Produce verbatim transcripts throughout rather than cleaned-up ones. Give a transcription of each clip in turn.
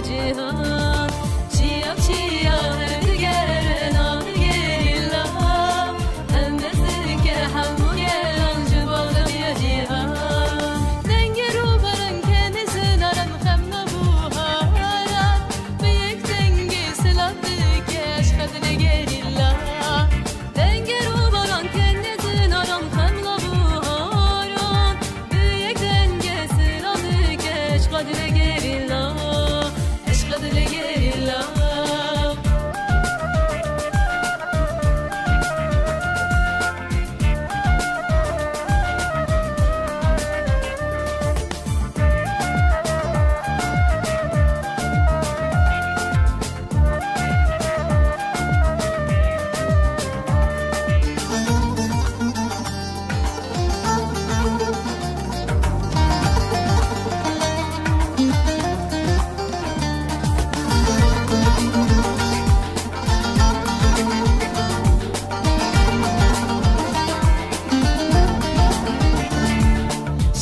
Cîhan, çiya çiya her digere navê gerîla. Hemdest dike hemû gelan ji bo azadiya cîhan. Dengê rûbaran kenê zinaran xem nabû haran. Bi yek dengê silav dike eşqa dilê gerîla. Dengê rûbaran kenê zinaran xem nabû haran. Bi yek dengê silav dike eşqa dilê gerîla. Eşqa dilê gerîla.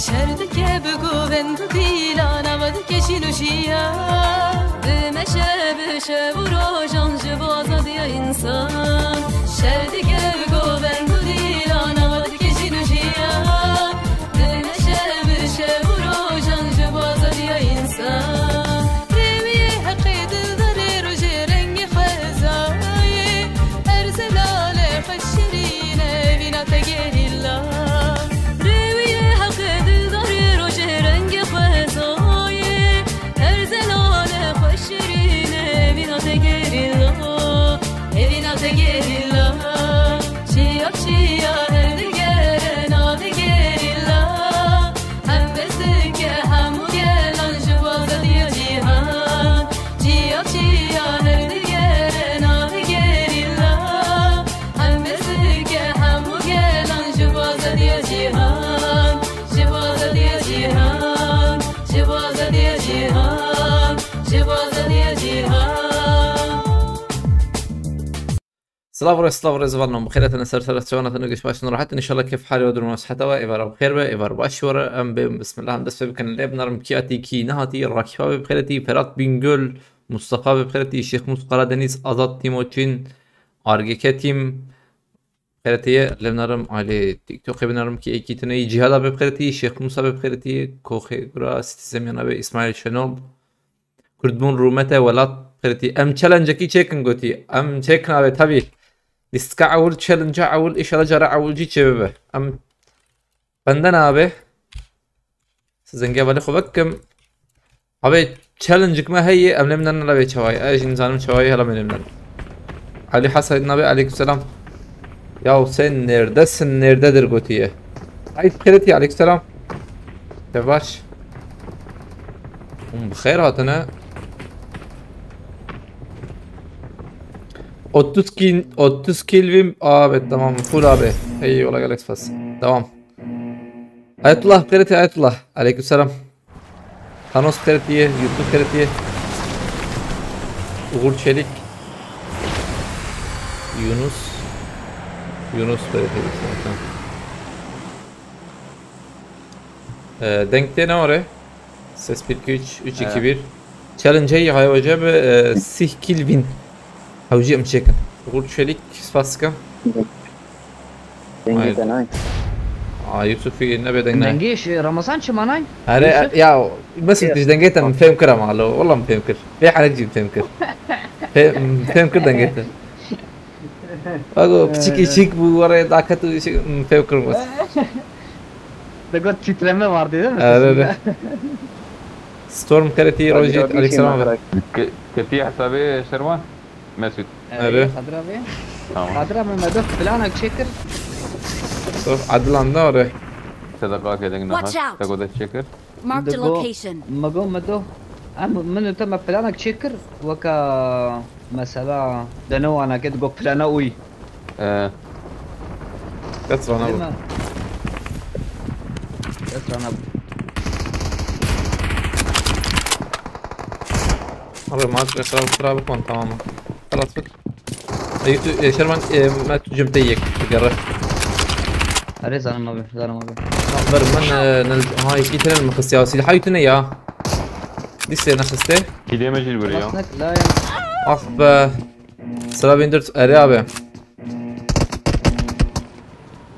Şer dike bi govend û dîlan, ava dike jîn û jiyan. Dimeşe bi şev û rojan ji bo azadiya însan. Şer dike bi govend û dîlan, ava dike jîn û jiyan. Dimeşe bi şev û rojan ji bo azadiya însan. Rêwiyê heqê dildarê rojê rengê xwezayê. Her zelale xwe şirîne vîna te gerîla. Rêwiyê heqê dildarê rojê rengê xwezayê. Her zelale xwe şirîne vîna te gerîla. Evîna te gerîla. Çiya çiya her digere navê gerîla. Hemdest dike hemû gelan ji bo azadiya cîhan. Çiya çiya her digere navê gerîla. Hemdest dike hemû gelan ji bo azadiya cîhan. Ji bo azadiya cîhan. Ji bo azadiya cîhan. Ji bo azadiya cîhan. Silav û rêz, silav û rêz, van, bi xêr hatine ser, ser çawana te, nûgeş baş in, rahat in, inşallah kêf halê we, duruma siheta we, êvara bi xêr be, êvar baş were, em bê, bismillah, em dest pê bikin, lê binarim kî hatî, kî nehatî, Rakîfa bê bi xêr hatî, Ferat Bingöl, Mustafa bê bi xêr hatî, Şêx Mus Karadeniz, Azat Tîmoçin, Argeke Tîm, bi xêr hatî, lê binarim, alê TikTokê binarim kî êkî tune yî, Cîhada bê bi xêr hatî, Şêx Musa bê bi xêr hatî, Koxê Gura, Sitî Zemyana bê, Îsmaîl Şenol, Kurdbûn rûmete welat qirtî. Em challenge-ekî çêkin gotî. Em çêkin abi tabii. Lîstika ewil, challenge-a ewil, inşallah cara ewil jî çêbibe. Em benden abi. Siz zengê hevalê xwe vekim. Abi challenge-ek me heye, em lê min nabê çawayê. Ez jî nizanim çawayê, hela min lê min. Ali Hasan abi, aleykümselam. Ya sen neredesin, nerededir gotiye. Ay xêreti, aleykümselam. Te baş. Hûn bi xêr hatine. Otuz kin, otuz Kelvin abi, tamam, full abi. Eyvallah, gelek spas. Devam. Ayetullah, xêreti Ayetullah. Aleykümselam. Thanos xêretiye, Yusuf xêretiye. Uğur Çelik. Yunus. Yunus xêretiye. Tamam. Ee, denk tê ne ore? Ses bir iki üç, üç iki bir. Challenge-ê haya hoca bi, e, sih Kelvin. Hewcî em çêkin. Uğur Çelik, spas dikim. Dengê te nayê. Aa, Yusufî nebe deng nayê. Dengê Ramazan çima nayê? Are, Yusuf? Ya, mesela tu dengê te min fêm kir ama, lo, wala min fêm kir. Bê herek jî min fêm kir. Fêm, fêm kir dengê te. Ago, piçikî çîk bû, were daket û şey, min fêm kir bas. Te got titreme vardı değil mi? Are, are. Sesinde? Storm xêreti, Rojî, aleykümselam. Ke-, ketiye hesabê Şervan? Mesut. Erê. Qadira bê. Tamam. Qadira me, me do planek çêkir. Dur, Adilan da orê. Te de qakê deng nehat. Watch out! Te godet çêkir. Marked a location. Me go, me do. Em, min û te me planek çêkir. Weka mesela denewaneke digo plana uy. Ee. Kes rana bû. Deme. Kes rana bû. Abi, maç mesela bu sıra bu konu, tamam mı? Halas bit. E, Yusuf, e, Şerman, e, me tu cim te yek, gere. Erê, zanim abi, zanim abi. Ver min, e, nel, ha, iki tane mi kıs ya, silahı tune ya. Listê nexistê. Kîlê me jî li wir ya. Nasıl la ya? Ah be. Sıra bin dört, erê abi.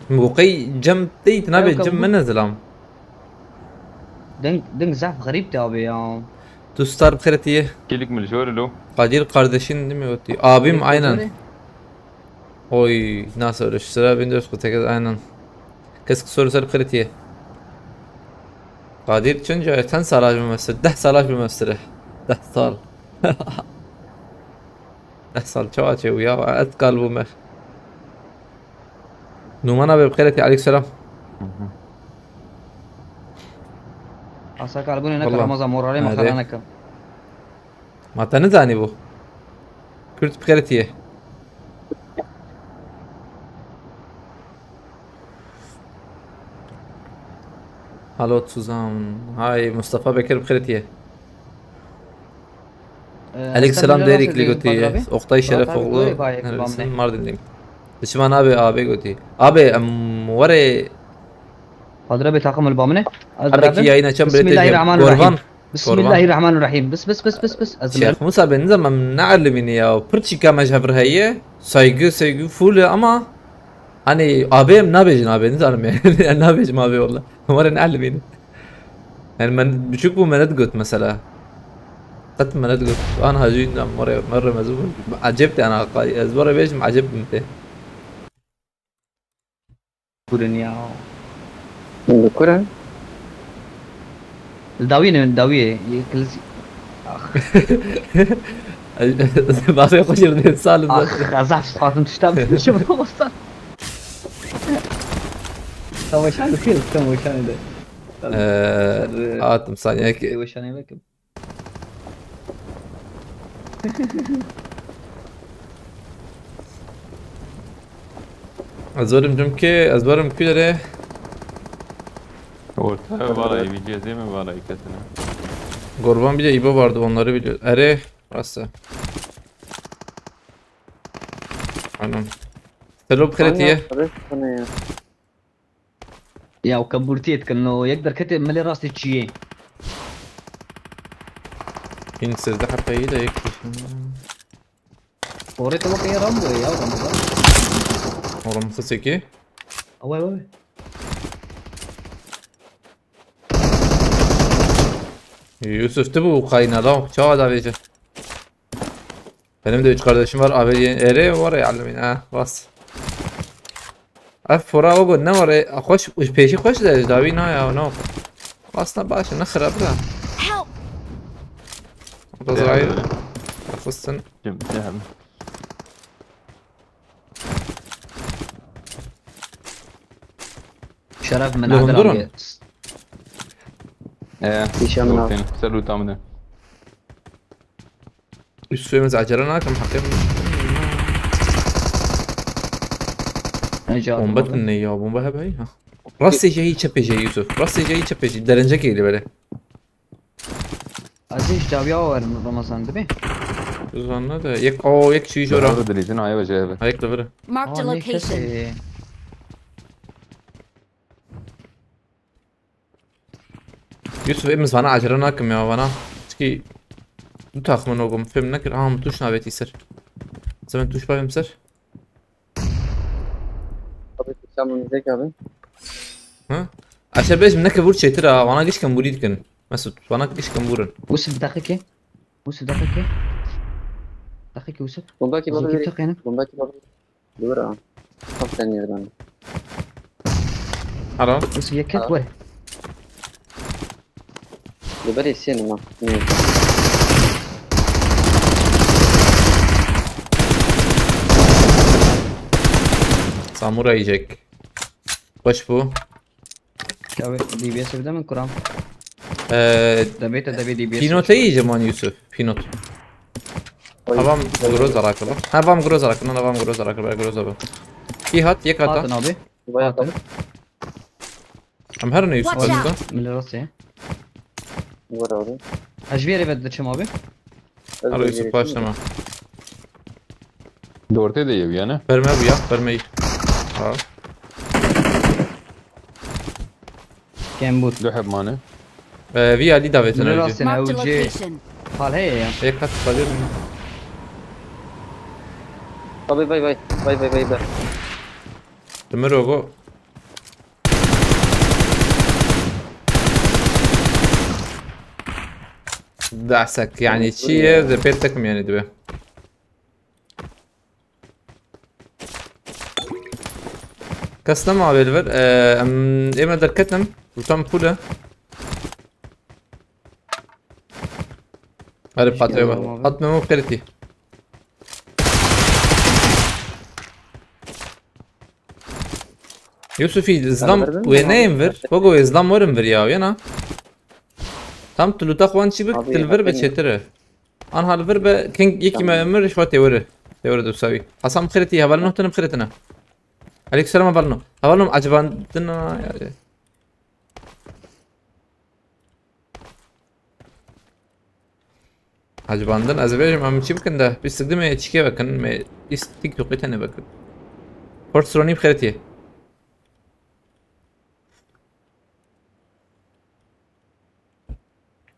Moqey cem teyit nabe, cem min ne zilam. Ding, ding zaf xerîb te abi ya. Tu star bi xêretiye. Kîlik min li jor lo. Kadir kardeşin değil mi o diyor. Abim aynen. Oy, nasıl öyle? Şu sıra bin dört yüz kırk sekiz aynen. Kesk soru ser kritiye. Kadir çend çend sal acı mestir? Deh sal acı mestir. Deh sal. Deh sal çok acı ya. Et kalbime. Numan abi, bixêretiye, aleyküm selam. Asa kalbune ne Wallah. Ramazan moralê me Hadi. xera neke. Ma te nizanî bû? Kürt bixêretiye. Hallo zusammen. Hay Mustafa Bekir bixêretiye. Aleyküm selam, değerli Kligoti. Oktay Şerefoğlu. Neredesin? Mardin'deyim. Düşman abi, abi goti. Abi, em, were. Padre be takım el bamine. Abi ki yayına çem bile tecem. Gorban. Bismillahirrahmanirrahim. Bis bis bis bis. Şêx Musa, ben nizam em neelimîne ya. Pir çîka me ji hev re heye. Saygı, sevgi full e ama hani abi em nabêjin abi, nizanim yani. Nabêjim abi walla. Were neelimîne. Yani ben buçuk bu menet got mesela. Qet menet got. An hacî nizam were merre mezû. Acep te ana qay. Ez were bêjim acep bim te. Kurin ya. Li kur e? Li dawiyê ne, li dawiyê. Yê kiliz-, Bazı hoş geldin. Sağ olun. Ah, xezaf, xatim tişta bikim olmasa. Savaşan dikir, savaşan de. Ee, Attım saniye ki. Savaşan yemek. Ez werim cumke, ez werim kulere. Orta vara, evî cezê mi vara ikisine. Gorban bir de İbo vardı, onları biliyor. Ere, burası. Anam. Selo bixêretiye. Res xine ya. Ya, o keburtiyê dikin, o yek derketê milê rastê çiyê. Bin sezde hepeyî de yek kişi. Orê te weke Rambo ya, Rambo. Oğlum seseki. Away, away. Yusuf tu bu kayna lan. Çağa da verecek. Benim de üç kardeşim var. Abi ere var ya, almin ha. Bas. Ev fora o ne var? E, hoş, pêşî hoş de dawî na ya, no. Aslında baş ne xirab da. Help! Bazrayı. Fıstın. Cem, cem. Şeref min Lehum Adil durun. Abi. Ee, Hişam yok lan. Senin. Salut amine. Üstümiz acele nakim hakim. Ne cevap Bomba aldın? Ne ya, bomba hep ha. Rastê jehî çepê jehî Yusuf. Rastê jehî çepê jehî. Derence keyli böyle. Aziz dawiya var Ramazan değil mi? Zanna da. Yek, o yek çiğ jora. Doğru dilizin ayı ve cevabı. Ayakla vurun. Marked a Aa, ne location. sesi? Yusuf, em vana acele nakim ya vana. Çünkü du taxmin ogum film nekir. Aha, tuş naveti ser. Zaman tuş bakayım ser. Abi, Hişam zek abi. Ha? Aşağı beş mi neke vur çetir ha. Vana gişken vur dikin. Mesut, vana gişken vurun. Yusuf dakika. Yusuf dakika. Dakika Yusuf. Bomba ki Yusuf baba kim direkt. takıyın? Bomba ki baba. Dur ha. Tam sen yerden. Alo. Yusuf yeket var. Dur ben isteyelim ha. Samurai Jack. Baş bu. Ya D B S evde mi kuram? Ee, Debete debe D B S. Pinot'e iyice man Yusuf. Pinot. Havam groza rakılı. Havam groza rakılı. Havam groza rakılı. Groza bu. İyi hat, yek Hatın hata. Abi. Bayağı Hatın. kalın. Hem her ne Yusuf Watch out. açtı. Milli Rosya. Var abi. Hajviye evet de çim abi. Alo Yusuf, başlama. Doğru de yev yani. Verme bu ya, vermeyi. Ha. Kembut. Duheb mane. Ee, vî alî davêtin Min ew jî. rastine Marked ew a cê. Location. Pal heye ya. Yek qat xwedê min. Vay vay vay vay vay vay vay. Ti min rogo. Dasek yani çi ye de pêr tekim yani dibe. Kes nema vê li vir. Ee, em ê me derketin. Rutan pûle. Hadi patrê Geldim bak. abi. Hat memo qirtî. Yusufî, zlam verdin wê mi neyên abi? Vir. Bogo wê zlam werin Vir ya, yana. Tam tu luta xwan çi bik, Abi, til Vir be hakikaten. çêtir e. An hal Vir be, king yekî me Tamam. emir şwa têwiri. Têwiri dusawî. Hasan xirtî, hevalin hotin xirtina. Aleyküm selam hevalin. Hevalin acibandin ya. Acibandin, ez ê bêjim, em çi bikin de, bîst û du me çikê vekin, me îst TikTokê tenê vekin. Port Ronî bi xêretiye.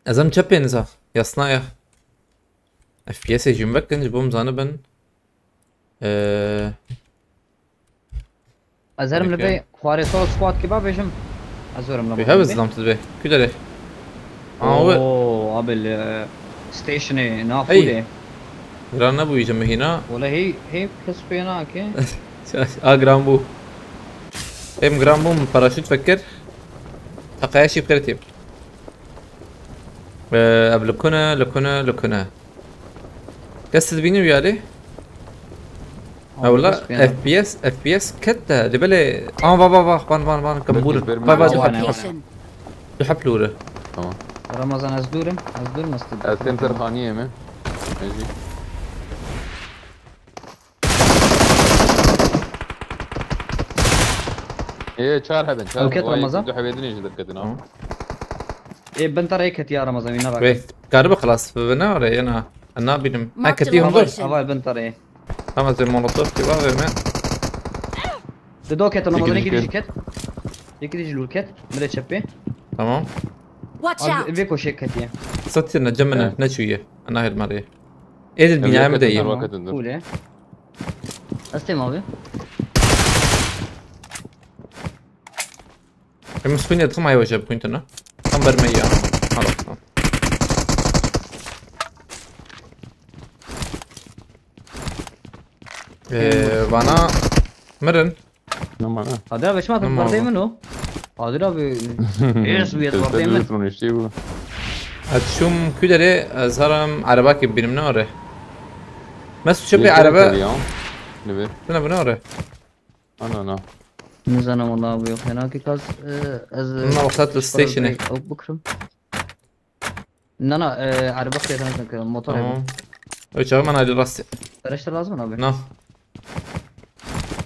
Ez em çepê niza, yasnaya. F P S'ê jî vekin, ji bo em zanibin. Ee, Ez herim li Peki. vê xwarê sor squad kiba bêjim. Ez zorim Wî lama. hev zlam tu dibê. Ku derê? Aa, we. Oo, abi li stationê Hey. nafûlê. Giran nebû îca mehîna. Wala hey hey kes pê nake. A giran bû. Em giran bû, min paraşût fekir. Teqaya şî bi xêrê tîm. Ee, ev li ku ne, li ku ne, li ku ne. Kes dibînî wî alî? Ha wala F P S, F P S ket de. Li belê. An va va va, van van van, kembûr. Belki vermem Va va, lazım. du Wane, hep. wane. Du hep lûre. Tamam. Ramazan ez dûrim, ez dûrim ez Ez tên ser xaniyê me. Mecî. Ê çar hebin, çar. Ew ket Vay, Ramazan? Du hebê din jî derketin ha. Tamam. Ê bin te rê ketiya Ramazan wî nerak. Wê karibe xilas bibine orê yana. Na bînim. Ha Marked ketiye a hundir. location. Ava bin te rê. Tamam, ez ê molotof ki bavê me. Di do ket Ramazan Yekî yekî dî dî ket. Yekî dî jî lûr ket. Mirê çepê. Tamam. Watch Abi out! vê koşê ketiye. Satir ne cemine, Evet. Ne çûye. Ana her marê. Êdir Ev bînaya me yakın de ye. dur, vakit dur. Cool e. Ez têm abi. Em sixwînê dixim ay weje bixwîntine. Tam ber me ya. Hala. Ee, vana mirin. Numara. Hadi abi şma Tamam vardê abi. min o. Hadi abi. Yes bir vardê min. Roniştî bu. Ez çûm ku derê, ez herim erebakê bînim ne ore. Mes çöpê Yeter erebe. tabii ya. Ne be? Bine bine ore. Ana ana. Nizanim wala abi yok. Fena ki kaz e, ez. Bunlar wexta tu station'e. Ew bikrim. Na na e, erebe xiyatan ez nakirim. Motor Tamam. hebe. Ew çağı ben ayrı rastı. Tereşte lazım abi. Na.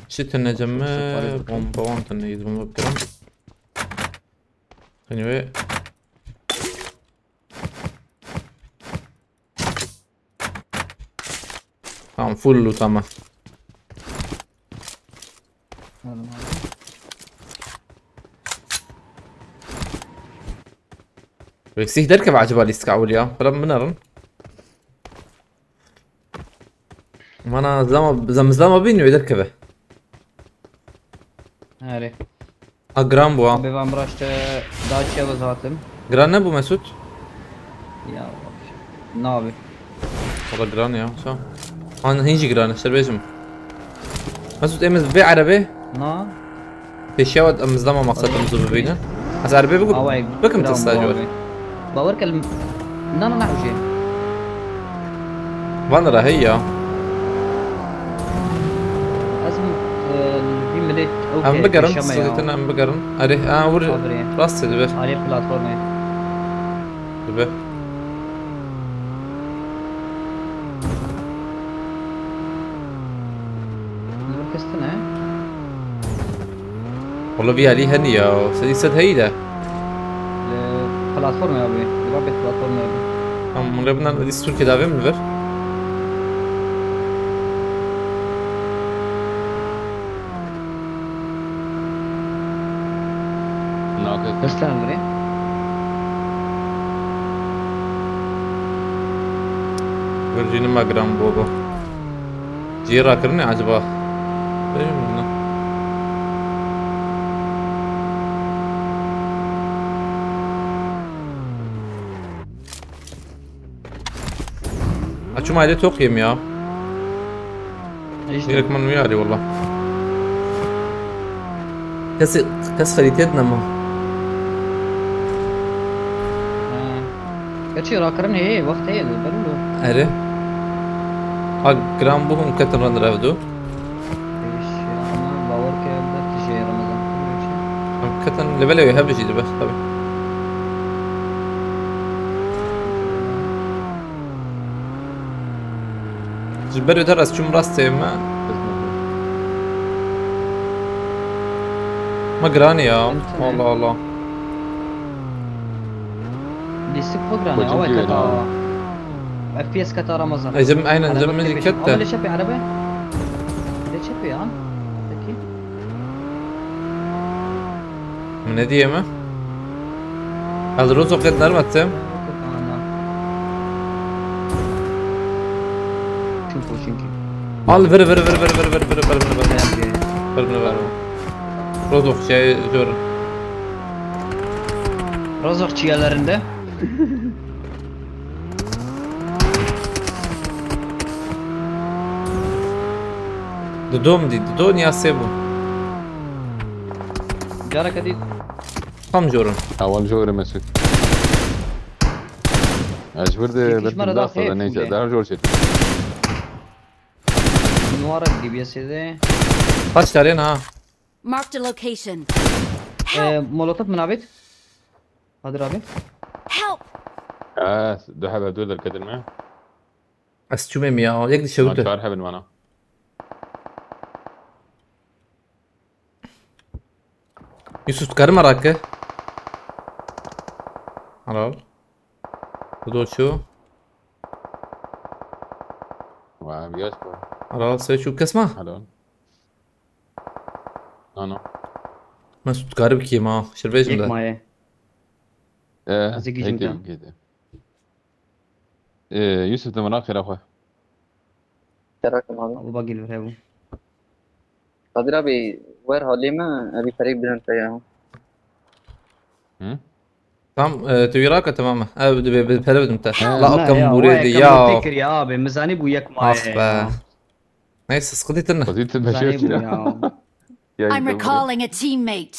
Çi tune cemme Süper. Bomba wan tune yüz bomba bikirim. Anyway. Tamam, full loot ama. Aldım abi. Wê sîh derkeve acaba lîstika ewil ya? Bira min nerin. Mana zama, zam, zama bin wê derkeve. Herê. A, giran bû ha. Abi ben bıraştı. Daha çiye zaten. Giran nebû Mesut? Ya. Ne abi? Valla giran ya. Sa. Han hinci giran, işte bejim. Mesut, em ê vê erebê. Na. Pêşiya we em zilama maqsed em zû bibînin. Ez erebê bikim. Away. Bikim Giran testa bu jor. Abi. Bawer kel. Na na na huje. Van ra hey ya. Lazım e, bir millet. Em bigerin, sıkıntı em bigerin. Erê, ha, vur. Rast ediver. Arê platformê. Dibe. Li vir kes tune. Wala vî alî henî ya. Sedî sed heyî de. Li platformê abi. Li babê platformê abi. Tamam, min rê binan edî stûrkê davê min li vir. Nake. Kes tune li virê. Jî nima giran bû bu. Cihê rakirinê acaba? Bêjim ne. Açuma aile tok yem ya. Gerek min wî alî wala. Kes, kes xerîtiyet nema. Keçî rakirin heye, wext heye de, belû. Ere. Ha giran bû hûn ketin rend rev do. Pêş, ama bawer ke ber tijê Ramazan. Em ketin levelê wê hebe jî dibe, tabii. Ji ber wê der ez çûm rastê me. Me giranî ya. Allah Allah. Lîstik xwe giranî. Koçim awe kî keta wêna? F P S keta Ramazan. Ecem, aynen, Araba ecem, min jî tepişim. Kette. Ama lê çepê araba. Lê çepê ya. Peki. Min ne diye mi? El rozo qet nermetim. Ana. Çin koçin ki. Al, vir, vir, vir. Ver bunu, ver bunu. Rozok şey zor. Rozok çiyelerinde. Didom di, dido niya sê bû. Careke dî. Tam jorun. Awal jor Mesut. Ez bir de Çekiş bir mara da daha fazla hep neyse, bile. Daha jor çek. Numara gibi ya sede. Kaç tane ha? Marked a location. Ee, Molotof min avêt. Kadir abi. Help! Ha, du hebe du derketin me. Ez çûmê mi ya? Yek dişewite. Çar hebin bana. Yusuf, tu karî me rake? Helal. Bu da çû. Wa, biyas bu. Helal, se çû kes ma? Helal. Ana. Mesut, tu karî bikî ma? Şirbêjim de. Yek maye. Ee, ez ê gîjim peki, te. Peki. Ee, Yusuf, tu min axira xwe. Kerakim abi. Abu bagil vire bu. Kadir abi, wer halê me, evî perek bidan te ya. Hı? Tam, e, tu wî rake, tamam mı? Ev dibe, bi pere bidim te. Ha, la ne akam ya, burê vay, de ya. Fikir ya abi, mizani bu yek maye. Ah be. Neyse, sıkıntı tırnı. Sıkıntı tırnı. Mizani bu ya. I'm recalling a teammate.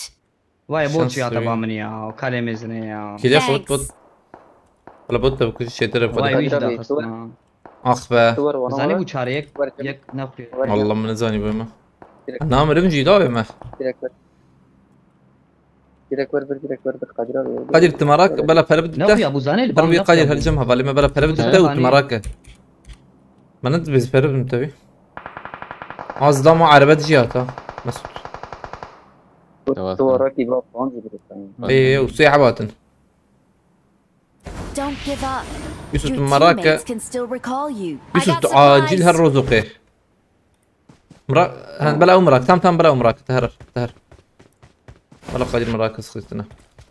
Vay, bot ya, tamam ya. Kalemiz ne ya? Kile bot bot. Wala bot da bu şey tarafı. Vay, bir daha kasma. Ah be. Zani bu çare yek, yek ne yapıyor? Allah, min nezanî bû me. Nam rim jî da me. Direkt ver. Direkt ver, ver, direkt ver, ver, Kadir abi. Kadir, tu merak bela pere bidite. Ne yapıyor bu Zani? Her bir Kadir, her cem havale me bela pere bidite û tu merak e. Bana da biz pere bidim tabi. Az da ma araba dijî hata. Mesut. Tamam. Tu ara ki bak, puan gibi. Ê, û sê hebatin. Don't give up. Yusuf, tu merak e. Yusuf, tu acil her rozoqê. Mira, hen bela ew mirak, tam tam bela ew mirak, te her, te her. Bela Kadir mirak sıkıştına.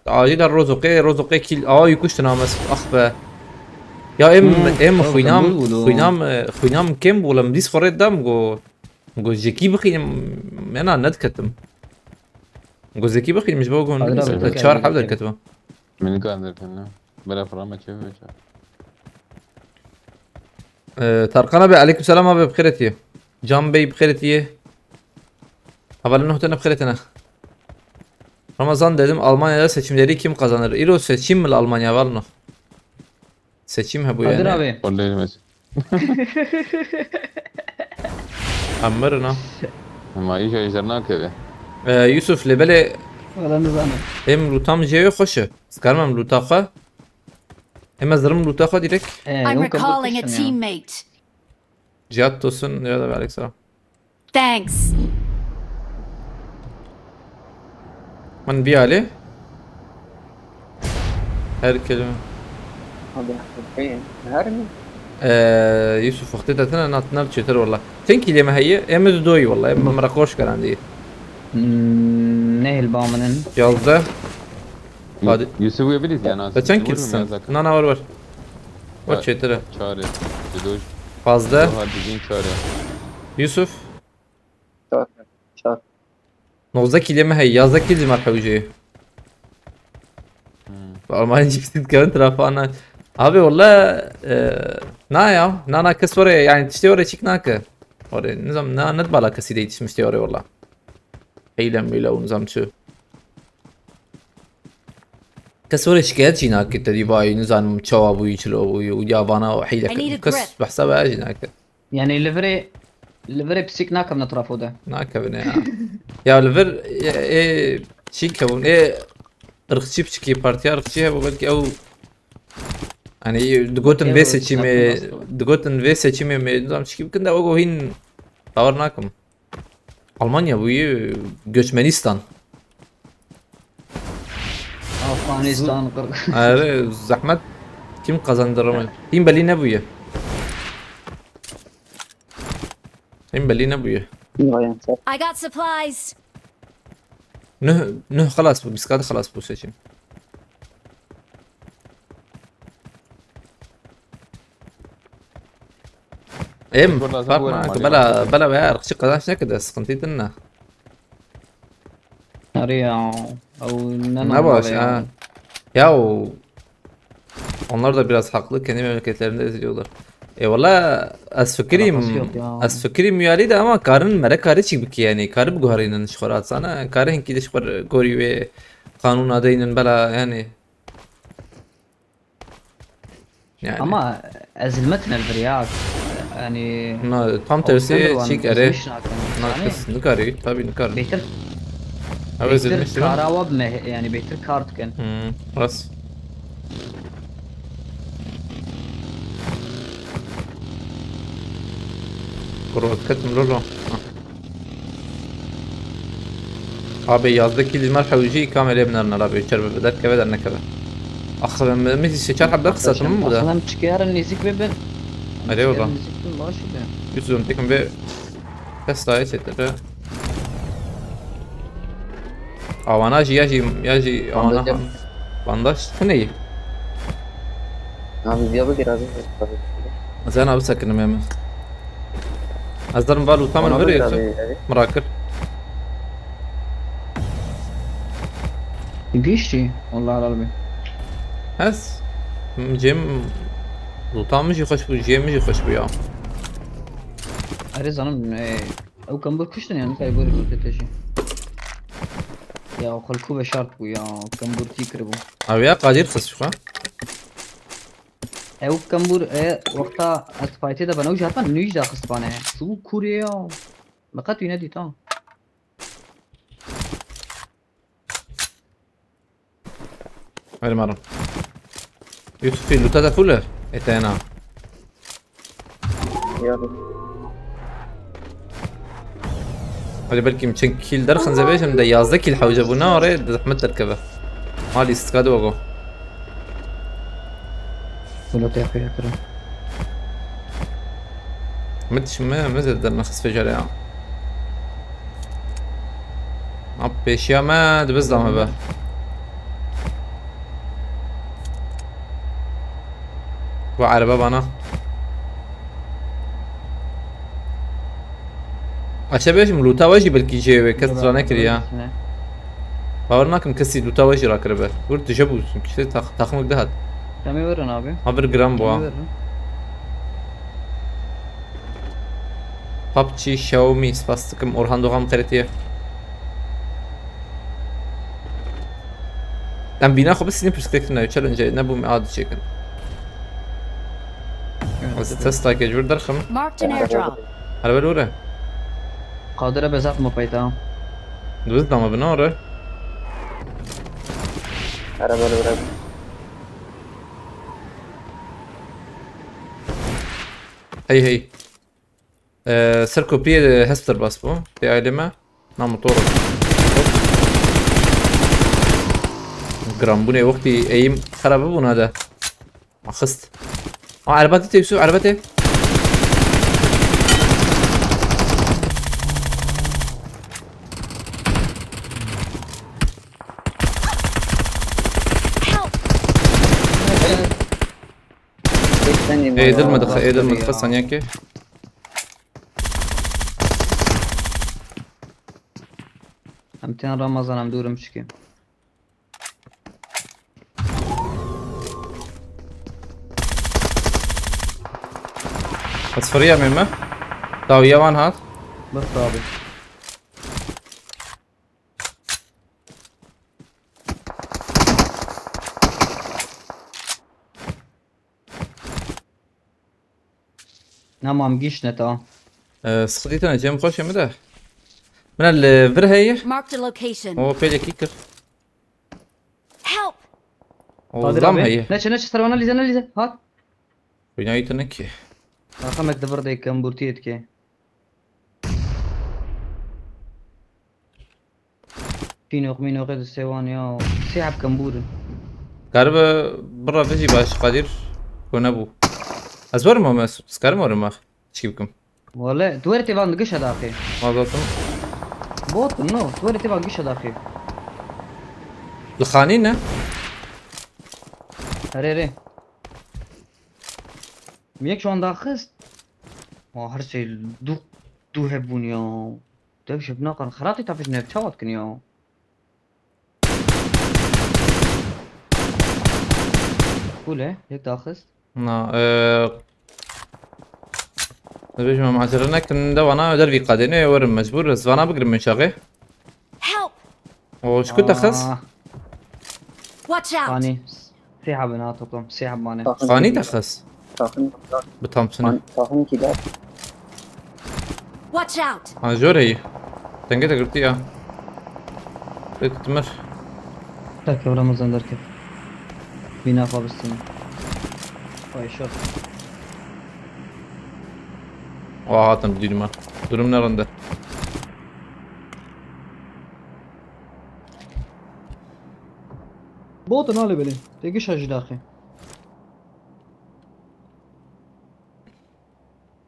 Acil her rozoqê, rozoqê kil, aa, yukuştuna mes, ah be. Ya em, em xwînam, xwînam, e, xwînam kêm bû, lem dîs xorê dam go, go jekî bixînim, mena nediketim. Go zekî bixînim, ji bo go çar heb derketim. Min kan derkene. Bela firama çevi çar. Ee, Tarkan abi, aleyküm selam abi, bi xêr hatiye. Can Bey, bi xêr hatiye. Hevalê nuh tene bi xêr tene. Ramazan dedim, Almanya'da seçimleri kim kazanır? Îro seçim mi li Almanya, heval nuh? Seçim he bu yani. Kadir abi. Oley, Mesut. Em mirin ha. Ama îja îjar nakeve. Ee, Yusuf, lê belê. Wala nizanim. Hem lûta min jê wê xweş e. Dikarim em lûta xwe. Hem ez dirim lûta xwe direkt. Ee, I'm recalling a teammate. Cihat Tosun, ya da aleyküm selam. Thanks. Min bî alê. Her kelime. Abi, her mi? Ee, Yusuf, wextê te tine nat, nav çêtir wala. Çend kîlê me heye? Em du doyî wala. Em min re xweş gerandî. Hmm, ne hilba min in? Yazdeh. Hadi. Yusuf wê bilît ya, nas. Te çend kîl sen? Na, na, wer wer. Wer çêtir e. Çar e. Dido. Pazdeh. Oha, dibîn çar e. Yusuf. Çar. Çar. Nozdeh kîlê me heye, yazdeh kîl jî me hewce. Hmm. Almanya jî pisin dikevin terafa na. Abi walla, e, na ya, na na kes were, yani tiştê were çîk nake. Were, nizam, na, ne bala kesî de yetişmiş tê were walla. Heyle meyle û nizam çi. Kes were şikayet jî nake, te dî vay, nizanim çawa bûyî, çilo bûyî, û ya vana û heyle I need a kes grip. Behsa ve jî nake. Yani li virê, li virê pisîk nakevne trafo de. Nakevine ya. Ya li vir, e, e, çî kevin, e, ırkçı piçikî, partiya ırkçı hebe belkî ew, hani digotin vê seçimê, digotin vê seçimê me, nizam çikî bikin de, o hîn bawer nakim. Almanya bûyî, Göçmenistan. Afganistan, Qırgız. Erê, zehmet kim kazandı Roma? Hîn belî nebûye. Hîn belî nebûye. I got supplies. Nuh, nuh xelas bû, bîst kat xelas bû seçim. Em, Doktor, lazım fark bu ma, arada bela, bela veya ırkçı kazanç ne kadar sıkıntı dinle. Arı ya, o ne Ne normal baş ya. Ha. Ya o, onlar da biraz haklı, kendi memleketlerinde eziliyorlar. E valla ez fikirîm, Alakası yok ya. Ez fikirîm uyarî de ama karin mere karî çîk bikî yani, karî biguherînin ji xwe re atsana, karî hinkî de ji xwe re gorî wê qanûna deynin bela yani. Yani. Ama ezilmet ne bir ya. Yani. Na, tam tersi, çîk erê. Na kes nikarî, tabii nikarî. Bêtir. Ew ezilmiş değil mi? Kara wab me, yani bêtir kar dikin. Hmm, rast. Kurwa diketim lolo. Abi yazdeh kîl ji me re hewcî, kamerê binêrin abi, çer bibe, derkeve dernekeve. Axir min, min sê çar heb derxisa, tamam mı bu da? Aslında çıkıyorum, nezik ve ben. Erê wala. Nezik ve baş idi. Yüz on tekim ve Tesla'ya çetir. Awana jî ya jî, ya jî awana. Bandaj yap. Bandaj, tu neyî? Abi, ya bigir abi. Sen abi sakinim hemen. Ez derim va lûta min. Ona verê bigir yoksa abi, evet. Mirakir. Giştî, Allah helal be. Ez, cem, lûta min jî xweş bû, cem min jî xweş bû ya. Erê zanim, e, Ew kembûr kuştin yani, kay bûrî bû te jî. Ya, xelkû ve şart bû ya, kembûr tî kiribû. Ew ya Kadir xist xwe. Ew kembûr, e, wexta ez faytê de ben, ew jî hatman nûj da xist bane. Şu kûrê ya. Me qet wî nedît ha. Hadi marim. Yusufî, lûta te full e? Ete ena. Ya. Hadi belkî çend kîl derxin ze bêjim de yazdeh kîl hewce bû, ne arê, di zehmet derkeve. Malî stika de wego. Wilo te xêr kirin. Min tişt me, me zêde dernexist vê carê ya. Ap pêşiya me, dibizda me be. Bu erebe bana. Aşe bêjim, lûta we jî belkî jê wê kes tira nekiriya. Bawer nakim kesî lûta we jî rakiribe. Wir tije bû, çünkü işte tak-, takımlık dihat. Demê verin abi. Ha, bir gram bu ha. Demê verin. PUBG, Xiaomi, spas dikim, Orhan Doğan xeretiye. Em bîna xwe bi sînî perspektif ne, challenge nebû me adi çêkin. Evet, ez evet. Testa ke cur derxim. Marked an airdrop. Erebe lore. Qadire bezat mı peyta? Dibizda me binare. Erebe lore. Hey, hey. Ee, ser kopiyê hesp derbas bû. Pê ailê me. Na motor. Giranbûnê wextî eğim xera bibûna de. Ma xist. Aa, ereba te, Yusuf, ereba te. Help! Seksen Ê, dil me dixe, ê, dil me dixe, saniyekê. Em tên Ramazan, em dûrim şikê. Ez firiya me me. Dawiya wan hat. Bas abi. Namam gişne ta. Ee, sıkıntı ne? Cem koş yeme de. Buna li vir heye. Marked a location. O pêlekî kir. Help! O Qadir zam abi. Heye. Neçe, neçe, servana lîze, ne lîze. Hat. Binayî tine ki. Raqamek di vir de kembûrtiyê dike. Pînoq mînoqê di sêwan ya. Sê heb kembûr in. Karibe bira vijî baş Qadir. Ku nebû. Ez werim ama ez, ez karim werim ax. Çi bikim? Wale, tu werê têvan gişe daxê. Ma zaten. Bot, no, tu werê têvan gişe daxê. Li xanî ne? Herê rê. Yek şu an daxist. Ma her şey du, du hebûn ya. Dev şef nakan. Xeratî tafij nev çawa dikin ya. Kule, yek daxist. Na, e, dibêjim em acele nekin de vana dervî qadêne werim mecbur. Ez vana bigrim min çaxê. Help! O ji ku te xist? Aa. Watch out! Xanî. Sê hebin ha toplam. Sê heb mane. Xanî te xist? Saxin. Bi Thompson'e. Xan-, saxin ki de. Watch out! Ha, jor heyî. Dengê te girtî ya. Lê tu timir. Derkev Ramazan derkev. Bîna xwe bistîne. Vay şor. Wa hatim dîrma. Durum ne rinde. Bot nalê belê. Tê gişa jî daxê.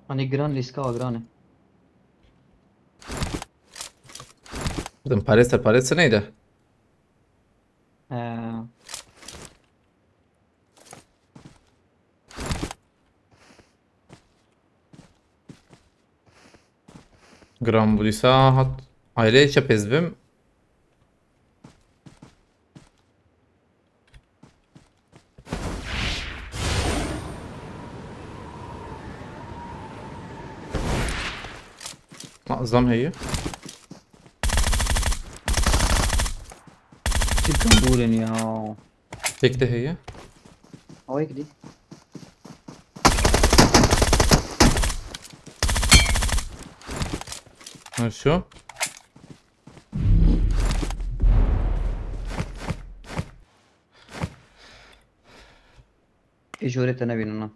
Hani giran lîska giran e. Dedim parê ser parê çi neydi? He. Giran bû dîsa hat. Aileyê çepez bim. Ma zam heye. Çi kembûr in ya. Tek de heye. Awayek dî. Ha şu. Ê jorê te nebînina.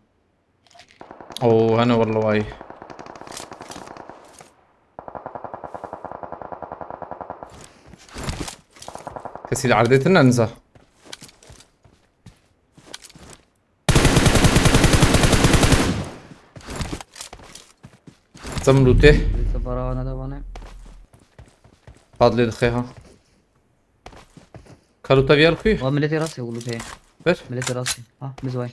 Oo, hene walla vay. Kesî li erdê tine niza. Zem lûtê. Lîsa bara wana da wane. Qad lê dixê ha. Ka lûta viyar xwî? Wa miletê rastê û lûtê. Ver. Miletê rastê. Ha, biz vay.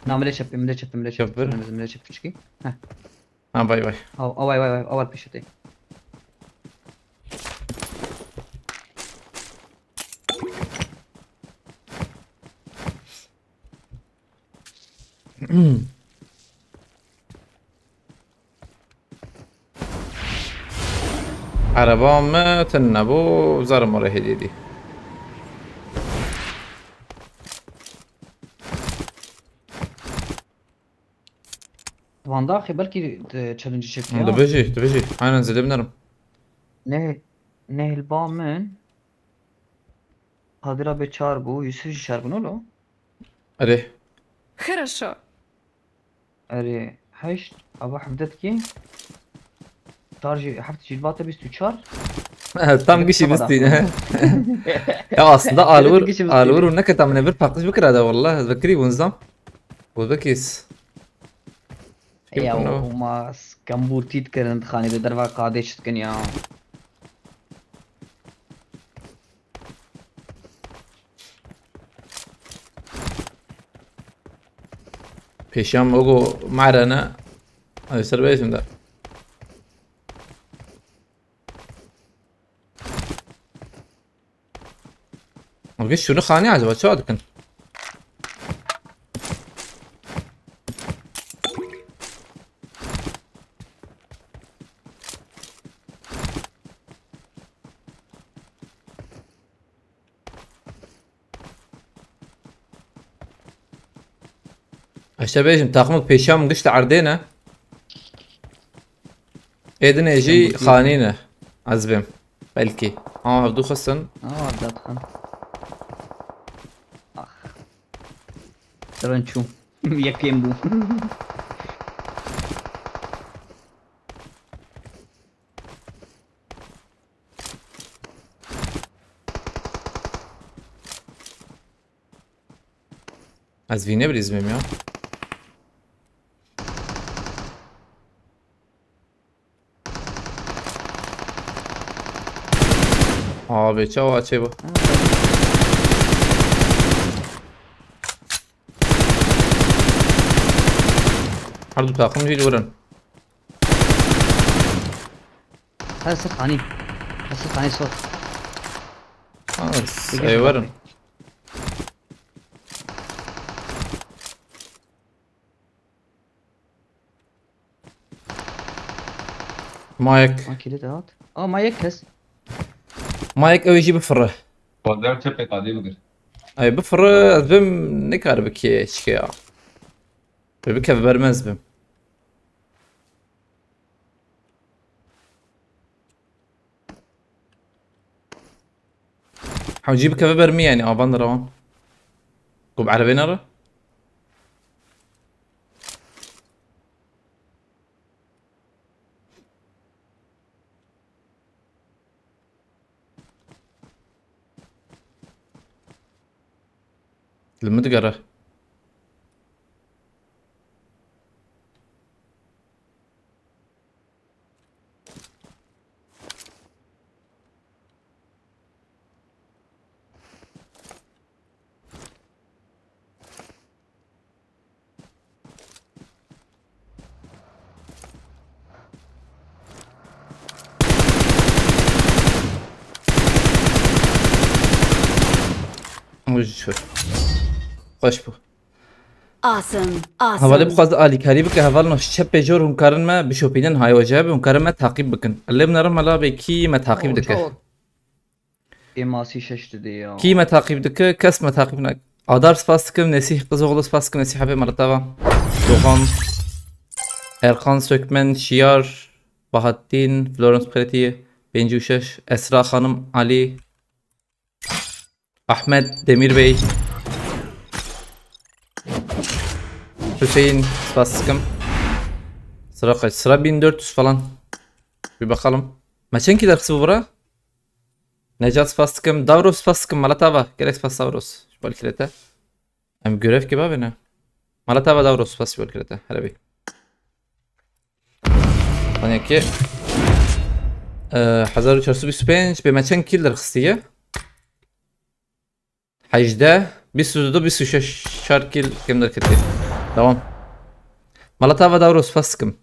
Na, milê çepê, milê çepê, milê çepê. Çep ver. Milê çepê çikî. Heh. Ha, bay bay. Aw, aw, bay, bay, bay, aw, pêşetê. Ereba me tune bû, zarê me re hêdî dî. Van daxê belkî, e, challenge çektiye. Dibêjî, dibêjî. Aynen zêde binerim. Ne, ne hilba min. Kadir abi çar bû, Yusuf jî çar bû, ne lo? Erê. Хорошо. Erê, heşt, ava hevdet ki. Çar jî, heft jî bate bîst û çar. Tam gişî bistî. Ya aslında alwir, alwir û neke tam ne bir paqij bikira da wallah. Ez vekirî bûn zam. Uzbekis. Ya, o ma kembûr tît kirin, xanî de derva qadê çi dikin ya. Pêşiya min wego mare ne. Ez ser bêjim de. Ev şûnî xanî acaba çawa dikin? Ez te bêjim, taximik pêşiya min giş li erdê ne. Ê dinê jî xanî ne. Ez bêm. Belkî. Ha, ev du xistin. Aa, dat xan. Ah. Dirin çû. Yekêm bû. Ez vî nebirîzmêm ya. Abi çawa çê bu? Her du takım jî li wir in. Her sir xanî. Her sir xanî sor. Ha, s-, ê werin. Mayek. Ma kilit hat. Aa, ma yek kes. Mayek ew jî bifirre. Bader çepê qadê bigir. Ay bifirre ez bim nikar bikê çike ya. Bi bikeve bermez bim. Hewcî bikeve ber min, yanî avan li rewan. Ku bi erebê nere? Li min digere. Xweş bû. Awesome, awesome. Hevalê bixwaze alîkarî bike, hevalno ji çepê jor hûn karin me bişopînin, hay wecebe hûn karin me taqîb bikin. Lê binerin mela bê kî me taqîb dike. Kêmasî şeş didê ya. Kî me taqîb dike? Kes me taqîb nak. Adar spas dikim, Nesîh Qizoğlu spas dikim, Nesîh hebê mala te va. Doğan, Erkan Sökmen, Şiyar, Bahattin, Florence Preti, pêncî û şeş, Esra Xanim, Alî, Ahmet Demir Bey, Hüseyin, spas dikim. Sıra kaç? Sıra bin dört yüz falan. Bir bakalım. Me çend kî derxisi bu bura? Necat spas dikim. Davros spas dikim. Mala te va. Gelek spas Davros. Ji bo alîkarê te. Em görev kê bavê ne? Mala te va Davros spas ji bo alîkarê te. Hele bê. Saniyekê. Ee, hezar û çar sed û bîst û pênc. Bê me çend kîl derxistiye? Hejdeh, bîst û du, bîst û şeş, çar kîl kêm derketiye. Devam. Mala te va Davros spas dikim.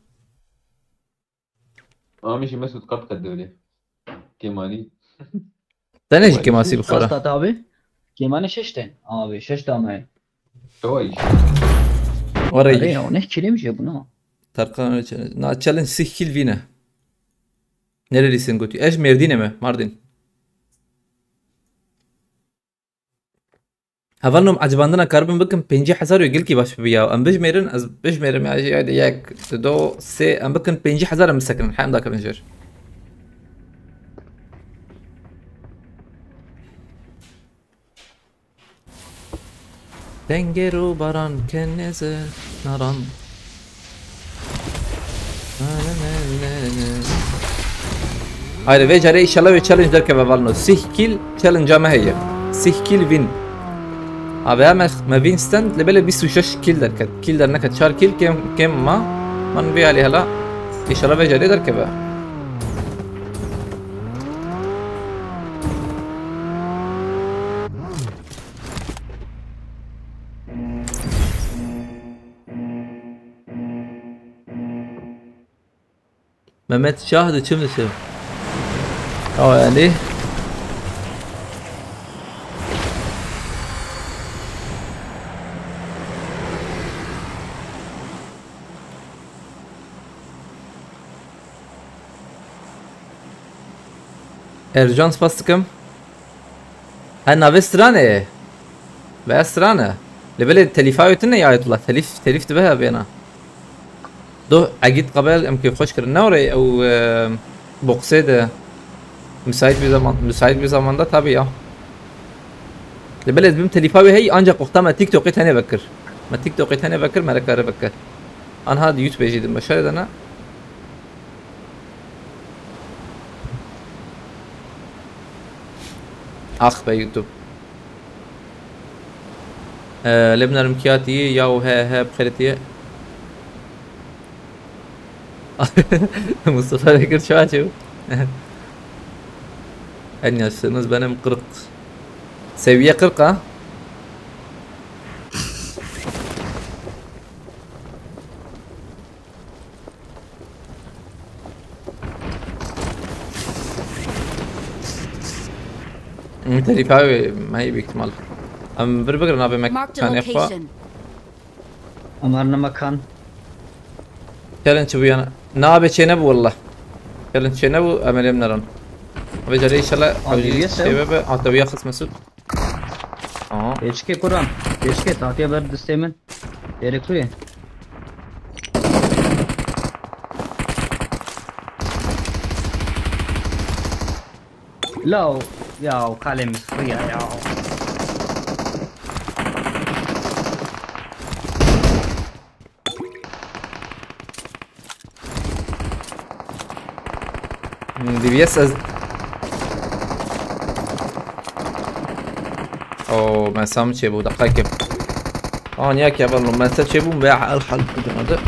Amî jî Mesut qet qet dewlê. Kêmanî. Te ne jî kêmasî bixwara. Kasta tabi. Kêmanî şeş ten. Abi şeş tane. Çawa iş? Were Arê iş. Ya, ne kilim je buna. Tarkan öyle challenge. Na challenge sih kil vine. Nerelisin gotî? Ez Mêrdînê me, Mardin. Hevalno, em ecibandina karibin bikin pêncî hezar û gelkî baş bibiya. Em bijmêrin, ez bijmêrim ya, jî haydi yek, du, sê, em bikin pêncî hezar em bisekinin, hem dakevin jêr. Dengero baran keneze naran. Haydi, vê carê inşallah wê challenge derkeve valno. Sih kill challenge-a me heye. Sih kill win. Abi, me, me win stand, lê belê bîst û şeş kill derket. Kill derneket, çar kill kêm, kêm ma. Man vê alî hela. İnşallah vê carê derkeve. Mehmet Şah diçim diçim. Awa yani. Ercan spas dikim. Ha, navê strane ye. Ve strane. Li belê telîfa wê tune ya Ayetullah. Telîf, telîf dibe ha bêna. Doh, Egîd Qabel em kêfxweş kirin. Ne orê ew, e, boxê de müsait bir zaman, müsait bir zamanda tabii ya. Li belê ez bim telîfa wê hey, ancak wexta me TikTokê tenê vekir. Me TikTokê tenê vekir, me re kare vekir. Anha di YouTube jî din başarê de ne. Ax be YouTube. Ee, lê binerim kiya tiyê, ya û he, he, bi xêrê tiyê. Mustafa Bekir çawa çew? En yaşlınız benim kırk. Seviye kırk ha? Telîfa wê me büyük ihtimal. Em vir bigirin abi. Marked a mekanê xwe. Location. Em her ne mekan. Challenge bû yana. Nabe çê nebû wallah. Challenge çê nebû, em ê lêm nerin. Abi carê inşallah. Abi, abi, yes, çê be be, hatta bir yakız Mesut. Aha. Pêçikê kuram. Pêçikê tatiye ber distê min. Êrê ku ye? Law, ya, kalê min friya ya. D B S ez... Oo, me sam çê bû, deqayekê. Aa, niye ki ben me se çê bû, me el hal kudum hadi.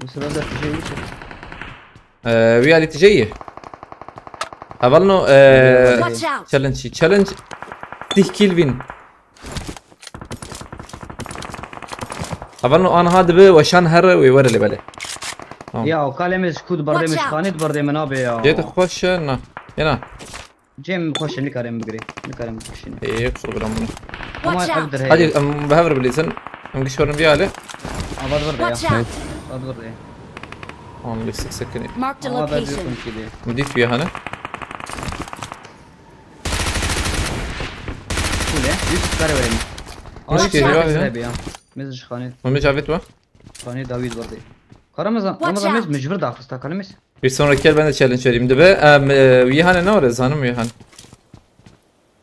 Mesela da şey mi çek? Ee, reality şeyi. Havalno, ee, Watch out! Challenge, challenge. Sih kill win. Havalno anha dibe weşan here wê were lê belê. Tamam. Ya, o kalê min ji ku diberdê min, Watch out! Ji xanê diberdê min abi ya. Cê tu xweş e, na. Yena. Cem xweş e, nikarim bigirê. Nikarim bikişînim. Ê, program bunu. Ama Watch ev out! Dirhê. Hadi, em, bi hev re bilîzin. Em giş werin vî alê. Ava di vir de ya. Watch out! Ava di vir de ya. Tamam, bir sık sık. Marked a location. Ava ben bir konuşuydu. Em dît vî hane. Kule. Yüz kare vereyim. Hoş geliyor abi. Abi ya. Mezij xanê. Mehmet Cavit var. Xanê Dawîd var de. Karameza, Ramazan mez mecbur da xista kalemez. Bir sonraki el ben de challenge vereyim. Dibe, em, e, Wihan'e ne var? Zanım Wihan.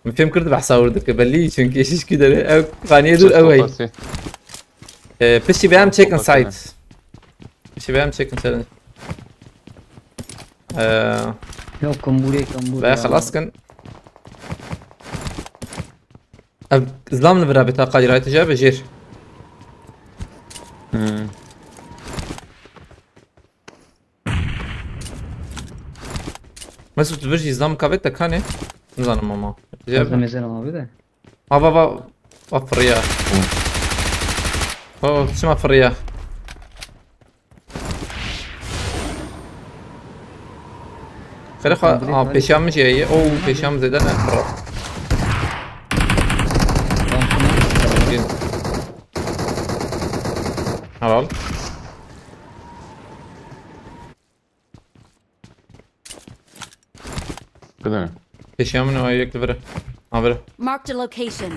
Min fêm kir behsa wir dike, belli, çünkü şişkî dere. Ew xaniyê dur ew hey. Ee, piştî be em çekin site. Piştî be em çekin challenge. Ee, ya kambûrê, kambûr be ya. Xelas kin. Ev zlam li vira bê ta qalî rayte jê be jêr. Hmm. Mesut, tu vir jî zam kavet te kanê? Nizanim ama. Ez de mezerim abi de. Ha, va, va, va firiya. Oh, çima firiya? Xêre xwe, ha, pêşiya min jî heye. Oh, pêşiya min zêde ne. Fira. Helal. Bidene. Pêşiya min o yek li vir e. Ha, vir e. Marked a location.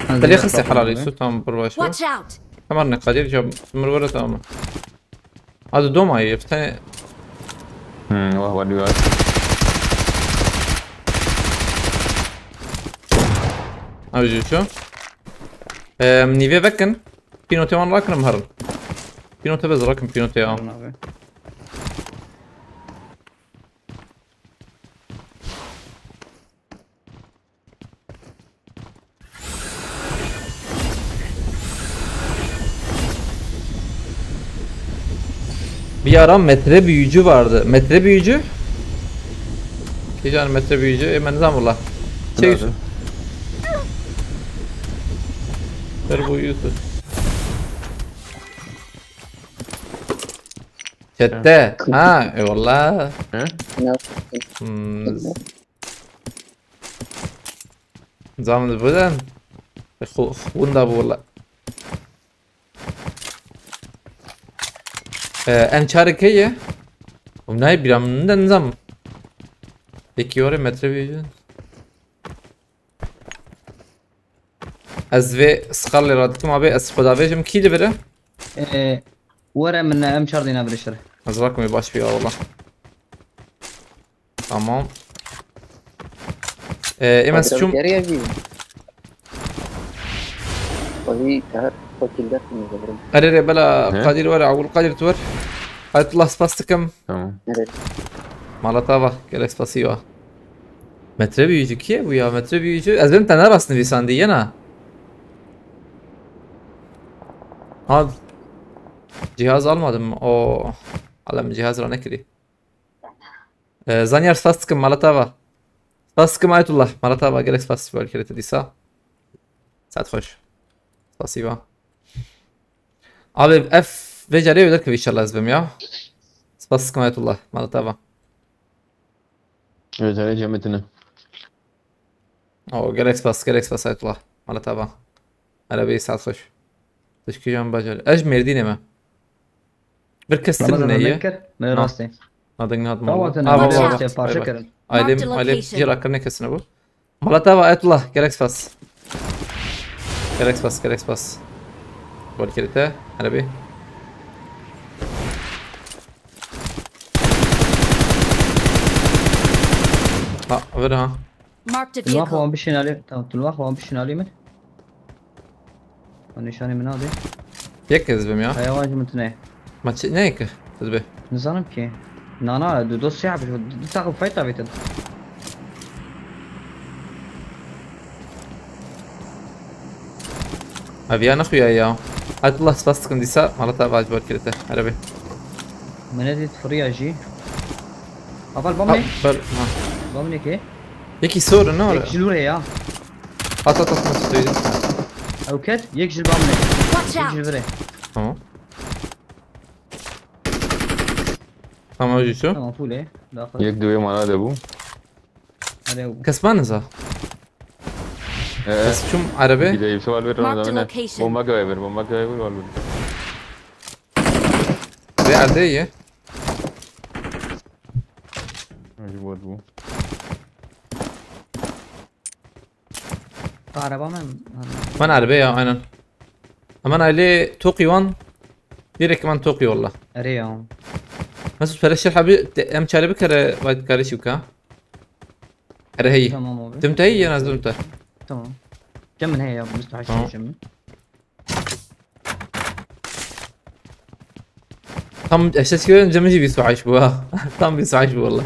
Belê xiste helalî su tam bir baş. Watch out! Tamam ne kadir cam mir vere tamam. Hadi doma ye, bir tane. Hmm, wah, wah, wah. Abi şu. Eee, nîvê vekin. Pînotê wan rakin em herin. Pînote bez rakin pînote ya. Herin abi. Bir Bir ara metre büyücü vardı. Metre büyücü? Kîjan metre büyücü? E, ben nizam valla. Çek. Nerede? Ver bu yüzü. Chatte. Ha, eyvallah. He? Ne? Hmm. Zaman buden. Xu-, xunda bu valla. Ee, em çarê kê ye? Em nayê bîra min de nizam. Peki oraya metre büyücü. Ez vê skalê radikim abi, ez xwe davêjim, kî li vir e? Ee, were min em çar dîna biriştir. Ez rakim baş bir ya valla. Tamam. Ee, em ez çûm. Geriye bir. Wahî her fakir dersin mi? Erê, erê, bela He? Kadir were, Abdulkadir tu were. Ayetullah, spas dikim. Tamam. Evet. Mala te ava, gelek spasî wa. Metre büyücü kî ye bu ya? Metre büyücü. Ez benim tane rast nivîsandî yena. Ha, cihaz almadım. O alem cihaz ra nekirî. Ee, Zanyar, spas dikim, mala te ava. Spas dikim Ayetullah, mala te ava, gelek spas ji bo alîkirê te dîsa. Saet xweş. Spasî va. Abi, ev vê carê wê derkevî, inşallah ez bim ya. Spas dikim Ayetullah, mala te ava. Evet, hele cem etine. O, gelek spas, gelek spas Ayetullah, mala te ava. Erebeyî, saet xweş. Tişkî jan bajar. Ez ji Mêrdînê me. Bir kes Ramazan, ne ye? Kir, me rastê. Nading nat mal. Tamam, tamam. Ava, ava, ava. Parça kirin. Ailem, ailem jira kirine kesine bu. Mala te ava Ayetullah, gelek spas. Gelek spas, gelek spas. Bol kirite, Erebî. Ha, ver ha. Marked a vehicle. Tulma xwan bişin alî, tamam, tulma xwan bişin alî min. O nîşanî min nade. Yek ez bim ya. Heya wan ji min tune. Ma çi, ne yek? Ez be. Nizanim ki. Na, na, du, du siyah bir, du takım fight abi. Abi ya ne xuya ya. Hadi Allah spas tıkın disa, mala te ava ji bo alîkirê te. Erebî. Min nedît firiya jî. Aval bam ne? Ber, ha. Bam ne ki? Yekî sor ne? Yek ji lûrê ya. At, at, at, nasıl duydun? Ew ket, yek ji bam ne? Watch out! Yek ji virê. Tamam. Tamam, öyle şu. Tamam, full e. Daha fazla. Yek duê mala de bû. Hadi ew. Kes man niza. Ee, kes çum arebe. Bir de yükse var bir Marked a location. Bomba göğe bir, bomba göğe bir var bir. Ve elde ye. Mecbur bu. Araba mı? Van araba ya, aynen. Aman aile toki wan. Direkt man toki valla. Erê ya. Mesut pere şerh abi, em çare bir kere vayt karışık ha. Erê hey. Tamam abi. Tüm te hey ya, nazım te. Tamam. Cem min heye ya, bu müstahak. Tamam. Şimdi. Tam eşes gibi cem jî bîst û heşt bu ha. Tam bîst û heşt bu valla.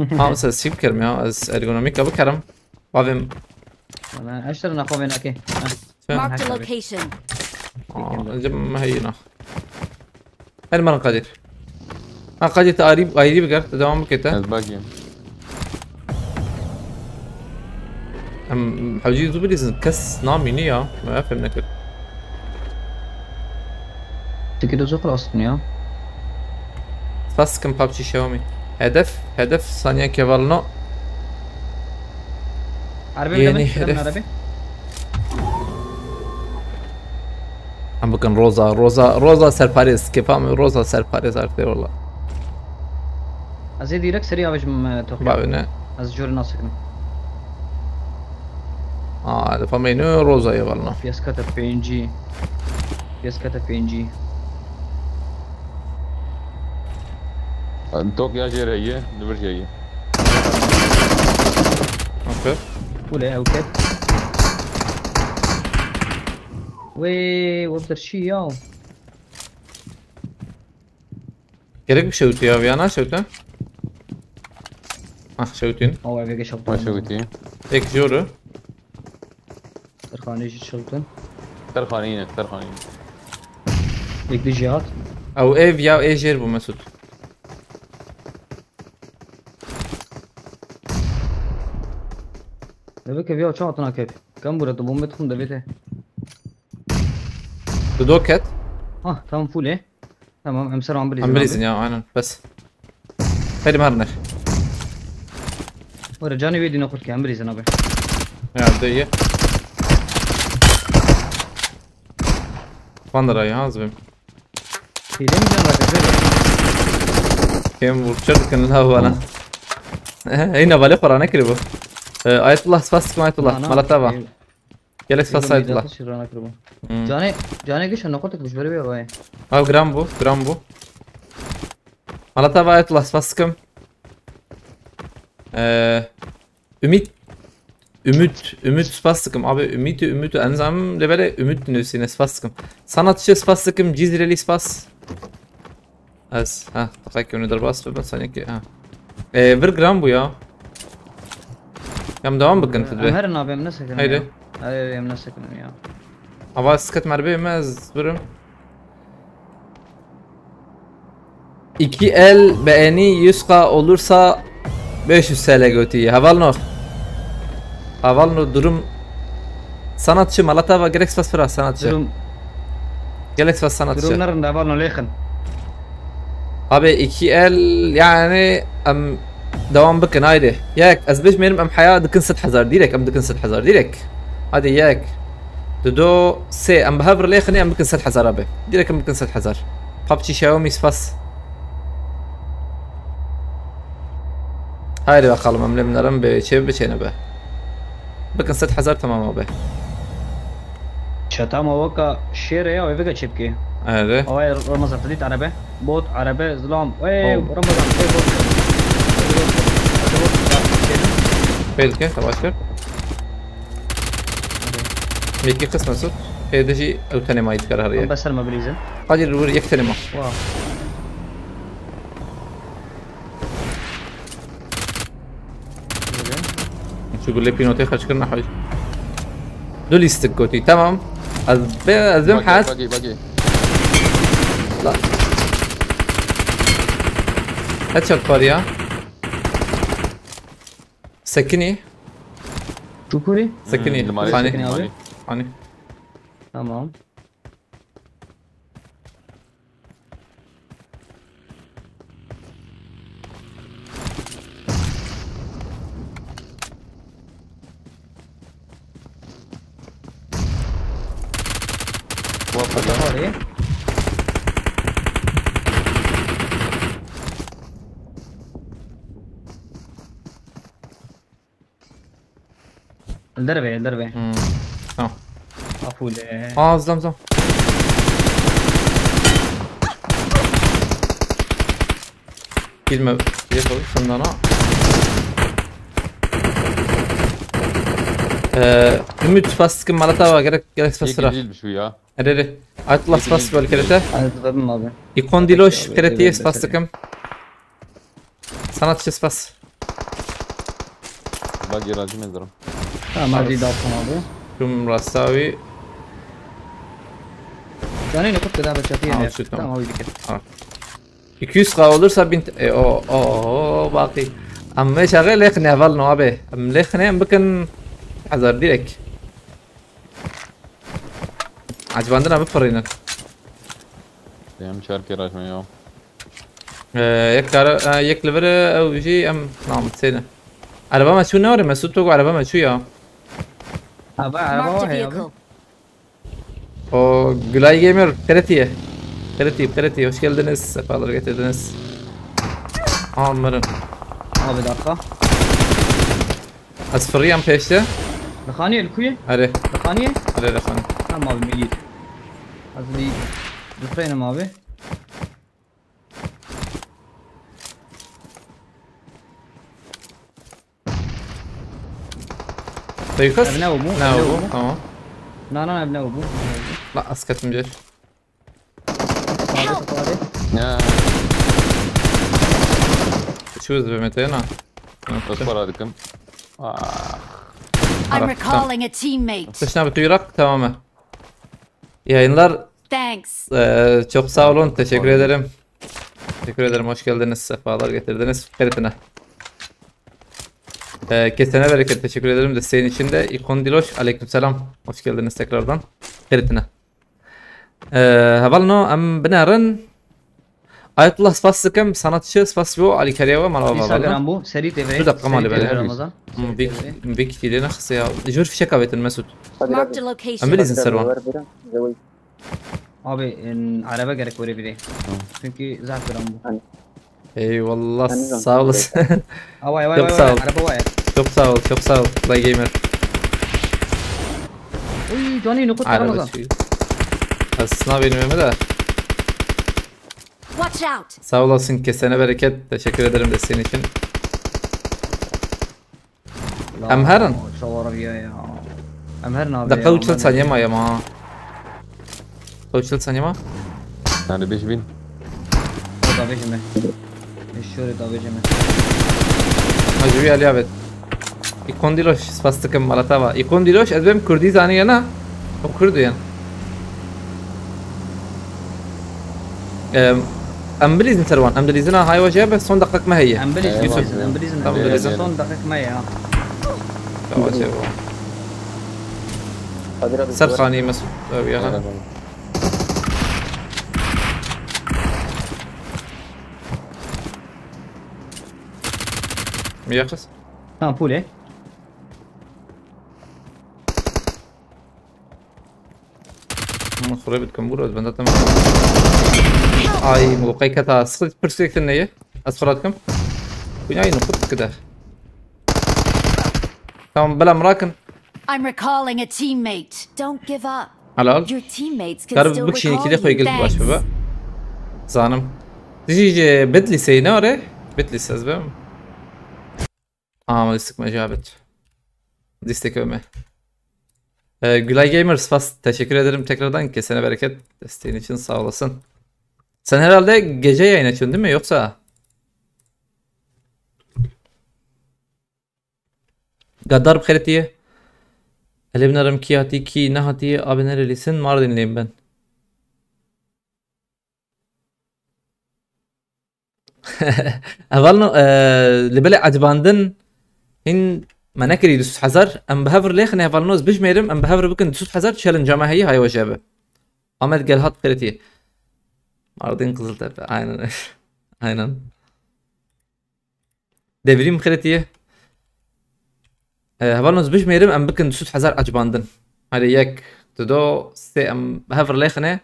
Tamam, siz şey bikerim ya, ez ergonomik abi kerim. Bavim. Valla eşter naxo ve nake. Sen. Marked a location. Aa, cem heyna. Her man Kadir. Ha, Kadir te ayrı, ayrı bir kart, devam bike te. Ez bakayım. Em, hewcî zû bilîzin, kes namîne ya. Me fêm nekir. Tiki de zû xilas bûn ya. Spas dikim PUBG Xiaomi. Hedef, hedef saniye kevalno. Arabê bide min, bide min arabê. Em bikin Roza, Roza, Roza serparêz. Kefa min Roza serparêz arte valla. Ez ê direkt serî avêjim, e, Tokyo. Bavê ne. Ez jor nas dikim. Aa, defa me ne Roza ye valla. Piyas kete pêncî. Piyas kete pêncî. Tokyo jê re ye, li vir jê ye. Aferin. Kule ew ket. Wê, wê bi şî ya. Gerek bir şewtî ya, ya na şewte? Ah, şewtîn. Awa eve geç. Ha, şewtî. Ek joru. Terxanê jî şewtin. Terxanê yine, terxanê yine. Ek de jî hat. Ew ev ya ê jêr bû Mesut. Deve kevya çawa tuna kev. Kam bura tu bombe tuxum devê te. Tu do ket. Ah, tamam, full e. Tamam, em ser an bilîzin. Em bilîzin abi ya, aynen. Bes. Hadi marner. Ora canê wê dîne xurt ke, em bilîzin abi. Ya, de ye. Van da ya, az bim. Hile mi can rakı? Kem vurça dikin la bana. Eyna bale xora ne kiribu. Ee, Ayetullah, spas dikim Ayetullah. Ana, Mala te va. Ee, Gelek spas Ayetullah. Hmm. Canê, canê giş noqotek bi ji ber wê vayê. Ew giran bû, giran bû. Mala te va Ayetullah, spas dikim. Ee, Ümit, Ümit, Ümit spas dikim. Abi Ümit, Ümit, en azından lê belê Ümit dinusîne, spas dikim. Sanatçı spas dikim, Cizreli spas. Ez, ha, deqek onu derbas bibin sanki, ha. Ee, vir gram bu ya. Em devam bikin, em herin abi, em nesekin. Haydi. Ya. Haydi, em nesekin ya. Hava sıkıt merbe mi, ez birim. İki el beğeni yüz K olursa beş yüz T L götü. Heval no. Heval no durum. Sanatçı, Mala te va, gelek spas fira sanatçı. Durum. Gelek spas sanatçı. Durum nerede, heval no lêxin. Abi iki el yani em devam bikin haydi. Yek, ez bêjmêrim em heya dikin sed hezar. Direkt em dikin sed hezar. Direkt. Hadi yek. Dido, sê, em bi hev re lê xinê, em bikin sed hezar abi. Direkt em bikin sed hezar. PUBG Xiaomi spas. Haydi bakalım, em lê binerin bi çê biçêne be. Bikin sed hezar, tamam abi. Çeta ma weka şêre ya, wê veke çê bikê. Erê. Away Ramazan, tu dît erebe. Bot, erebe, zilam. Ey, Ramazan, ey, bot. Fail ke, savaş kir. Yekî qism Mesut. Êdî jî ew tenê ma yî dikare heriye. Em beser me bilîzin. Hacî li wir yek tenê ma. Wa. Şu gulê pînotê xerc kirine hacî. Du lîstik gotî. Tamam. Ez bê, ez bêm hez. Bagi, bagi. La. Headshot var ya. Sekinî. Çukurî? Sekinî. Hmm, li malê. Xanî. Sekinî abi. Xanî. Tamam. Wa feda. Harê. Li derve, li derve. Hmm. Tamam. Afûle. Aa, zam zam. Girme, yapalım şundan ha. Ee, Ümit, spas dikim, Mala te va, gerek, gerek spas sıra. Değil şu ya. Hadi, hadi. Atlas spas bölkerete. Hadi, tabii abi. İkon Diloş, keretiye spas dikim. Sanatçı spas. Bak, yaracı mezarım. Tamam, hadi daha tamam abi. Tüm Rastavi. Canê ne kurt da çatıya. Tamam, abi, dikkat. Tamam abi, dikkat. Tamam. İki yüz K olursa bin t-, e, o, o, o, baki. Ama şaxê lêxine heval no abi. Em lêxine em bikin hezar direkt. Acibandina bipirînin. Em çar kere açma ya. Ee, yek kare, e, yek li vir e, ew jî em nam sêne. Araba me çû ne were Mesut, to araba me çû ya. Abi araba var ya abi. O Gülay Gamer, Kretiye. Kretiye, Kretiye, hoş geldiniz, sefalar getirdiniz. Aa, onların. Abi dakika. Ez firiyam peşte. Li xaniyê li ku ye? Erê. Li xaniyê? Erê, li xaniyê. Tamam abi, me gît. Ez li dixreynim abi. Peykas? Ev ne bu? Ne bu? Tamam. Na, na, ev ne bu? La, ez ketim cêr. Abi, abi. Ya. Çu ez bi meteyna. Ez para dikim. Ah. I'm recalling a teammate. Tişna bi tuyrak, tamam mı? Yayınlar Thanks. Ee, çok sağ olun. Teşekkür ederim. Teşekkür ederim. Hoş geldiniz. Sefalar getirdiniz. Xêr tune. Ee, kesene bereket. Teşekkür ederim desteğin için de. İkon Diloş. Aleykümselam. Hoş geldiniz tekrardan. Xêr tune. Ee, hevalno em binerin. Ayetullah spas dikim. Sanatçı spas bo alîkariya we mala. Dîsa geran bû. Serî tê vê. Du dakika malê bere. Ramazan. Hmm, bir, bir kişi de ne xise ya. Jür fişek avetin Mesut. Marked a location. Em bilîzin serwan. Abi, en, araba gerek oraya bile. Çünkü zaf geran bû. Eyvallah, sağ olasın. Away, away, çok sağ ol. Araba var. Çok sağ ol, çok sağ ol. Play Gamer. Uy, Johnny, nukut Ramazan. Aslında benim evime de. Watch out. Sağ olasın, kesene bereket. Teşekkür ederim desteğin için. Em herin. Çawa arabiya ya. Em herin abi. Dakika ya, çil saniye maye ma. Dakika çil saniye ma. Yani beş bin. O da beş mi? Eşşore da beş mi? Hacı bir Ali abi. İkon Diloş, spas dikim malatava. İkon Diloş, ez bêm Kurdî zanî ya na? O Kurd yan. Em, em bilîzin serwan, em dilîzin a hay wajê be, son dakik me heye. Em bilîzin, Yusuf. Em bilîzin, em bilîzin. Tamam, bilîzin. Son dakik me ya. Tamam, şey bu. Ser xanî Mesut, ev ya. Mi ya kız? Tamam, pule. Hûn xwe rê bidikim, bûra, ez benda te me. Ay, moqey keta, sıkı pırsık ne ye? Ez xwe rê dikim. Kunya yine kut kide. Tamam, bela mırakın. I'm recalling a teammate. Don't give up. Helal. Your teammates can Kar still bir kişinin recall ikili koy you. Gelip baş Thanks. Baba. Zanım. Dişi Bitlis'e ne var e? Bitlis ez ben. Ama sıkma cevap et. Destekleme. Ee, Gülay Gamer, spas, teşekkür ederim tekrardan. Kesene bereket. Desteğin için sağ olasın. Sen herhalde gece yayın açıyorsun değil mi? Yoksa? Gaddar bi xêr tî. Elê binerim kî hatî, kî nehatî, abi nerelisin? Mardinliyim ben. Hevalno, e, li belê ecibandin hîn me nekirî du sed hezar. Em bi hev re lêxin hevalno, ez bijmêrim, em bi hev re bikin du sed hezar, challenge-a me heyî, hay we jê be. Ahmet Gelhat Xêretî. Mardin Kızıltepe, aynen. Aynen. Devrîm Xêretî. E, hevalno, ez bijmêrim, em bikin du sed hezar ecibandin. Hadi yek, du, do, sê, em bi hev re lêxine.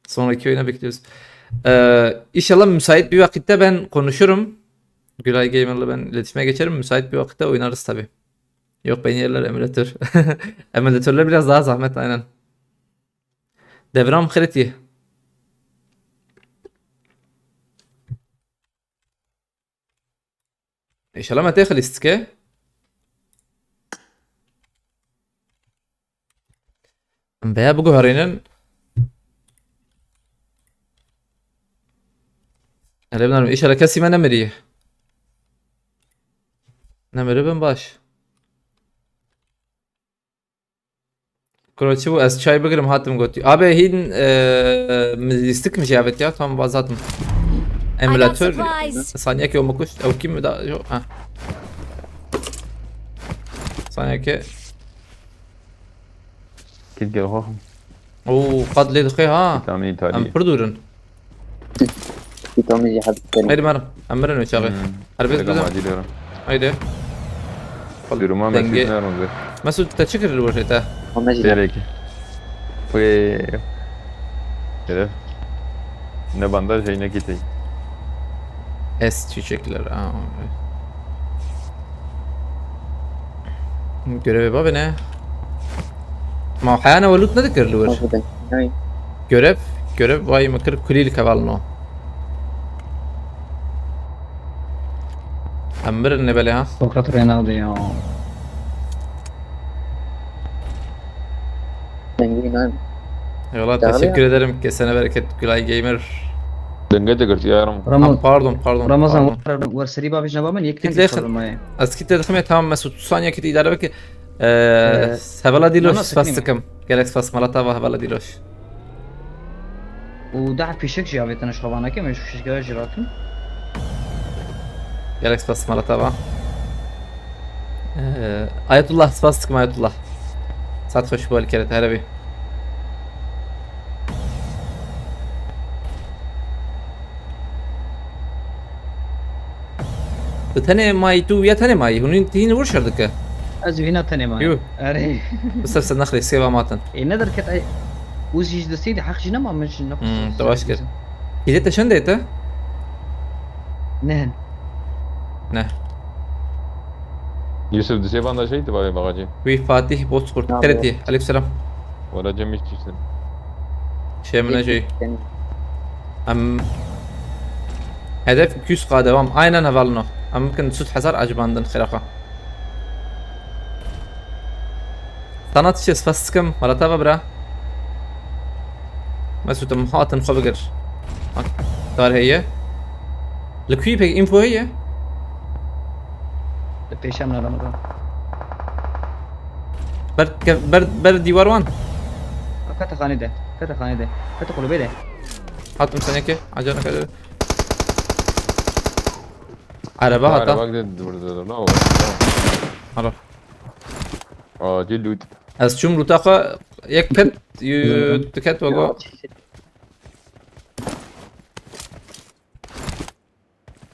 Sonraki oyuna bekliyoruz. Ee, inşallah müsait bir vakitte ben konuşurum. Gülay Gamer'la ben iletişime geçerim. Müsait bir vakitte oynarız tabii. Yok, beni yerler emülatör. Emülatörler biraz daha zahmet, aynen. Devran Xêretî. Înşallah me tê xilîs dike. Em vêya biguherînin. Erê binêrim, înşallah kesî me nemirî. Nemiribin baş. Kuro çi bû? Ez çay bigirim, hatim gotî. Abi hîn, e, lîstik mi jî evet ya? Tamam, vazhatim. Emülatör. Saniyeke o mu kuşt? Ew kim mi da? Yok, ha. Saniyeke. Kit gel xwe. Oo, qat lê dixê ha. Tamî tarî. Em pir dûr in. Tamî jî heb. Haydi marim. Em mirin wê çaxê. Hmm. Her bêz Pêka bizin. Macî lêro. Haydi. Duruma Mesut ne rûnde? Mesut, te çi kir li wê te? Ama jî. Sereki. Wê. Şeref. Ne bandaj, hey, ne kitey. Es çiçekler. Aa. Göreve babine. Ma heyana we lût nedikir li wir. Görev, görev vay me kir kulî li kevalno. Em mirin ne belê ha? Sokrat Ronaldo ya. Dengê nan. Eyvallah, teşekkür ederim. Kesene bereket Gülay Gamer. Denge de girdi ya. Ramazan. Ha, pardon, pardon, Ramazan, pardon. Wer, wer serî bavêjine ba min, yek Kit tengî lêxin. Problema ye. Ez kit lêxim ya, tamam Mesut. Saniye kit idare bike. Ee, Ee, hevala Dîloş, nana, spas sıkıntı dikim. Gelek spas, mala te ava, hevala Dîloş. Û daha fişek jî avêtine ji xwe, vaneke me ji fişekê jî rakim. Gelek spas, mala te ava. Ee, Ayetullah, spas sıkım Ayetullah. Saat xweş bol kere, te here bî. Tu tenê mayî, tu ya tenê mayî? Hûn tihîn wir şer dike? Ez vîna tenê mayî. Yuh. Erê. Bi ser ser nexlê sêva matin. Ê, ne derket, ey. Û jî ji destê de heq jî nema, min jî ne. Hmm, te baş kir. Kîlê te çend e te? Nehin. Ne. Yusuf, di sêvan de şey, tu bavê bagacê. Wî Fatih Bozkurt. Abi. Teretî. Aleykümselam. Wala Cem hiç işte. Şey, min ne şey. Em hedef iki yüz K devam. Aynen hevalno. Em bikin sud hezar acibandin xêra xwe. Sanat çi spas dikim. Mala te ava bira. Mesûd, em hatin xwe bigir. Bak, dar heye. Li kuyî pek info heye? Li pêşem ne Ramazan. Ber, ber, ber dîwar wan. Kete xanê de. Kete xanê de. Kete kulübê de. Hatim senekê. Acele kete. Araba hata. Araba gitti burada da. Ne oldu? Alo. Acil loot. Ez çûm loota xwe yek ket, yu-, diket ve got.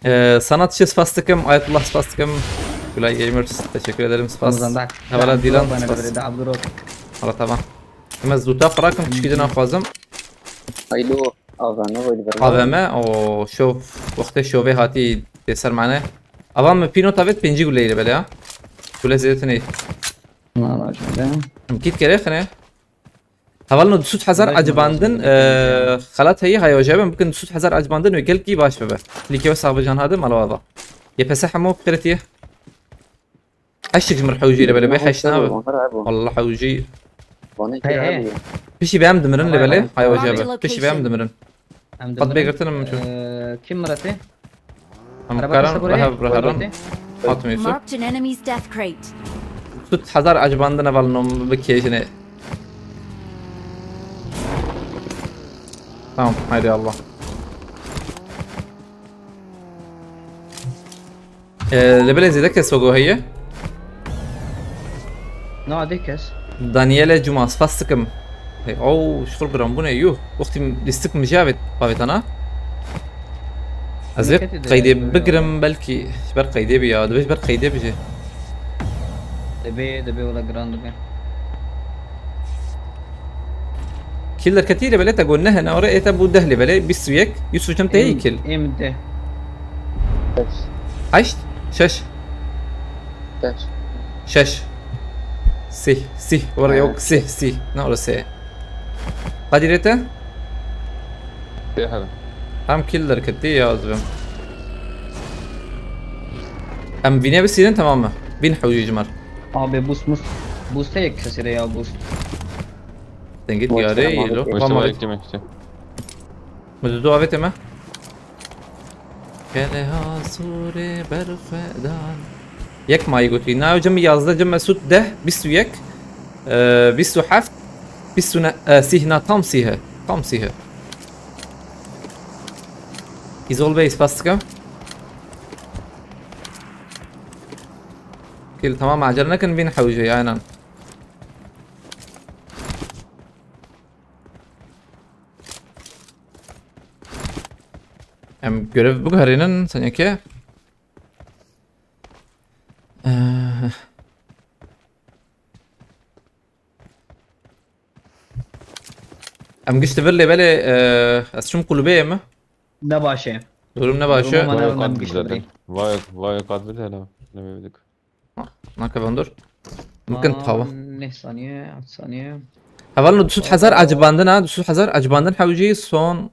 Ee, sanat çi spas dikim, Ayetullah spas dikim. Gülay Gamers, teşekkür ederim, spas. Ramazan da. Hevala Dilan, spas. Hala tamam. Em ez loota xwe rakim, tişkî din naxwazim. Haylo, A V M, haylo, berber. A V M, o şov, wextê şovê hatî tê ser mane. Avan me pînot avêt pêncî guleyê li belê ha. Gule zêde tune. Na, na, şöyle. Em kît kerê xine. Hevalno du sed hezar acibandin, e, xelat heye, haya jebin bikin du sed hezar acibandin ve gelkî baş bebe. Lîke ve saxbe can hade, mala ava. Y P S hemo qiretiye. Heştik ji mir hewjî li belê bê heşt nabe. Wallah hewjî. He, he. Pişî be em dimirin li belê, haya jebe. Pişî be em dimirin. Em Qet dimirin. Bê girtin em çûn. Ee, kim Murat'ı? Em karan rehev reherin. Hatim Yusuf. Marked an enemy's death crate. Sud hezar acibandin hevalno bikêjine. Tamam, haydi Allah. Ee, li belê zêde kes wego heye? Na, dê kes. Daniele Cuma, spas dikim. Hey, ow, şixul giran bûne, yuh. Wextî lîstik min jî avêt, avêtana. Ez vê qeydê bigirim, belkî ji ber qeydê bî ya. Divê ji ber qeydê bijê. Dibê, dibê, wela giran dibe. Kil derketî lê belê te got neh ne ore, ê te bû deh lê belê, bîst û yek, Yusuf Cem te yê kil. Êm de. Heşt? Şeş. Şeş. Şeş. Sih, sih, ore yok, sih, sih. Ne ore sih. Kadirê te? Sih. Hem kil derketî ya ez bim. Em vînê bisînin, tamam mı? Vîn hewjî ji me re. Abi boost must. Boost heye kesê re ya boost. Dengê diyarê yelo. Muştema ektim işte. Mudu avête me. Gele ha sûrê berxwedan. Yek mayî gotî. Nayê cem yazdeh, cem Mesûd deh, bîst û yek, e, bîst û heft, bîst û ne, e, sîh, na tam sîh e. Tam sîh e. Îzol Bey, spas dikim. Kil, tamam, acele nekin, vîn hewce, aynen. Em görev biguherînin, seneke. Eh. Em gişt vir lê belê, eh, ez çûm kulübeyê mi? Ne baş e. Durum ne baş e? Durum ama ne Vay, önemli kat bir şey zaten. Değil. Vay, vay, kat bir hele. Ne bildik. Ha, nake van dur. Mümkün tava. Ne saniye, at saniye. Hevalno du sed hezar acibandin ha, du sed hezar acibandin hewcî son.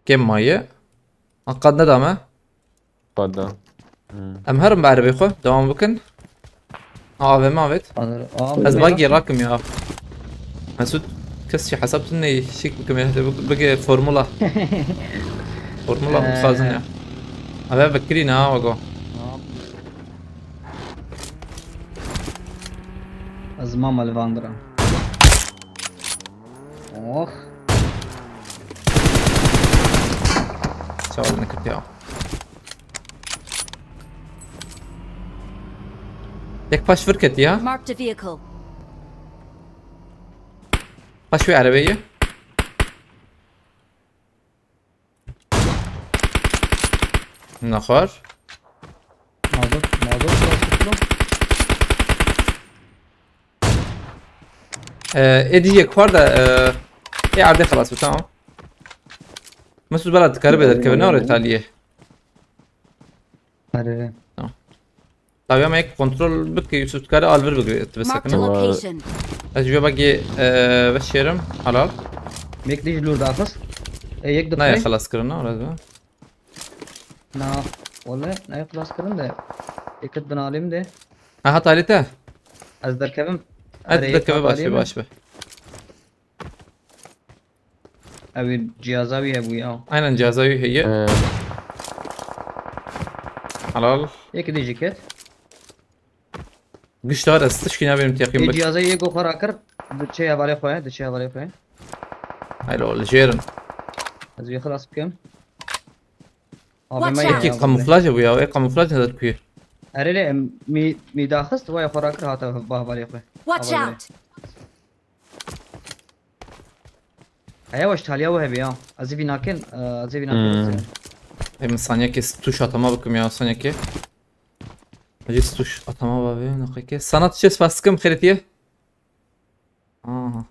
Kêm maye. Ha, qad nedame. Qad da. Hmm. Em herin bi erebê xwe, dewam bikin. A V M avêt. Anır, A V M. Ez bagî rakim ya. Mesûd, kes jî hesab tune şik bikim ya, bige formula. Formula Ee. Mixazin ya. Eve vekirî ne ha, wego. Tamam. Zimama li van dira. Oh. Sağ olun, nekirtiya. Yek paş vir ketiya. Marked a vehicle. Paş wê erebeyê. Nexwer. Mazot, mazot, mazot. Ee, ê dî yek xwar de, ee, ê erdê xelas bû, tamam. Mesut bela dikare bê derkeve, ne orê taliyê. Erê. Tamam. Tabii ama ek kontrol bike, Yusuf dikare al bir bigre, et Marked a bese. Location. Ez jüye bagi, ee, ve şerim, halal. Mek dij lur daxist. E, yek de Ne play. Xelas kirin, ne orada? Na, wele, ne xelas kirin de. Eket bin alim de. Aha, talite. Ez derkevim. Ez Erê, derkeve baş be, baş be. Ew ê cihaza wî hebû ya. Aynen, cihaza wî heye. Ee. Halal. Yek dî jî ket. Güç dar ez tişkî nabênim teqîm Ê bik. Cihaza yek xwe rakir. Diçe hevalê xwe, diçe hevalê xwe. Helal, jêrin. Ez wî xilas bikim. Abi Watch me out. Ê kamuflaj e bu ya, ê kamuflaj ne der kuye. Erê lê, em, mi, mi daxist, waya xwe rakir hata ba hevalê xwe. Watch out. Heya weş taliya we hebe ya. Ez ê vî nakin, e, ez ê vî nakin. Hmm. Ê min saniyekê tuş atama bikim ya, saniyekê. Ecî tuş atama bavê, nokeke. Sanat çi spas dikim, xêretiye? Aha.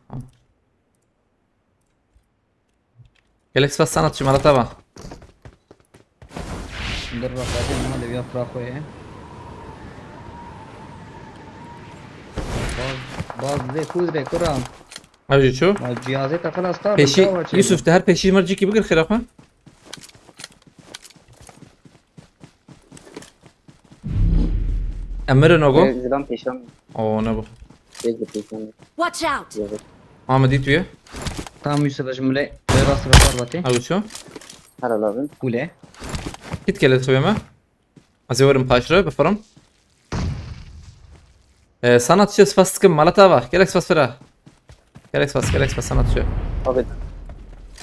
Gelek spas sanatçı, mala te va. Dur bak, hadi ama de bir yaprak koy ya. Baz, baz de kudre kuram. Hadi ço. Ma cihazê te xilas kar. Peşî, Yusuf, te her peşî mercîkî bigir xêra xwe. Emir nogo. Zidan peşan. O ne bu? Pêk bi pêkan. Watch out! Yazık. Ahmet, dît wî ye? Tamam Yusuf, ez ji min lê rast ve kar vatê. Ew ço? Her lazim. Kule. Kit kele tüyeme. Ez ê werim paşre, bifirim. Ee, sanatçı spas dikim, mala te va. Gelek spas fira. Gelek spas, gelek spas sanatçı. Abi.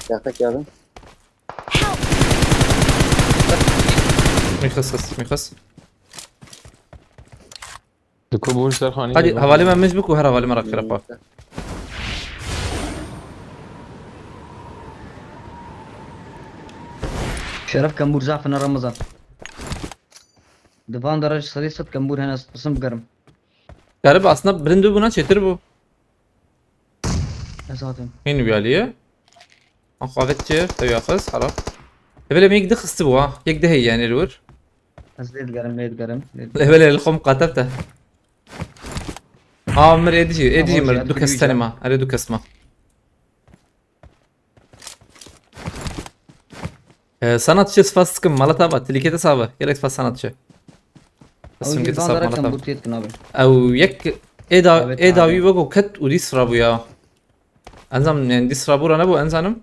Yakak yardım. Help! Mixas, mixas. Diku bû ji ser xanî. Hadi, hevalê me min ji biku her hevalê me re xêra xwe. Şeref kembûr zaf ne Ramazan. Di van de re ji sedî sed kembûr hene, ez dipisim bigerim. Garip aslında bilind bûna çêtir bû. Ez hatim. Hîn wî alî ye. An xwe vet çi, tev ya xist, hela. Evele min yek di xisti bû ha. Yek di heye yani li wir. Ez lê digerim, lê digerim, lê digerim. Evele li xwe miqatel te. Ha, mir ê dijî, ê dijî mir, du kes tenê ma. Erê du kes ma. Ee, sanatçı spas dikim, mala te va, tilîkê te sabe. Gelek spas sanatçı. Ew jî van dara kembûrtiyê dikin abi. Ew yek ê da-, ê dawî wek ket û dîs rabû ya. Enzam, yani dîs rabû ra nebû, enzanim.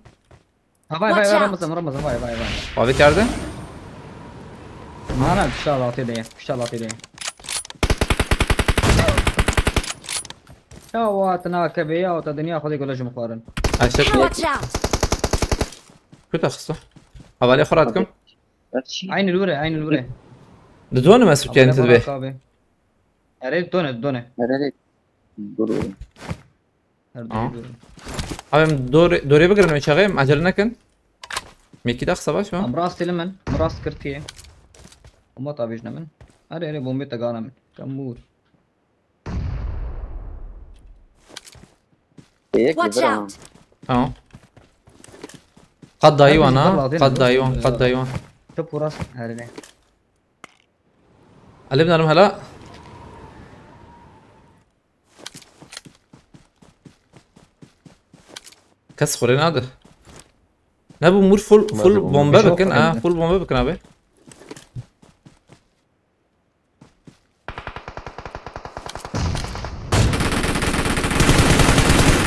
Ha, vay, vay, vay, Ramazan, Ramazan, vay, vay, vay. Abi geldi. Ana, inşallah tê de, inşallah tê de. Ya, wa te nakeve ya, te dinya xwedê gole ji min xwarin. Aşağı. Watch out! Kuta xisto. Havale xwe radikim. Aynı lure, aynı lure. Di done me suçiyên te dibe. Erê done, done. Erê dur. Her Aa. Dore, dore. Abi em dore, dore bigirin, çaxê em acele nekin. Mekî dax savaş mı? Em rast li min, em rast kirtiye. Ama tabii ne min. Erê, erê, bombe te gana min. Kamur. Watch out! Tamam. Qad dayı wana, qad dayı wan, qad dayı wan. Çöp uğras, her ne. Alem darım hala. Kes xurê nade. Ne bu mur full, full bombe bikin, ha, full bombe bikin abi.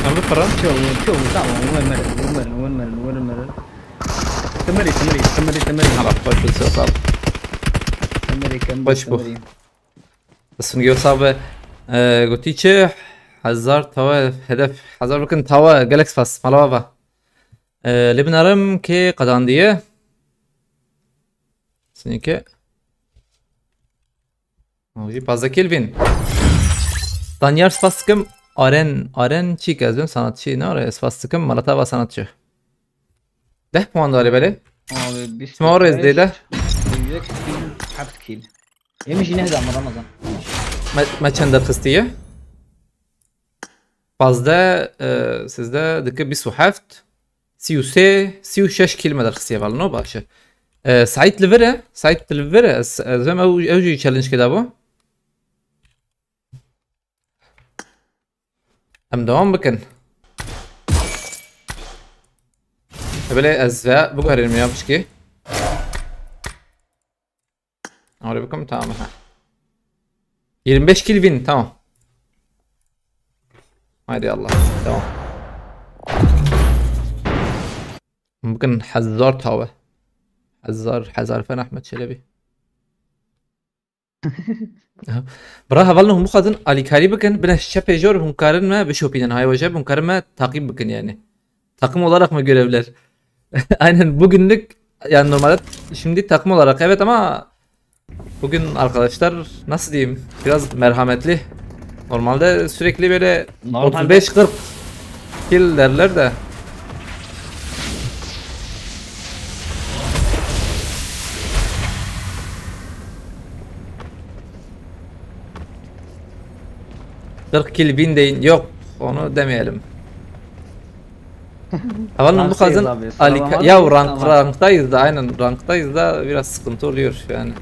Em bi firan. Çoğu, çoğu, tamam, win merin, win merin, win merin, win merin. Temeri, temeri, temeri, temeri. Hala, hoş bulduk, sağ ol. Temeri, temeri, hoş bu. Temeri. Destûn giyo sabe, e, gotî çi? Hezar tawe hedef. Hezar bikin tawe. Gelek spas. Mala bava. Ee, lê binarim kê qazandiye. Sinike. Jî pazdeh Kelvin. Danyar spas dikim. Aren, Aren çîk ez bim sanatçı ne ara spas dikim. Malatava sanatçı. Deh puan dare belê. Abi, Sima o rêz dê de. Heft kil. Em jî nehda me Ramazan. Me, me çend derxistiye? Pazdeh, e, sizde dike bîst û heft. Sî û sê, sî û şeş kil me derxistiye, hevalno baş e. E, Saîd li vir e, Saîd li vir e, ez, ez vêm ew, ew jî challenge keda bû. Em devam bikin. E, belê ez ve biguherînim ya pişkî. Oraya bakalım, tamam, ha. Yirmi beş Kelvin, tamam. Haydi Allah, tamam. Bugün hezar tawe. Hezar, hezar fen Ahmet Çelebi. Bira hevalno hûn bixwazin alîkarî bikin, bine şepê jor hûn karin me bişopînin. Hay weje hûn karin me takip bikin yani. Takım olarak mı görevler? Aynen bugünlük yani normalde şimdi takım olarak evet ama bugün arkadaşlar nasıl diyeyim biraz merhametli. Normalde sürekli böyle Normalde otuz beş kırk kill derler de. Kırk kill bin deyin. Yok, onu demeyelim. Hevalno Ranktayız bixwazin abi, alîka-, sıralamanın ya rank, tamam. Ranktayız da, aynen ranktayız da biraz sıkıntı oluyor yani.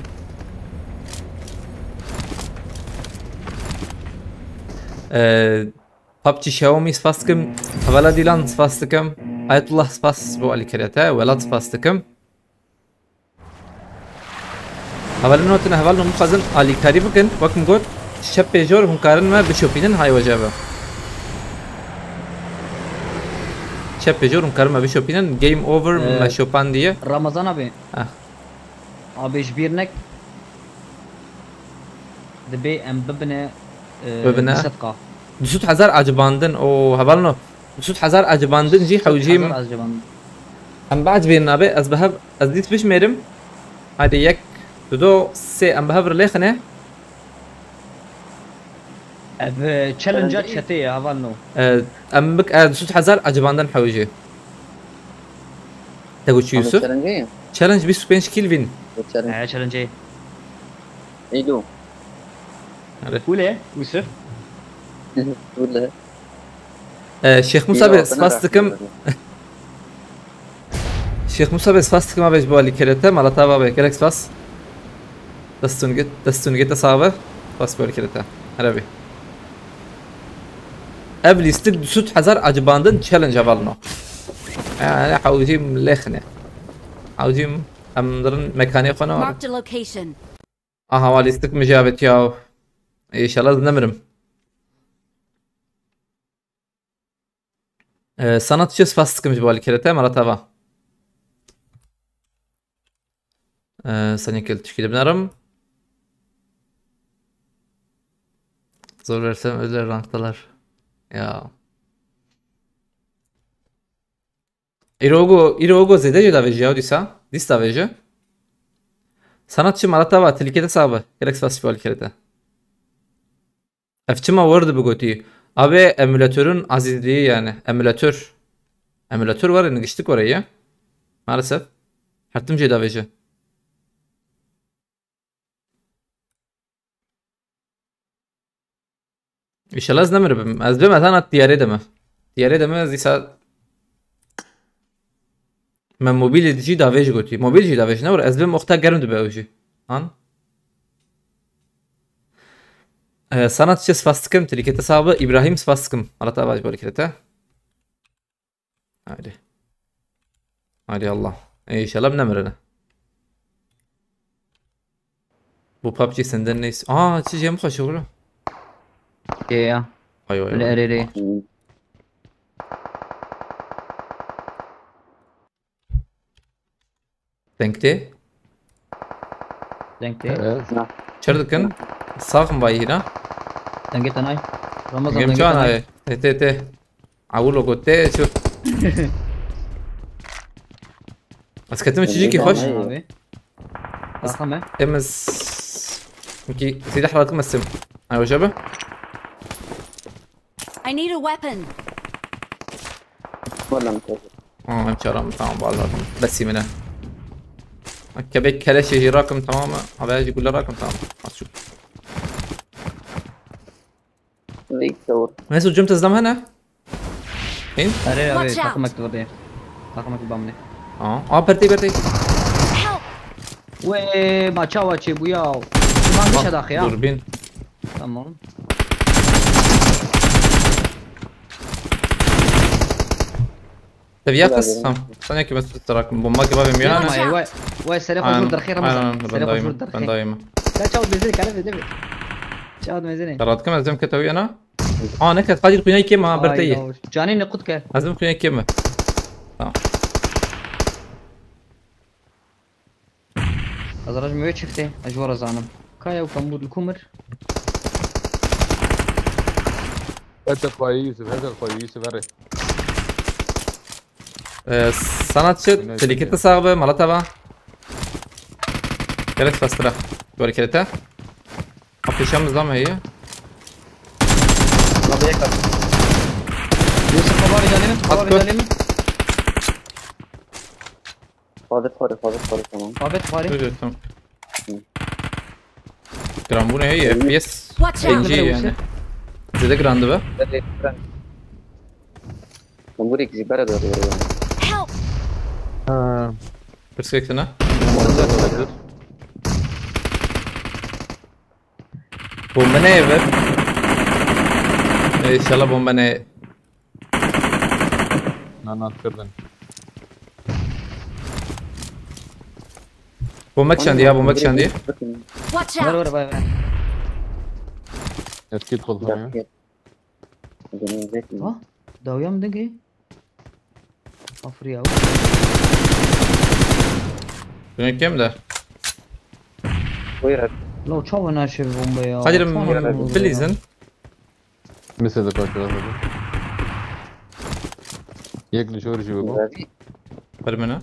Ee, PUBG Xiaomi spas dikim, Hevala Dilan spas dikim, Ayetullah spas bo alîkiriyete, Welat spas dikim. Hevalin notine hevalin hûn bixwazin alîkarî bikin. Wek min got, şepê jor hûn karin me bişopînin, hay weje be. Şepê jor hûn karin me bişopînin. Game over, Ee, me şopandiye. Ramazan abi. Heh. Abi ji bîr nek. Dibê em bibine, e, Bibine. du sed K. Du sed hezar acibandin, o hevalno. Du sed hezar acibandin jî hewcîm. Hezar acibandin. Em biacibînin abi, ez bi hev, ez dît bijmêrim. Haydi yek, du, do, sê, em bi hev re lêxine. Ev, e, challenge-a çetê ye, hevalno. E, em bik, e, du sed hezar acibandin hewcî. Te got çi Yusuf? Challenge ye? Challenge bîst û pênc Kelvin. Challenge. He, challenge ye. Eydo. Hadi. Hule, Yusuf. Hule. Ee, Şêx Musa bê, spas dikim. Şêx Musa bê, spas dikim abi ji bo alîkiriyete, mala te ava be, gelek spas. Destun git, destun git sabe. Spas bo alîkiriyete. Herebî. Ev lîstik du sed hezar acibandin challenge hevalno. Yani hewcîm lêxine. Hewcîm em dirin mekanê xwe ne. Marked a location. Aha, wa lîstik min jî avêt ya. Ê, înşallah ez nemirim. Ee, sanatçı spas dikim ji bo alîkiriyete, mala te ava. Ee, senî kil tişkî dibinarim. Zor versem öyle ranktalar. Ya. Îro go, îro go zêde jê davêjî ya dîsa. Dîs davêje. Sanatçı mala te ava, tilkê te sabe. Gelek spas ji bo alîkiriyete. Ev çima word bigotî? Abi emülatörün azizliği yani. Emülatör. Emülatör var ya, nigiştik oraya. Maalesef. Her tim jê davêje. Înşallah ez nemiribim. Ez bim, ez hana diyarê de me. Diyarê de me, ez dîsa me mobilê jî davêj gotî. Mobil jî davêj ne were, ez bim oxta germ dibe ew jî. An? Ee, sanatçı spas dikim, tilkê te sabe, İbrahim spas dikim. Allah te ava ji bo alîkiriyete. Haydi. Haydi Allah. Ê, înşallah em nemirine. Bu PUBG senden neyse. Aa, çi cem xweş oğlum. Ê ya. Ay, ay, Li ay. Erê rê. Deng tê? Deng tê? Evet. Çer dikin? Sax in bayî hîna? Dengê te nayê. Ramazan, Gem çan ay. Te te te. Awulo gote çu. Ez ketim çicikî xweş. Abi. Daxime. Em ez. Ki silah rahatım esim. Ay hoca be. I need a weapon. Wala mı? Tamam, çaram, tamam, vallahi. Besimine. Kebek keleşe hirakim tamam mı? Abi, jî gule rakim tamam. Az çok. Late door. Mesut, cem tezlam hene? Hin? Arê, arê, Watch out! Takım ekti burada. Takım ekti bamli. Aa, aa, pertey, pertey. Help! Wê, ma çawa çê bû ya? Şivan dişe daxi ya. Durbin. Tamam. Te viya qis? Tamam. Sen yekî Mesut terakim. Bomba gibi bir yana. Watch out! Wê, wê, serê xwe jûr derxê Ramazan. Aynen, serê xwe jûr derxê. Ben dayım. Ya çaw bezir kare de mi? Çaw bezir. Karatkim ez dem kete yana. Aa, ne ket? Kadir, xwînayê kêm ha, berteyê. Canî ne qut ke? Ez ê xwînayê kêm. Tamam. Ez raj mi wê çiftê, ez ji we re zanim. Kaya û kambûr li ku mir? Hete xwayê Yusuf, hete xwayê Yusuf, here. Ee, sanatçı, tehlikete sahibi, Malatava. Gerek fastira. Böyle kerete. Apişemiz lan heye. Abi, yek at. Yusuf, xebar ilerleyelim, xebar ilerleyelim. Xwazir xwarê, xwazir xwarê, tamam. Abi, xwarê. Dur, dur, tamam. Hı. Giranbûne heye, F P S. Watch out! Pêncî yani. Zêde giran dibe. Tamburek jî bere de. Help! Ha. Pirsek tine. Bombe neyê vir? Ê, inşallah bombe ne. Na, na, kırdın. Bombe kişendi ya, bombe kişendi. Watch out! Var, var, var, var. Eski koltuğu ya. Dönecek mi? Ha? Dawiya mı dengê? Afiriya. Dönük kim de? Buyur abi. La çawa naşe bomba ya? Kadir'im, bilizin. Mesela bak, bak, bak. Yek li jor jî bû. Abi. Permene.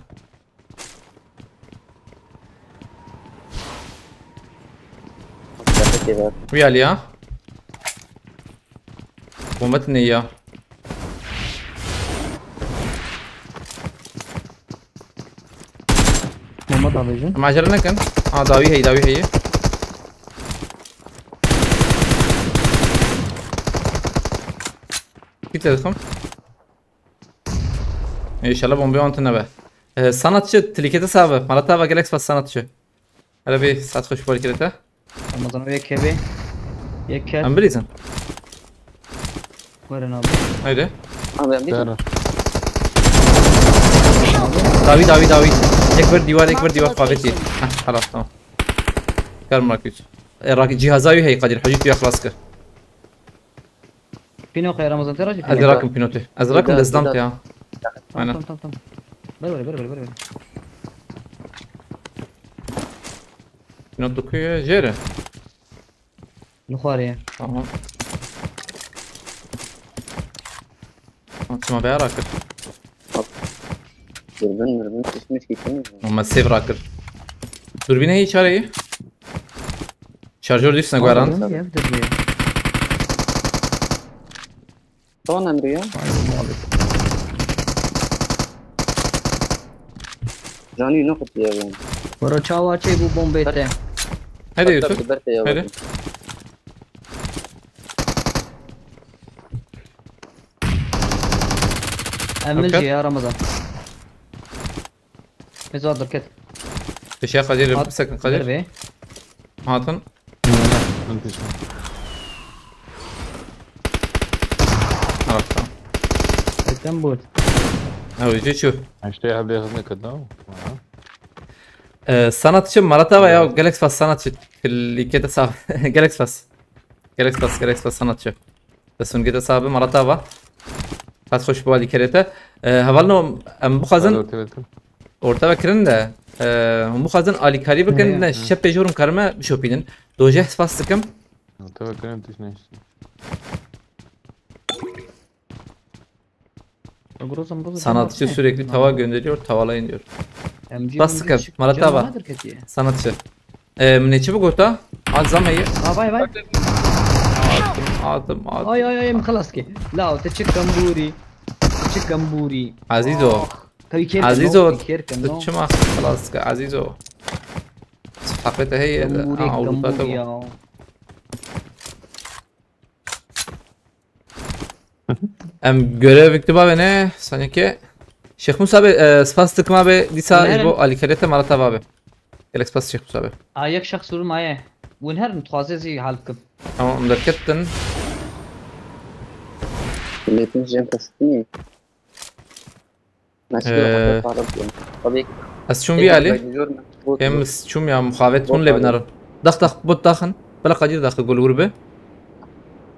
Wî alî ya. Bombe tine ya. Bombe da bêjin. Em acele nekin. Aa, dawî heye, dawî heye. Git dedim. İnşallah bombayı on tane be. Ee, sanatçı, tehlikede sahibi. Malatava, Galaxy Pass sanatçı. Hele bir saat hoş bu harekete. Ramazan o yek hebi. Yek ket. Em bilîzin. Verin abi. Haydi. Abi, abi. Ver. Davi, davi, davi. Yek ver dîwar, yek ver dîwar, qaveti. Heh, halas, tamam. Kar mı rakıyorsun? E, rak-, cihaza yu hey, Kadir. Hacı tu ya xelas kir. Pîno xwe Ramazan te rajî. Ez pîno. Rakim pînotê. Ez rakim, dezdan te ya. Tamam, aynen. Tamam, tamam, tamam. Ber were, ber were, ber were. Pînot li ku ye? Jêre. Li xwarê ye. Tamam. Tamam, çima be rakir. Dürbün, dürbün, çeşmiş geçemiyor. Ama sev rakir. Dürbüne hiç arayı. Şarjör düşsene, Gueran. Oğlum, ya, dur bir. Son emri ya. Vay be, muhabbet. Canî ne kutuya ben. Wero çawa çê bû bombê te. Hadi Yusuf. Hadi. Emil ya Ramazan. Mezar derket. Peşe Kadir, bir sakın Kadir. Nerede? Hatın. Min tişt. Arka. Ekten bu. Ha, öyle şu. İşte ya bir hızlı kadar. Ee, sanatçı Malatava ya, Galaxy Pass sanatçı. Likete sağ. Galaxy Pass. Galaxy Pass, Galaxy Pass sanatçı. Te sungê te sabe Malatava. Qas xweş bi alî kerê te. E, hevalno em bixwazin orte vekirin de, e, hûn bixwazin alîkarî bikin, ne, şepê jor hûn karime bişopînin. Dojeh spas dikim. Orte vekirin tişt ne işte. Groza mroza Sanatçı sürekli tava gönderiyor, tavalayın diyor. Bas sıkı, Marat abi. Sanatçı. Ee, ne çi bu gota? Alzheimer. Aa, vay, vay. Aldım, aldım, aldım. Ay, ay, ay, em xelas ki. La, te çi kambûrî. Te çi kambûrî. Azizo. Ah, tabii ki Azizo, erken, no, tabii ki erken, tu no. Çima xelas ki, Azizo? Sixafete heye. Kambûrî, aa, kambûrî ya. Em görev mektuba ve ne? Sanki. Şêx Musa be, e, spas dikim abi, dîsa ji bo alîkariyete Marat abi. Gelek spas Şêx Musa be. A, yek şexs û maye. Win her dixwaze zî hal bikim. Tamam, em derketin. Lêtin jin testinî. Ee, ez çûm vî alî. Em çûm ya muxabet hûn lê binarin. Dax dax bot daxin. Bela Kadir daxi gol vur be.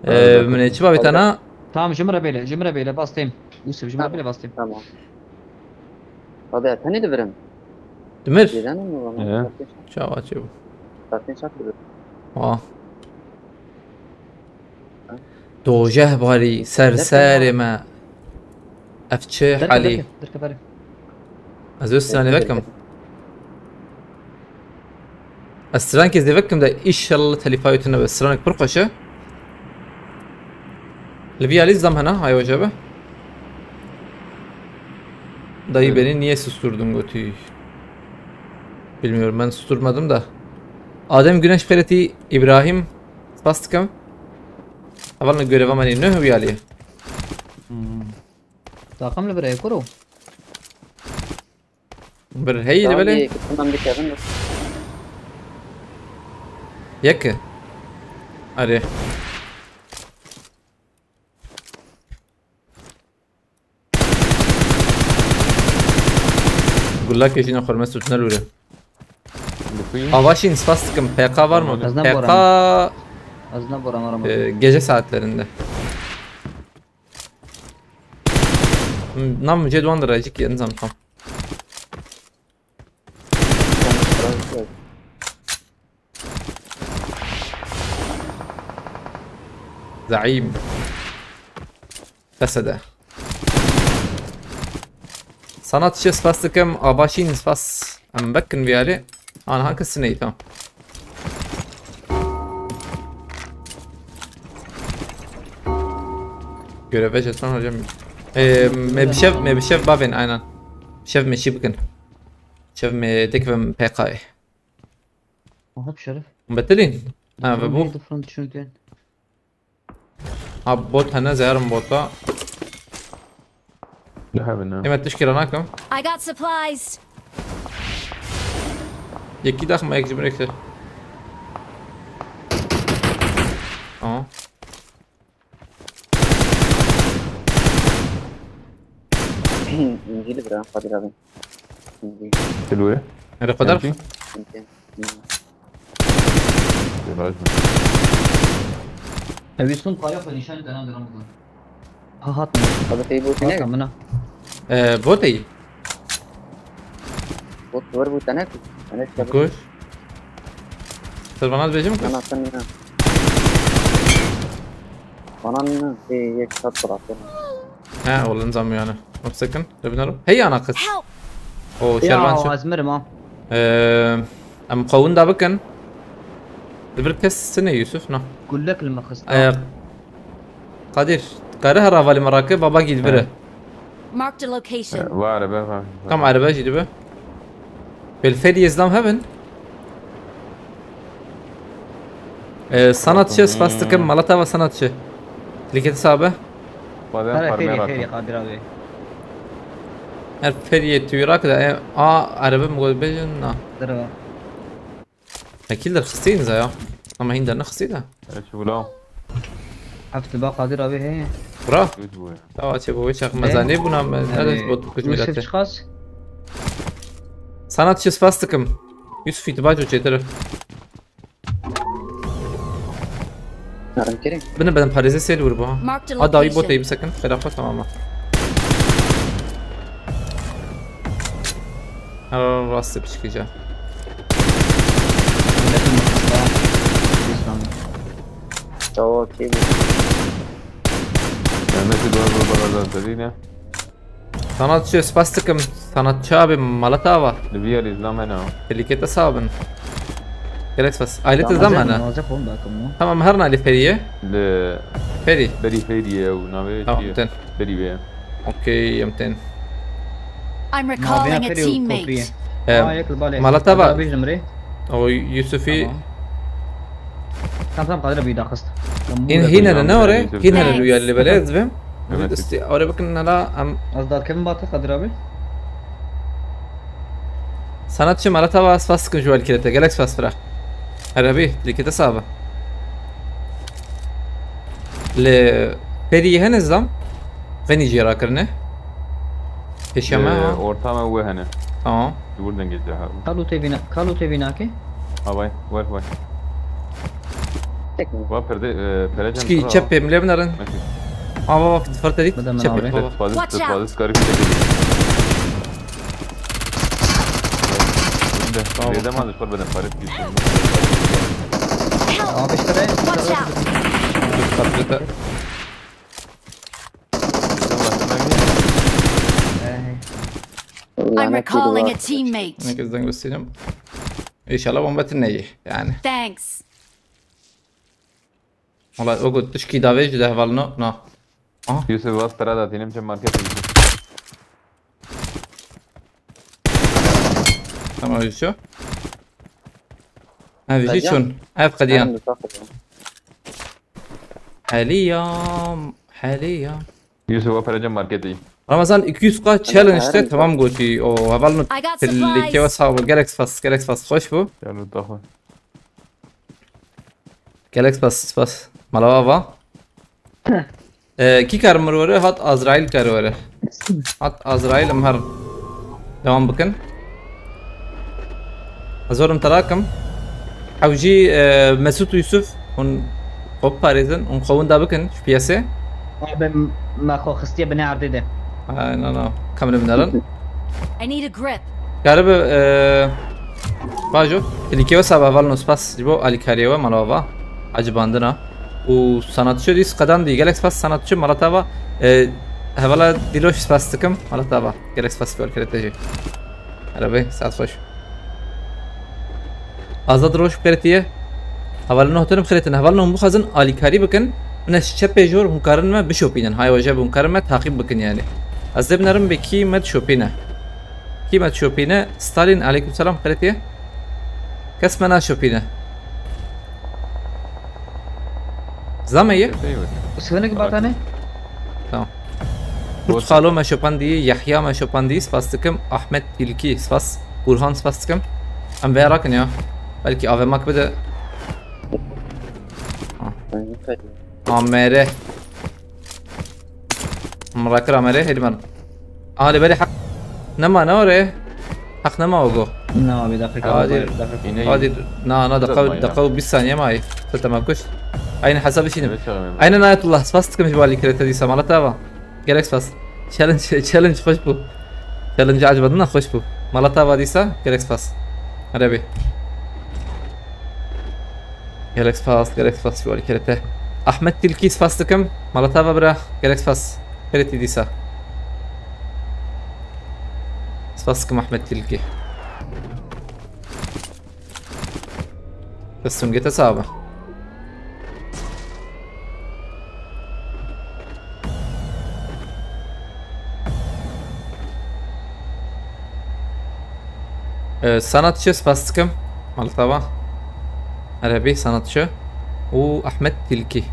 Ee, min çi babê tana? Tamam, ji min re bêle, ji min re bêle, bas têm. Yusuf, ji min re bêle, bas têm. Tamam. Hadi, tenê dibirim. Dimir. Çawa çê bû? Zaten çak dibirim. Ah. Dojeh barî ser serê me. Ev çi halî? Ez wê stranê vekim. Ez strankê zê vekim de, inşallah telîfa wê tune be. Stranek pir xweş e. Li vî alî zam hena, hay hoca be. Dayı, beni niye susturdun götü? Bilmiyorum, ben susturmadım da. Adem Güneş Pereti, İbrahim, spas dikim. Hevalno göreva me nî, ne hewî alî? Hmm. Takım li birayê kuro. Bir hey de böyle. Tamam, bir yakın. Yek. Hadi. Gullak eşine xurme sütüne lure. Avaşin spas dikim, P K var mı? Azna P K. Boran. Azna boran, boran. E, gece saatlerinde. Nam cedwan da rajik yerin zam tam. Zaim. Fesede. Sanatçı spas dikim, abaşîn spas. Em bekin viyali. Ana ha kesine tamam. Göreve jeton hocam. Ee, me bir şey, me bir şey babin aynen. Şev me şey bikin. Şev me dekvem P K. Aha, Şerif. Betilin. Ha, ve bu. Different shotgun. Ha, bot hene, zeherim bota. Hemen ha. Hemen tişkira nakim. I got supplies. Yekî daxma yek ji bin ektir. Aha. İncili bira, Kadir abi. İncili. Silure. Nereye kadar? İnci. Viraj mı? Evi sun kaya xwe nîşan dena dira mı? Ha, hat mı? Abi, tey botê ne? Hat mı? Ee, botê. Bot var bu tane. Tane. Kuş. Sırf bana diyeceğim kuş. Bana sen ne? Bana ne? Ee, yek saat bıraktım. He, oğlum zam yani. Hop sakın. Döbünerim. Hey ana kız. Help! O şervan şu. Ya, azmirim ha. Ee, em qawun da bikin. Li vir kes sine Yusuf, na. Gullek li me xist. Ee, Kadir, kare her havali merake baba gil vire. Marked a location. Var be, var. Kam araba jî dibe. Belferi yezdam heaven. Ee, sanatçı, spastik, malata ve sanatçı. Liketi sabe. Bazen Her parmaya feri, rakım. Feri Kadir abi. Her feriye tüyrak da, e, a, araba mı koy bejin, na. Dırva. Ekil der xistî inza ya. Ama hinder ne xistî de. Evet, şu bula. Hafte ba Kadir abi he. Bura. Yüz bu ya. Tamam, çe bu çak mezane buna me. Nerede bu kuş milleti? Çıkaz. Sanatçı spastikım. Yusuf itibar çok çetir. Narin kere. Bine beden parêzê sêl wir bu. Marked a location. Ha, dawî botê bi sekin. Xêra xwe tamam. Ha, rastê piçikî ca. Tamam, okey. Mehmet'i doğru bana da dedi ne? Sanatçı, spas dikim. Sanatçı abi, mala te ava. Li vî yer îzlam hene. Telîkê te sabin. Gelek spas. Ailete zaman ha. Tamam, her nali feriye. Li Feri. Berî feriye û navê Tamam, çi ye? Ten. Berî be. Okey, em tên. I'm recalling a teammate. Em, Aa, yek li balê. Mala te va. Hadi abî jimrê. O Yusufî. Tamam. Tamam, tamam, Kadir abi daxist. Hîn, hîn hene ne ore? Hîn hene rüya li belê ez bim. Evet. Isti-, ore bikin hala em. Az dad kevin batı Kadir abi. Sanatçı, mala te va, spas dikim ji we li kirete. Gelek spas fira. Her hebî, li kirete sabe. Li perî hene zam. Venî jê rakirine. Pêşe me ha. Orta me we hene. Tamam. Ji wir dengê te ha. Kalu tevîna, kalu tevîna ke? Ha vay, vay, vay. Tek mi? Va perde, e, pere cem Çiki çep pê milê binarin. Okey. Ava va fırta dit. Bada min Çep avre. Pê. Fazla, Watch out. Fazla karı bir de. Tamam. Zeyde mazı kor beden paret gitsin. Help! Abi işte be. Watch out! Patlete. I'm recalling a teammate. Ne kez deng göstereyim. İnşallah bomba tine iyi yani. Thanks. Wala o got tişkî davê ji de heval no, no. Aha. Yusuf, vas pera da tînim çi market. Tamam, Yusuf. Ha, vijî çûn. Ev qediyan. Heliyam, heliyam. Yusuf, va pera cem marketî. Ramazan iki yüz K challenge te tamam gotî. O heval no. I got supplies. Gelek spas, gelek spas, hoş bu. Gelo daxwe. Gelek spas, spas. Mala ava. Ee, kî kar mir were? Hat Azrail kar were. Hat Azrail em her devam bikin. Ez werim terakim. Hewjî, e, Mesut û Yusuf hûn xwe biparêzin, hûn xwe winda bikin ji piyesê. Abi me xwe xistiye binê erdê de. Ha, no, no. Kamera binarin. I need a grip. Karibe, e, bajo. Tilîkê we saba hevalno spas ji bo alîkariyê we mala ava. Acibandina. Û sanatçı dîs qedandî. Gelek spas sanatçı mala te ava. E, hevala Diloş spas dikim. Mala te ava. Gelek spas ki wekere te jî. Hele bê, saet xweş. Azad Roj xirêtiye. Hevalino hatirim xirêtin. Hevalino hûn bixwazin alîkarî bikin. Min ez çepê jor hûn karin me bişopînin. Hay weje hûn karin me taqîb bikin yani. Ez dê binerim bê kî me dişopîne. Kî me dişopîne? Stalin, aleyküm selam xirêtiye. Kes me naşopîne. Zame ye? Sivinik batane? Tamam. Kurt Xalo me şopandî, Yahya me şopandî, spas dikim, Ahmet Tilki, spas, Burhan spas dikim. Em vê rakin ya. Belkî A V M bide. Ha. Amere. Min rakir amere, hêdî me. Aha, lê belê heq nema, ne were? Heq nema o go. Na, abi, daqiqa. Hadi, hadi, na, na, daqiqa, daqiqa û bîst saniye mayî. Te tema kuşt. Aynı hesabı şînim. Aynen Ayetullah, spas dikim ji bo alîkirê te dîsa, mala te ava. Gelek spas. Challenge, challenge xweş bû. Challenge acibandina xweş bû. Mala te ava dîsa, gelek spas. Erebî. Gelek spas, gelek spas ji bo alîkirê te. Ahmet Tilkî spas dikim. Mala te ava bira, gelek spas. Xêrê te dîsa. Spas dikim Ahmet Tilkî. Destûngê te sax be. Ee, sanatçı spas dikim. Mala te ava. Erebî sanatçı. Û Ahmet Tilkî.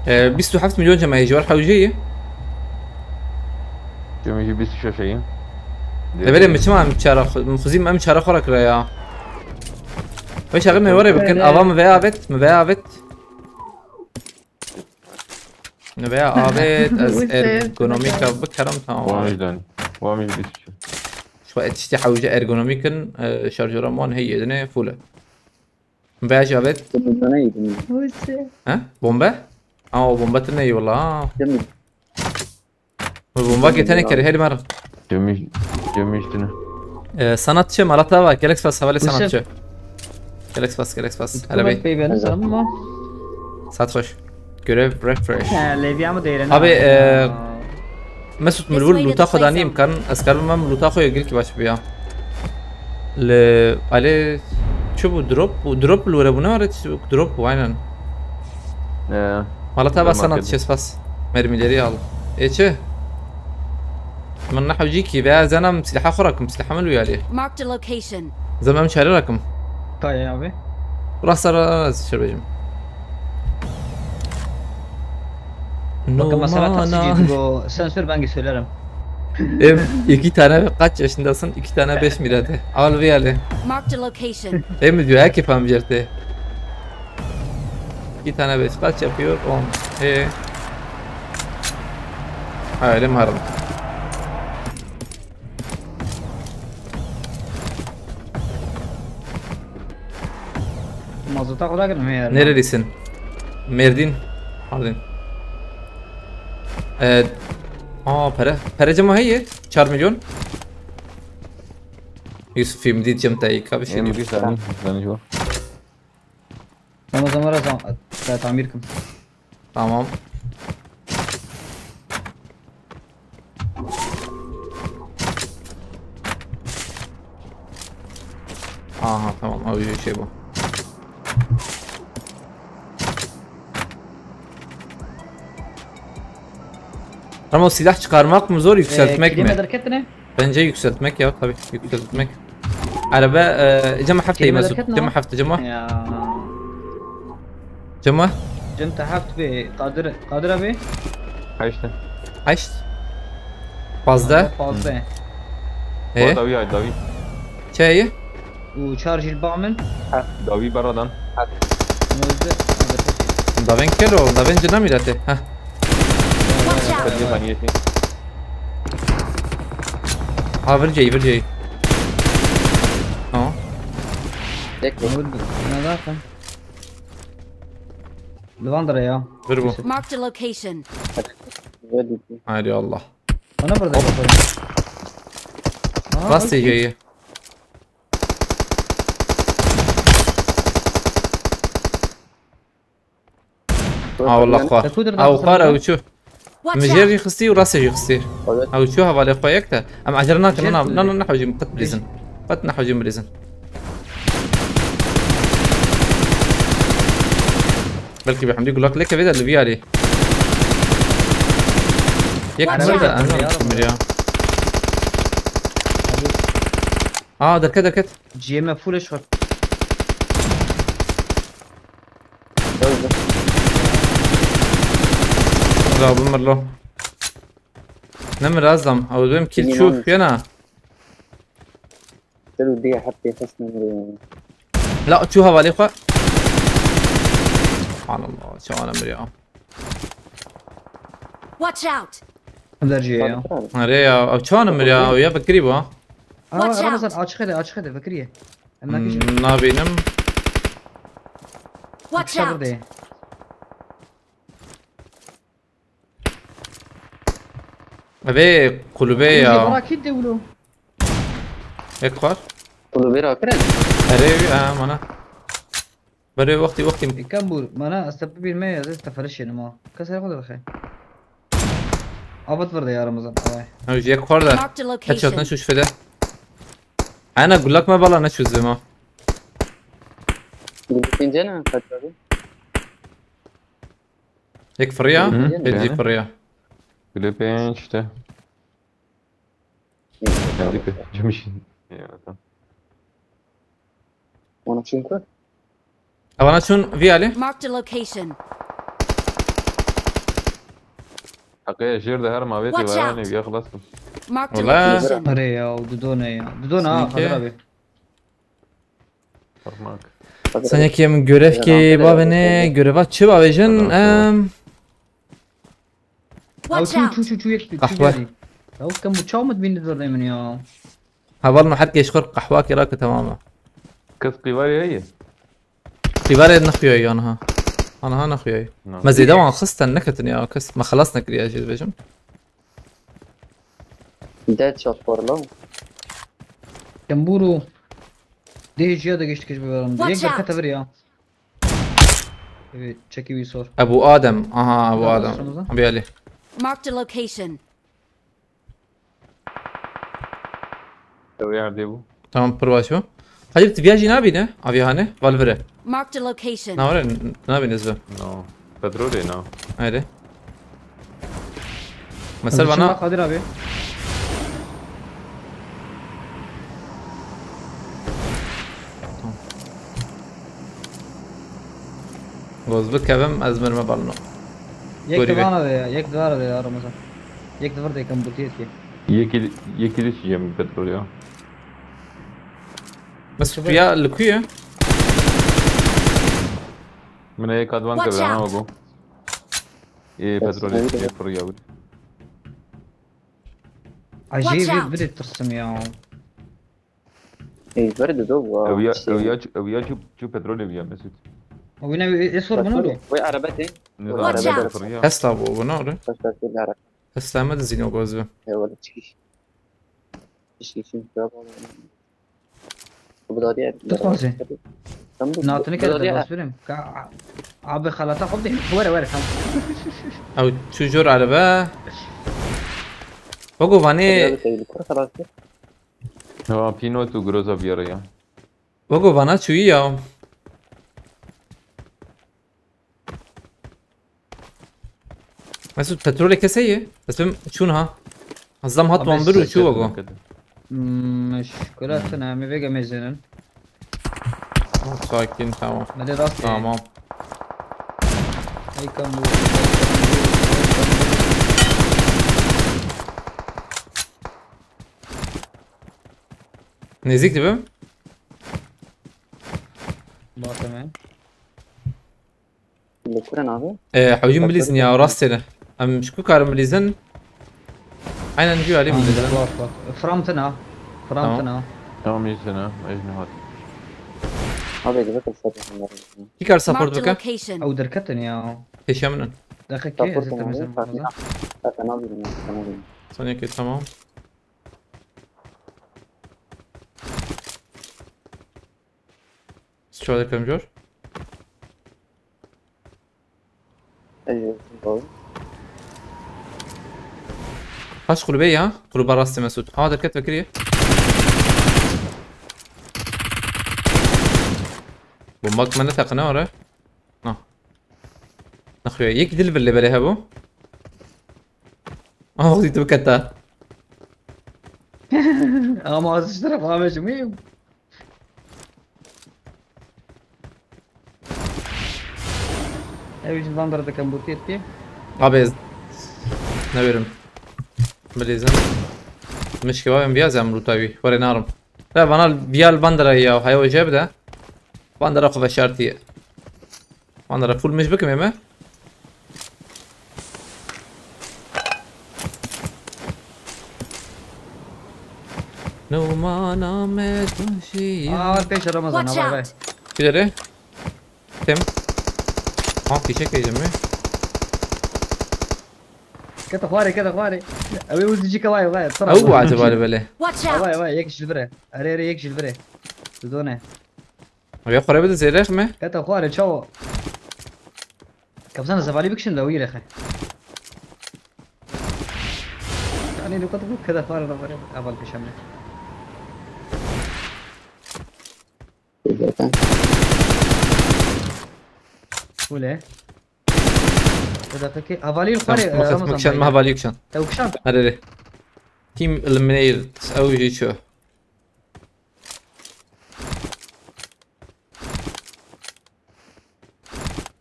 Ee, bîst û heft milyon cemaî ji wer hewce ye. Cemî jî bîst û şeş ye. Lê belê min çima em çara xwe, min xwezî em çara xwe re kira ya. Wê şaxir me were bikin, ava min vê avêt, min vê avêt. Min vê avêt, ez ergonomîka bikerim, tamam. Wan jî dan. Wan jî bîst û şeş. Şu tiştê hewce ergonomîk in, e, şarjora wan heye, dinê full e. Veya Javed. Bomba neydi? He? Bomba? Aa, o bomba tine iyi valla ha. Değil mi? Bu bomba geçene kere her mar. Cemî, cemî üstüne. Ee, sanatçı, mala te ava, gelek spas, hevalê sanatçı. Gelek spas, gelek spas. Hele bey. Bey, ben sanma. Saat hoş. Görev refresh. He, Levya mı değerine? Abi, e, Mesut, min li wir lûta xwe danî, em karin, ez karim em lûta xwe yê gelkî baş biya. Li alê çi bû, drop bû, drop li wir bû, ne were çi bû, drop bû, aynen. Ee, Mala te ba sana tişe spas. Mermileri al. E çi? Min nehewcî kî, veya ez ena em silha xwe rakim, silha min wî alê. Marked a location. Zem em çare rakim. Taye abi. Rasta ra ez şer bêjim. Bakın mesela taksiciydi bu. Sen sür, ben söylerim. Ev iki tane kaç yaşındasın? İki tane beş milete. Al bir yerli. Marked a location. Ev mi diyor? Herkes pamcerte. İki tane beş kaç yapıyor? On. E. Hayır, harım. Mazota kadar geldim her. Nerelisin? Merdin. Mardin. Ee, aa, para. Para cema heye. Çar milyon. Yusuf, film diyeceğim, tayyika bir şey. Em bir saniye, bir saniye şu. Ama zaman razam. Tamir kim? Tamam. Aha, tamam, abi, şey bu. Ama o silah çıkarmak mı zor, yükseltmek mi? Ee, kelime derketine? Bence yükseltmek ya, tabii, yükseltmek. Araba, e, cema hafta. Kelime derketine? Cema hafta, cema. Ya. Cema? Cem te heft be, Kadir, Kadir abi. Heşt. Heşt. Pazda. Pazda. E? Dawî ay, dawî. Çeyi? Û çar jî li ba min. Dawî beradan. Nozde. Davên kelo, davên cina mîrete. Heh. Watch out! Hadi haniyeti. Ha, vir ceyî, vir ceyî. Tamam. Tek bu. Ne zaten? Li van dire ya. Vir bu. Marked a location. Haydi Allah. Bana burada yapalım. Aa, bas okey. T C'yi. Ha, wallah xwe. Te ku der da xwe? Ew xwar, ew çû. Watch out! Min jêr jî xistî û rastê jî xistî. Evet. Ew çû hevalê xwe yek de. Em ecele nakin, jêr na, na, na, nehewcî min qet bilîzin. Qet nehewcî min bilîzin. Belkî bi hemdî gulak leke vê de li vî alî. Yek mir de, em mir ya. Aa, derket, derket. Ciyê me full eşxat. Öldü. Rabim mirlo. Ne mirazam? Ew benim kill çû yena. Te diye hep bir ses memuru yani. La çû hevalê xwe. Subhanallah, çawana mir ya. Watch out! Dercê ya. Erê ya, ew çawana mir ya, ew ya vekirî bû. Aa, Watch out! Ramazan, açık ede, açık ede, vekiriye. Em nakişin. Hmm, nabînim. Watch out! Burada. Evê kulübe ya. Bırak hit de ulo. Ek var. Kulübe rakirin. Erê, ha, mana. Berê wextî, wextî. Îkembûr, mana ez te bibînim, ez ê te ferişênim ha. Kes her xwe dixe. Abat vir de ya Ramazan, ay. Ew jî yek xwar de. Marked a location. Headshot neçû şifede. Ana gulak me bala neçû zima. Gulak ince ne? Kaç abi? Yek firiya, hı hı, yek jî firiya. Bile pênc işte. Kendi pe-, cem işin. Ya, tamam. Ona çin kar. Avana çûn vî alî. Marked a location. Heqê jêr de her mavê tê. Watch out! Veranê viya xilas kim. Marked a location. Erê ya, didone ya. Didone ha, Kadir abi. Parmak. Senekê min görevkê bavêne, göreva çi bavêjin? Em, Watch out! Çû, çû, çû, yek, çû. Qehwe. Ya, kem bu çaw mit bîn dizornê min ya. Heval no her keş xor qehwa kira ke tamam e. Kes qîvarê heye? Qîvarê nexuyaye ya niha. Aniha nexuyaye. Me zêde wan xisten neketin ya kes. Me xelas nekiriye jê dibêjim. Dead shot for long. Kembûro. Dê jiya de geçtik ji biberim. Watch out! Yek derkete vir ya. Evet, çekî wî sor. Ebu Adem. Aha, Ebu Daha Adem. Ramazan. Abi Ali. Marked a location. Ew yerdê bû. Tamam, pir baş bû. Hacı, tu viya jî nabîne? Aviya hane? Valvire. Marked a location. Navre, nabîne zve. No. Petrolê na. Haydi. Mesela Şimdi bana Kadir abi. Goz bikevim, ez mirme balno. Yek Gorî be. divana de ya, yek divara de ya Ramazan. Yek divar de kan butiye ki. Yekî yekî düşeceğim petrol ya. Mesut ya li ku ye? Min ê kadvan Watch kevra na out. bu. Ê petrolê ê fırya bu. Acayip Watch bir, out. Bir de tırsım ya. Ey, where the dog? Wow. Ev ya Şey, ev ya ev ya çu çu petrolê ya Mesut. O yine bir es var bunu petrol. oğlum. Vay araba değil. Ne Bu zaman Watch araba out. fırya. Tesla bu, bu ne oluyor? Taşlar değil araba. Tesla mı dizin o gözü? Ya wala çiş. Çiş için sıra bağlı. Bu da diğer. Tık olsun. Tamam. Natını Bu da kere diğer. Bas verim. Ka abi xalata xo de were were tam. Ew çu jor araba. Ogo vanê, Kır xalası. Ya Pinot û Groza bir araya. ogo vana çuyi ya. Mesut, petrolê kesê ye? Ez pim çûn ha. Zam hat Abi, wan bir û çû ogo. Hmm, şükür etsin abi vege mezinin. Sakin, tamam. Mede rast. Tamam. Ey kan bu. Nêzik dibe. Bakın. Lekuren abi. E, hewcî bilîzin ya, rastê ne. Em ji ku karin bilîzin? Aynen cû alî bilîzin. Bak bak. Framtına. Framtına. Tamam iyisin ha. Ejnihat. Abi gibi kısa. Kî kar support Marked a bike? Location. Ew derketin ya. Pêşiya min in. Dakika Support ezildim abi. ezildim. Sakın abi. Sakın abi. Saniyekê, tamam. Şöyle kırmızı. Ey, doğru. Kaç kulübe ya? Kulübe rastı Mesut. Aa, dikkat bekliyor. Bomba kımında takına oraya. Ha. Nakıyor. Yek dil bile böyle he bu. Aa, o dikkat ha. Ama az işte abi şimdi. Ev için bandırı da kan bu tepki. Abi ez... Ne verim? Bilizin. Mişki var, ben biraz yam rutavi. Vare narim. Ya bana vial bandara ya. Hay o cebde. Bandara xo veşartiye. Bandara full miş bikim eme. Numana me tunşi. Aa, peş Ramazan Watch vay vay. Out. Gidere. Tem. Ha, fişek yiyeceğim mi? Kete xware, kete xware. Ew ê wizî cî kewayê vay. Ew bu acaba böyle? Watch Vay out. Vay yek ji vire. Erê erê yek ji vire. Didone. Abi xore bide zêrek mi? Kete xware çawa. Kapsana zevalî bikişin de wî rexe. Yani ne kadar bu kadar xware da vare. Aval peşemle. Wile. Bir dakika ki avalî xware. Makas mukşan, mavalî yukşan. Ew kişan. Hadi de. Team eliminated. Ew jî ço.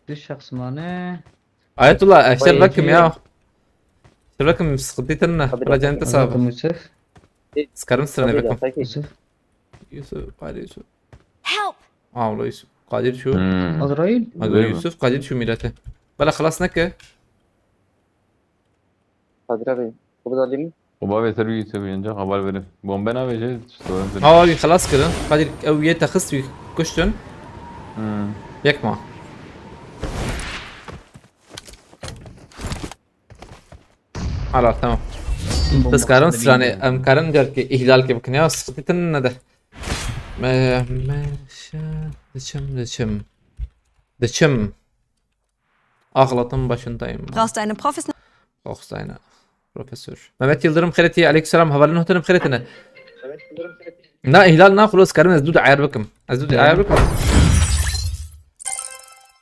Bir şahs mane. Ayetullah, e, şer Vay, bakım iyi. Ya. Şer bakım, sıkıntı tanına. Abi, Racan dakika. tesabı. Yusuf. Sıkarım sıra ne Abi, bakım. dakika ki. Yusuf. Yusuf, hadi Yusuf. Help! Avlo Yusuf. Kadir şu. Hmm. Azrail. Hadi Yusuf, Kadir şu millete. Bala xelas neke. Kadir abi. Bu da değil mi? O bavê ser wî seviye ancak haber verin. Bombe navêje. Aa, bir xelas kirin. Kadir ew yê texist wî kuştin. Hmm. Yek ma. Hala tamam. Biz karin stranê, em karin der ki ihlal ki bikin ya, sıkıntı ne de. Me, me, şe, diçim, diçim. Diçim. Axlatın başındayım. Brauchst du eine professionelle Brauchst du eine Professor. Mehmet Yıldırım xêretî, aleyküm selam. Hevalin hotenim xêretine. Na, ihlal na, xulos karin ez dû ayar bikim. Ez dû ayar bikim.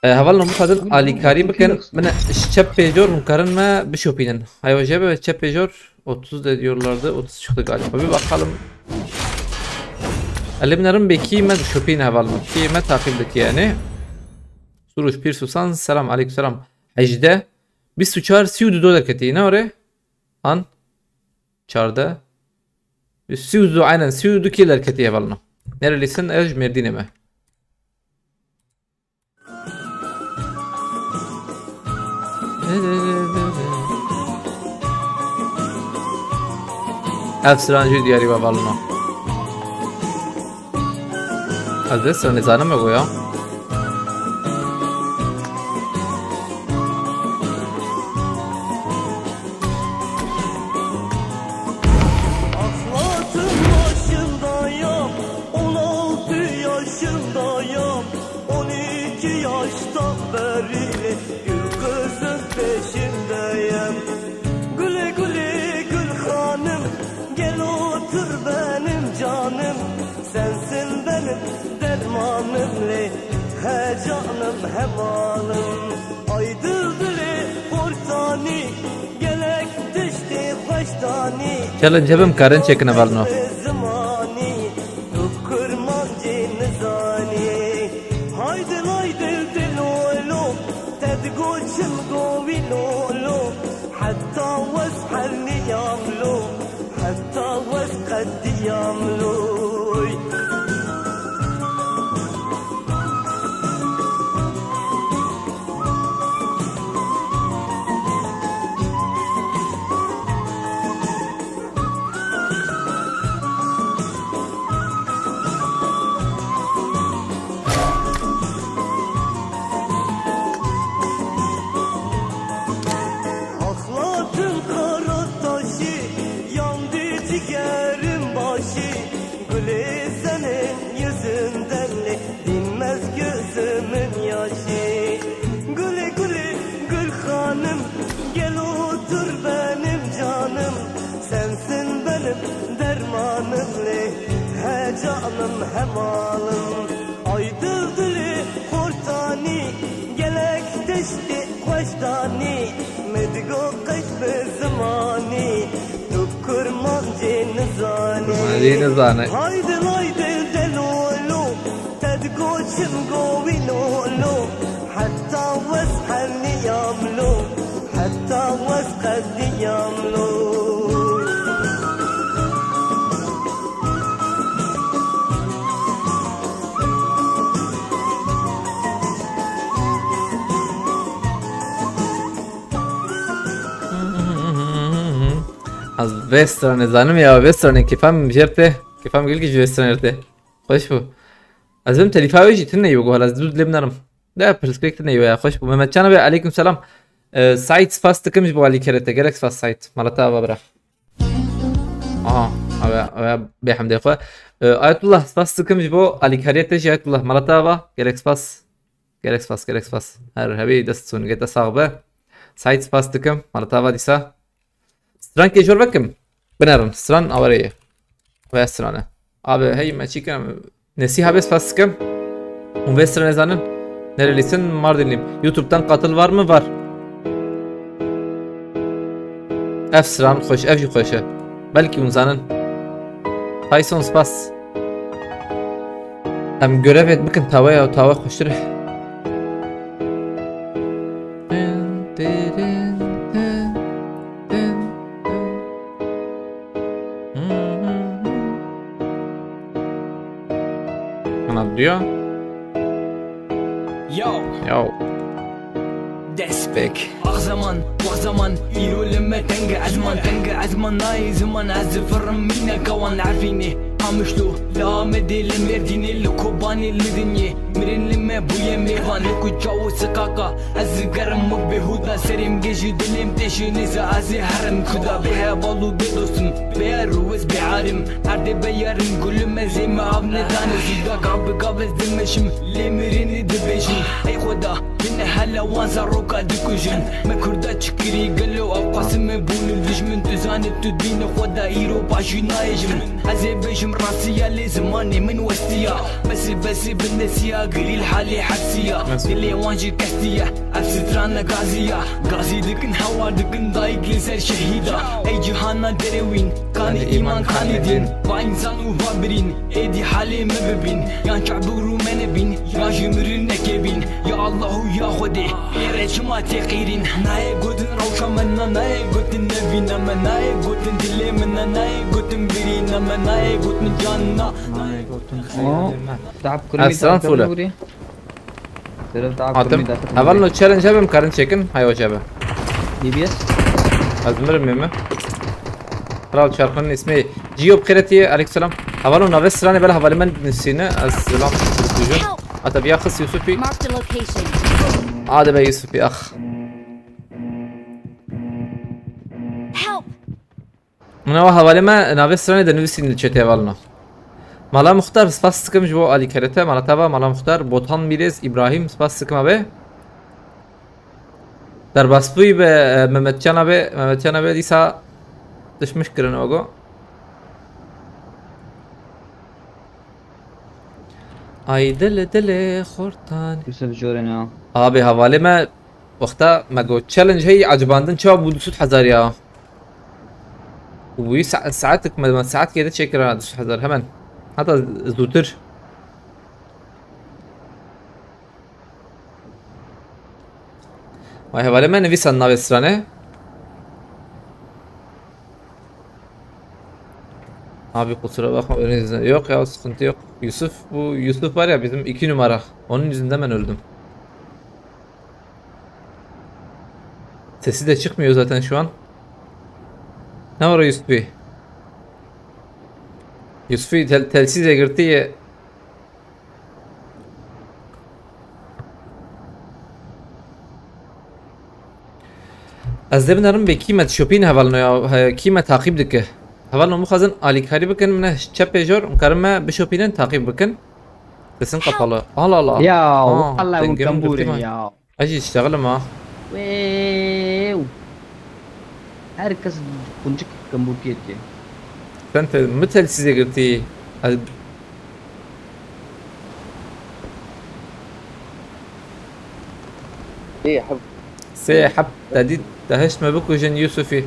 E, hevalin hûn bixwazin alîkarî bikin, min çep pêjor hûn karin me bişopînin. Haywaje be çep pêjor otuz de diyorlardı, otuz çıktı galiba. Bir bakalım. Elim nerim beki me şopîn hevalin. Ki me takip deki yani. Suruş Pir Susan, selam, aleyküm selam. Hejde. Bîst û çar, sî û du derketî, ne ore? An? Çardeh. Sî û du, aynen, sî û du kî derketî hevalno. Nerelisin? Ez ji Mêrdînê me. Ev siran jî diyarî ve hevalno. Ez dê sira nizanim me goya. Axlatın başındayım, on altı yaşındayım. On iki yaştan beri gül kızın peşindeyim. Güle güle gül hanım, gel otur benim canım. Sensin benim dermanım le, he canım he malım. Ay dildili hortani, gelek tiştê xweştanî. Challenge hebim karin çêkin hevalno. Zimanî, tu kurmancî nizanî. Haydi lay dil dil olo, te digo çim govî lolo. Heta wez herniyam lo, heta wez qediyam loy. Axlatın kara taşı, yandı cigerim başı. Gülü senin yüzünden dinmez gözümün yaşı. Gülü gülü gül hanım, gel otur benim canım. Sensin benim dermanım le, he canım he malım. Ay dildili hortani, gelek tiştê xweştanî. Min digo qeş bi zimanî, tu kurmancî nizanî. Kurmancî nizanî. Haydi lay dil delolo, te digo çim govî lolo. Heta wez herniyam lo, heta wez qediyam lo. Ez vê stranê zanim ya, vê stranê kêfa min jêr tê. Kêfa min gelkî ji vê stranê tê. Xweş bû. Ez bim telîfa wê jî tune yî, guhal ez dû dilê binarim. De pirsgirêk tune yî ya, xweş bû. Mehmet Can abi, aleyküm selam. E, Saîd, spas dikim ji bo alîkirê te. Gelek spas Saîd. Mala te ava bira. Aha, ava, ava bê hemdê xwe. E, Ayetullah, spas dikim ji bo alîkariyê te jî Ayetullah. Mala te ava. Gelek spas. Gelek spas, gelek spas. Her hebî dest sonigê te sax be. Saîd, spas dikim. Mala te ava dîsa. Strankê jor vekim. Binerin. Stran awarê ye. Ve strane. Abi hey me çî kirim. Nesîha bê spas dikim. Hûn vê stranê zanin. Nerelisin? Mardinliyim. YouTube'dan katıl var mı? Var. Ev stran xweş, ev jî xweş e. Belkî hûn zanin. Tayson spas. Em görevê bikin tawe ya, tawe xweştir e. Ana diyor. Yo. Yo. Dest pêk. Ax zeman, wax zeman, îro li me teng e ezman, teng e ezman nayê ziman, ez zifirim mîneka wan evînê. Qamişlo, li Amedê, li Mêrdînê, li Kobanê, li dinyê. Mirin li me bûye mêvan, wekî çawo sikaka. Ez zigerim wek bêhuda, serê min gê ji dilê min têşî, nêze ez ê herim kuda. Bê heval û bê dostim, bê erû ez bê arim. Erdê be yarim gulum, ez ê me av nedane zîda. Gav bi gav ez dimeşim, lê mirinî dibêjim. Ey Xweda, bine hele wan zaroka dikujin. Me kurda çi kirî gelo, ew qasim me bûn û dijmin. Tu zanî tu dînê Xweda, îro baş jî nayê ji min. Ez ê bêjim rastiya, lê zimanê min westiya. Besi besi bin nesiya, girîl halê hesiya. Dilê wan jî kestiye, ev strana gaziya. Gazî dikin, hewar dikin, dayik li ser şehîda. Ey cihana derewîn, kanî îman, kanî din. Va însan û va birîn, êdî halê me bibîn. Yan çabûk rû me nebîn, yan jî mirin nekebîn. Ya Allah û ya Xwedê, ê re çima tê qîrîn? Nayê gotin rewşa min na, nayê gotin nevîna min, nayê gotin dilê min na, nayê gotin birîna min, nayê gotin can na. Nayê gotin xeyalê min. Dap kurmî, Eslan dap Fule. Kurmî. Hatim. Heval no challenge hebe, em karin çekin. Hay hoca be. B B S. Ez mirim mi? Kral çarpının ismi Gio Pireti, aleykümselam. Heval no navê stranê bel hevalê min nusîne. Ez selam dujum. Ata biya xis Yusufî. Marked a location. Ade be Yusufî, ax. Help! Min ewa hevalê me navê stranê de nivîsîn li chatê hevalino. Mala Muxtar, spas dikim ji bo alîkerê te. Mala te va, Mala Muxtar, Botan Mîrêz, Îbrahîm, spas dikim abi. Derbasbûyî be, e, Mehmetcan abi, Mehmetcan abi dîsa dişmiş kirin ogo. Ay dili dili xortan. Yusuf Jorena. Abi hevalê me wexta me got challenge hey acibandin çawa bû du sed hezar ya. Wî sa- saetik me, me saetkê de çêkira du sed hezar hemen. Heta zûtir. Vay hevalê me nivîsan navê stranê. Abi kusura bakma, önünüzde. Yok ya, sıkıntı yok. Yusuf, bu Yusuf var ya, bizim iki numara. Onun yüzünden ben öldüm. Sesi de çıkmıyor zaten şu an. Ne var o Yusuf'u? Yusuf'u tel, telsiz egirti. Ez dê binerim bê kî me dişopîn hevalno ya, he, kî me taqîb dike. Hevalno mixwazin alîkarî bikin, min çepê jor, em karin me bişopînin, taqîb bikin. Sesin kapalı. Allah Allah. Ya, Aa, Allah dengê min girtî ya. Ez jî diştexilim ha. Wêw. Her kes quncik kembûkiyê dike. Sen te, mi telsîzê girtî. Ez Sê heb. Sê heb te dît, te hişt me bikujin Yusufî.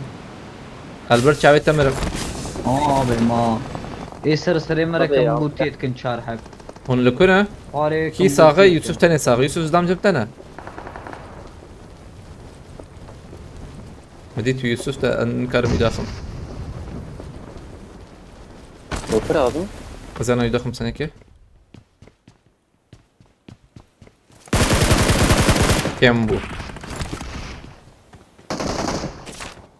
Elbir çavê te mirim. Abi ma. Ê ser serê me re kembûkiyê dikin çar heb. Hûn li ku ne? Kî sax e? Yusuf tenê sax. Yusuf zdam cem te ne. Mi dît Yusuf te, ez nikarim îdaxim. Otur abi. Ez ena îdaxim senekê. Kem bû.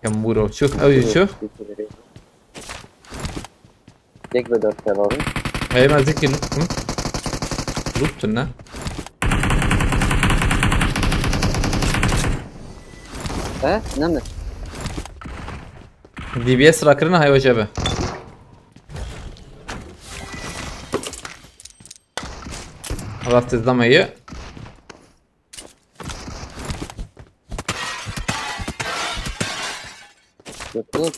Kem bû ro. Çu, ew jî çu. Yek ve dört kebabı. Hey, ez zikir lütfum. Lütfun ne? He? Ne mi? D B S rakirina hay hoca be. Rast izlemeyi. Yok, yok.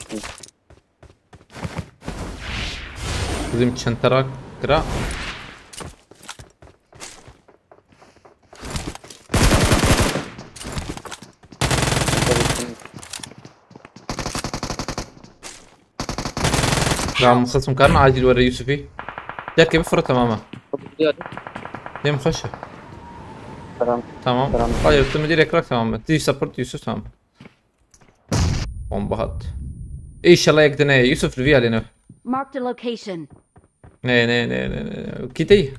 Bizim çentara kira. Ram xism karna acil were Yusufî. Derkê bifire tamam e. Dem xweş e. Tamam. Tamam. Tamam. Hayır, tu müdür ekrak tamam mı? Dij support Yusuf tamam. Bomba hat. İnşallah yek dene Yusuf li vî alê ne. Marked a location. Ne ne ne ne ne. Kitey.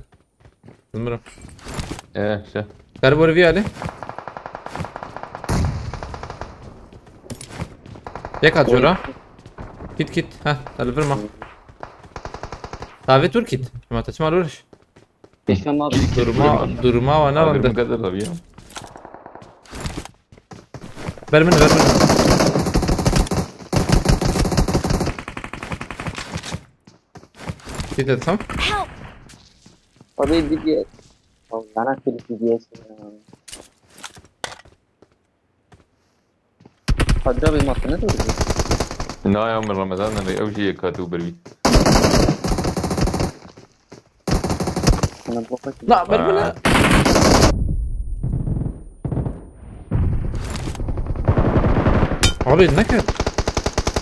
Zımırım. Ee, şey. Kar bor vî alê. Yek at jora. Kit kit. Ha, deliver ma. Davet dur kit. Ma taçma alırış. Keşke ma Durma, durma ve ne Abi rende. Mikael abi ya. Ver beni, ver beni. Bir de tam. Help! Abi D B S. Oh, lanet herif D B S ya. Hadi abi, matına doğru. Na ya min Ramazan ne ew jî yek hatiye û berwî. Sana bu kaç. Na, ver beni. Abi ne kadar?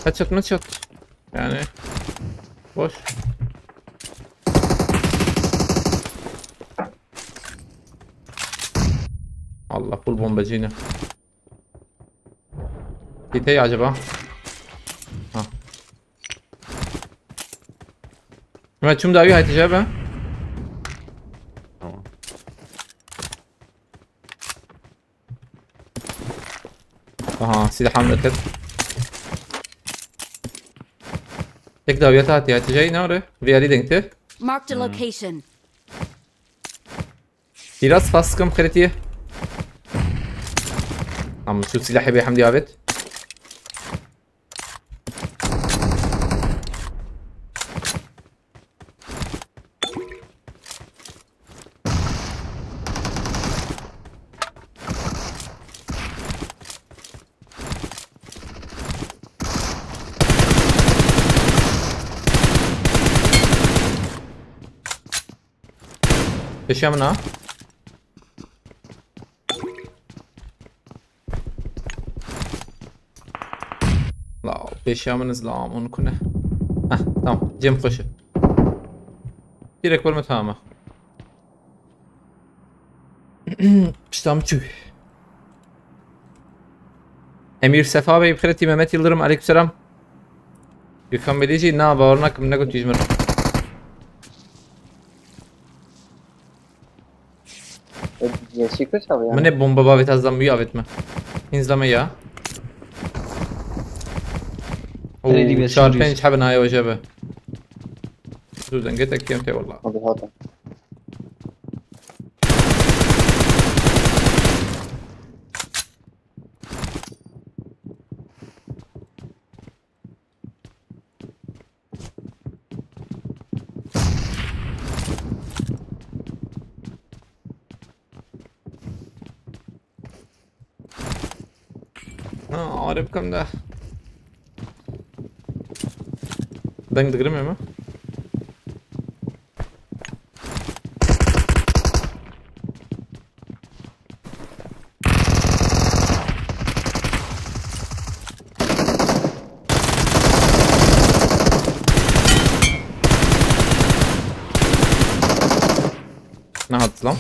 Headshot, headshot. Yani boş. Allah, full bombacı yine. Gitey acaba? Ha. Mehmet, çum davi Hatice be. Tamam. Aha, silah hamle kir. Tek daviyata Hatice, ne ore? V R denkti. Marked a location. Biraz fast kam kritiye. Ama şu silahı bir hamdi abet. Peşiya min ha. La peşiya min iz la amon kune. Heh, tamam. Cem koşu. Direkt vurma, tamam. Piştam çü. Emir Sefa Bey, Xireti Mehmet Yıldırım, aleykümselam. Gökhan Bedeci, na, bawer nakim, ne gotiye ji min. Yeşil kırç abi yani. Min ê bomba bavêt, ez zam wî avêt me. Hîn zame ya. Oo, Hadi bir çar şey pênc hebe naye hoca be. Dur, denge tek kêm te valla. Abi hadi. Ha, arif kam da. Deng digirim mi? Ne hat lan?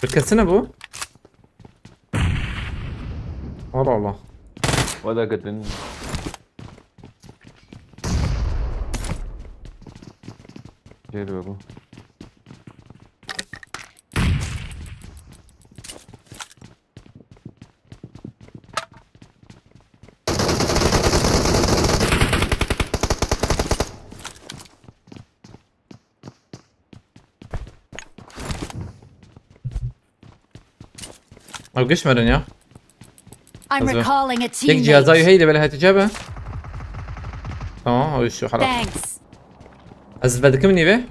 Bir kesene bu. Allah Allah. Wada ketin. Jêr be bu. Ev giş merin ya. I'm Hazır. Recalling a Tek cihaza teammate. Hey de böyle Hatice be. Tamam, o şu haram. Thanks. Ez vedikim nîve.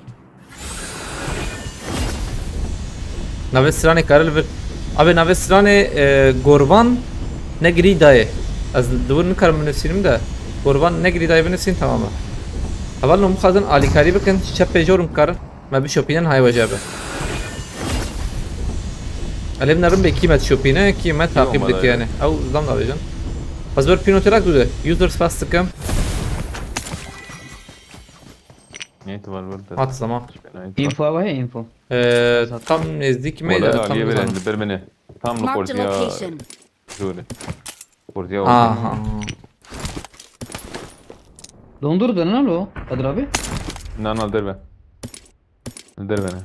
Navê stranê karil vir. Abi navê stranê e, Gorvan ne girî dayê. Ez dûr nikarim binusînim de. Gorvan ne girî dayê binusîn, tamam e. Heval no mixwazin alîkarî bikin, çep pêjor bikarin. Me bişopînin, hay wece be. Elê min erim bê kî me dişopîne, kî me taqîb Yok, dike yani. Ew zam navêjin. Ez ber pîno terak dûde. User spas dikim. Ne ihtimal var? Hat zaman. Info abi, he, info. Ee, tam nêzdîk me Wala de da tam aliye nizam. veren bir beni. Tam Marked a korkuya location. Jore. Kurdiya Aha. Dondur denen lo Kadir abi. Na na derve. Derve ne?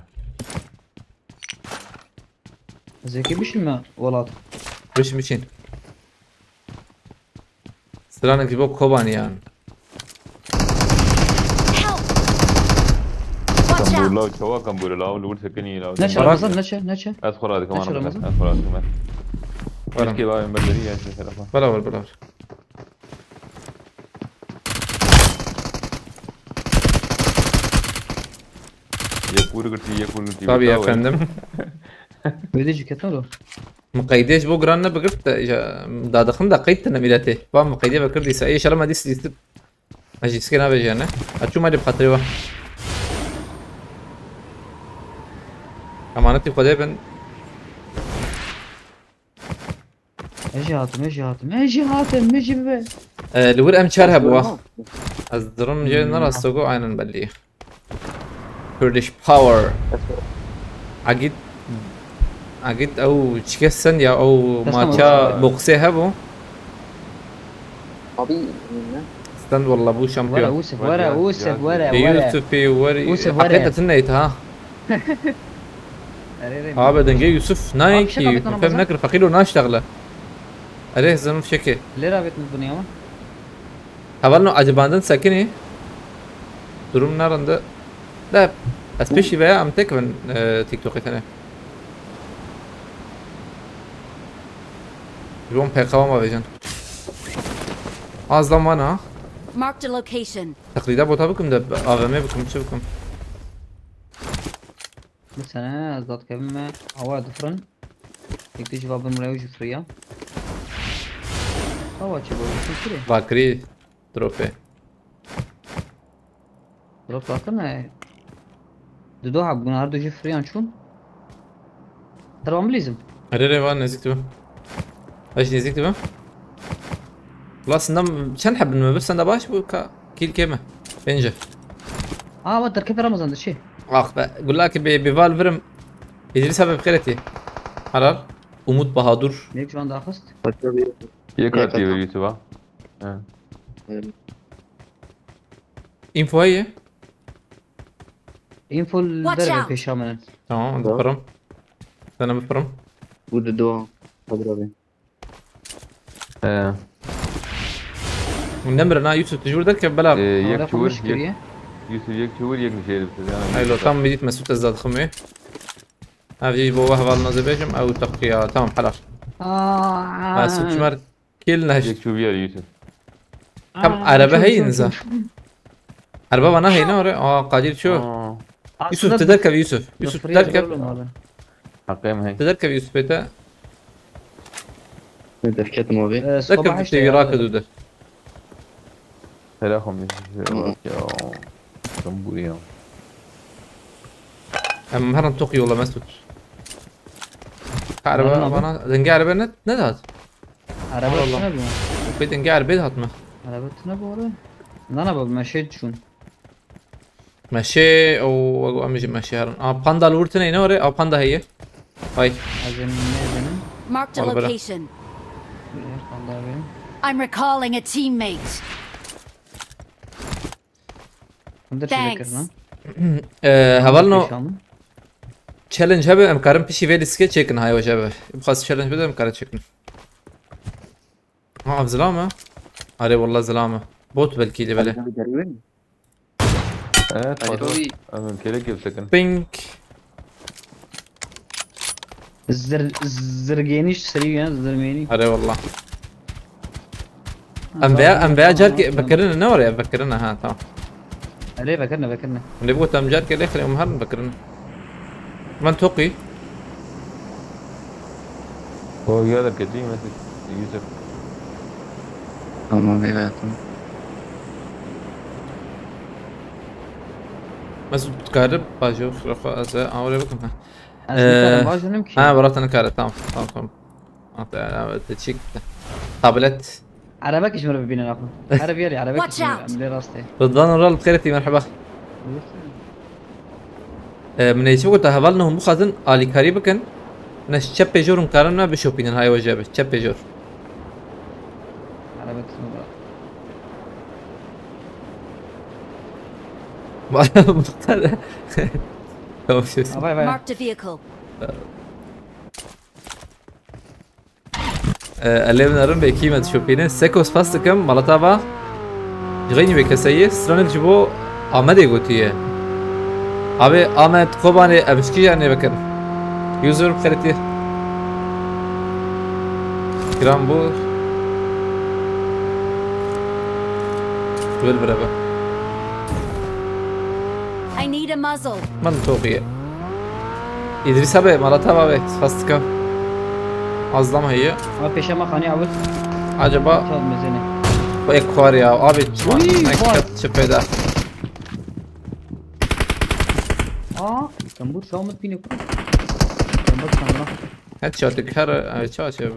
Zeki bişin mi welat? Biş biçin. Sıranın gibi Kobani yani. Help! Watch Kambur out! law çawa kambur law lur sekinî law. Neçe Bırak. Ramazan, neçe, neçe? Ez xora dikim Neçe ana. Ramazan? Ez xora dikim. Varım. Keşke bavên berberî ya şu tarafa. Beraber beraber. Yek vur girtî, yek vur girtî. Tabii Bravo. Böyle ceket ne lo? Miqeydê ji bo giran nebigirt de, ja, dadixin de qeyd tine mîletê. Va miqeydê vekirdî se. Ê şerema dîs dîs. Ez jî sikê nabêjene. Ez çûm alî bi xatirê we. Emanetî Xwedê bin. Ez jî hatim, ez jî hatim, ez jî hatim, min jî bibe. E, li wir em çar hebûa. Ez dirim jê ne rasto go aynen belli. Kurdish Power. Agit Agit ew çike send ya ew Desta maça mı? boksê hebû. Abi ne? Stand walla bu Were şampiyon. Usif, were Usif, were, E, were. Yusuf pê were. Usif, Aqet were. etin neyt ha. Erê, erê. Abi dengê Yusuf nayê Abi, ki. şaka bitana Fem bazen. nekir feqîr û naştegle. Erê zim fişekê. Lera bet mi bunu ama? Hevalno acibandin sekinî. Durum nerinde? De ez pêşî veya em tek bin e, TikTokê tenê. Ji bo em P K ma vêjin. Az da mana. Marked a location. Teqlîda bota bikim de A V M bikim, çi bikim? Mesela ez dat kevim me awa difrin. Tek tu cevabım reo jifriya. Awa çi bu? Jifri. Bakirî. Dropê. Drop bakın ne? Dudu ha bunlar da jifriyan çun. Tamam bizim. Erê rê va nêzîk dibe. Eş nêzîk dibe. Wala sindem çend heb bin me bir sende baş bu ka kîl kêm e. Pênc e. Aa bak derkep Ramazan da şey. Ah be. Gulakê bê bêval virim. Îdrîs abi bi xêretî. Helal. Umut Bahadur. Nek şu anda axist. Yek Yek hatiye hata. Yusuf ha. Ha. Info heye. Info Watch derve out. Peşa menen. Tamam, Tamam. bipirim. Sana bipirim. Bu da dua. Kadir abi. Ee, Nemre na Yusuf tijur derke bela. e, yek Ara çuwir, konuş yek, kiriye. Yusuf yek çuwir, yek nişeyir bitir. Yani, Haylo tam midît Mesut ez dadixim wê. Ev jî bo we heval naze bêjim ew teqiya tamam helal. Aa. Mesut Çmer kil neşt. Yek çuwir Yusuf. Tam araba heyî niza. Araba bana heyne ore. Aa Kadir ço. Aa, Yusuf tu derkevî Yusuf. Yusuf tu derkev. Heqê min hey. Tu derkevî Yusuf ete. Ne derketim abi. Derkev tu tevî rake du de. Hele xwe min ya. Kambur ya. Em herin toq yola Mesut. Araba bana denge araba ne ne dat? Araba tine bu. Pê denge arabê dihat me. Araba tine bu araba. Nana baba meşe düşün. Meşê û wego em jî meşê herin. A panda li wir tune ne ore? A panda heye. Ay. Azenim ne azenim. Marked a Al bırak. Location. Panda benim. I'm recalling a teammate. Hındır Thanks. çilekir lan. Ee, hevalno Yaşamı. Challenge hebe em karin pişî vê lîstikê çêkin hay hoca be. Bu xas challenge bide em karin çêkin. Ha ev zilam e? Are wallah zilam e. Bot belkî de bele. Evet, Hadi fazla. tabii. Em kêlekê bisekin. Pink. Zır, zırgeniş seri ya zırmeni. Are wallah. Em veya em veya carkê vekirine ne oraya vekirine ha tamam. Öyle bakırna bakırna. Ne bu tam carkê lê xirê em herin vekirine. Ben toqî. O ya da ketî Mesut. Yusuf. Tamam hayatım. Mesut karib bajo xirafa ez awre bikim ha. Aslında bajonim ki. Ha bırak ne kare tamam tamam tamam. Hatta evet çıktı. Tablet. Araba kişmir bibînin axwe. Araba yeri araba Watch kişmir. out. Em lê rastê. Rıdvan Ural bi xêretî merheba. Ee, min ê çi bigota hevalno hûn bixwazin alîkarî bikin. Ne ji çepê jor hûn karin me bişopînin hay we jê be. Çepê jor. Muhtar. Tamam, ses. Vay vay. Marked a vehicle. Ee, elê min erin bê kî me dişopîne. Seko spas dikim, malata va. Ji xeynî bê keseyî, stranek ji bo Amedê gotiye. Abi Amed Kobanê ev ji kî yanê bikin. User xeritî. Kiran bû. Wil bireve. I need a muzzle. Min toqiye. Îdrîs abi, malata abi, spas dikim. Azlam heye. Ama pêşe me xanî awil. Acaba Çal mezene. Bu ek var ya, abi, çi var? Uy, ne vay. Ket çi peyda. Aa, tembur şaw mit bine kur. Tembur sandıra. Headshot kar, e, çawa çe be.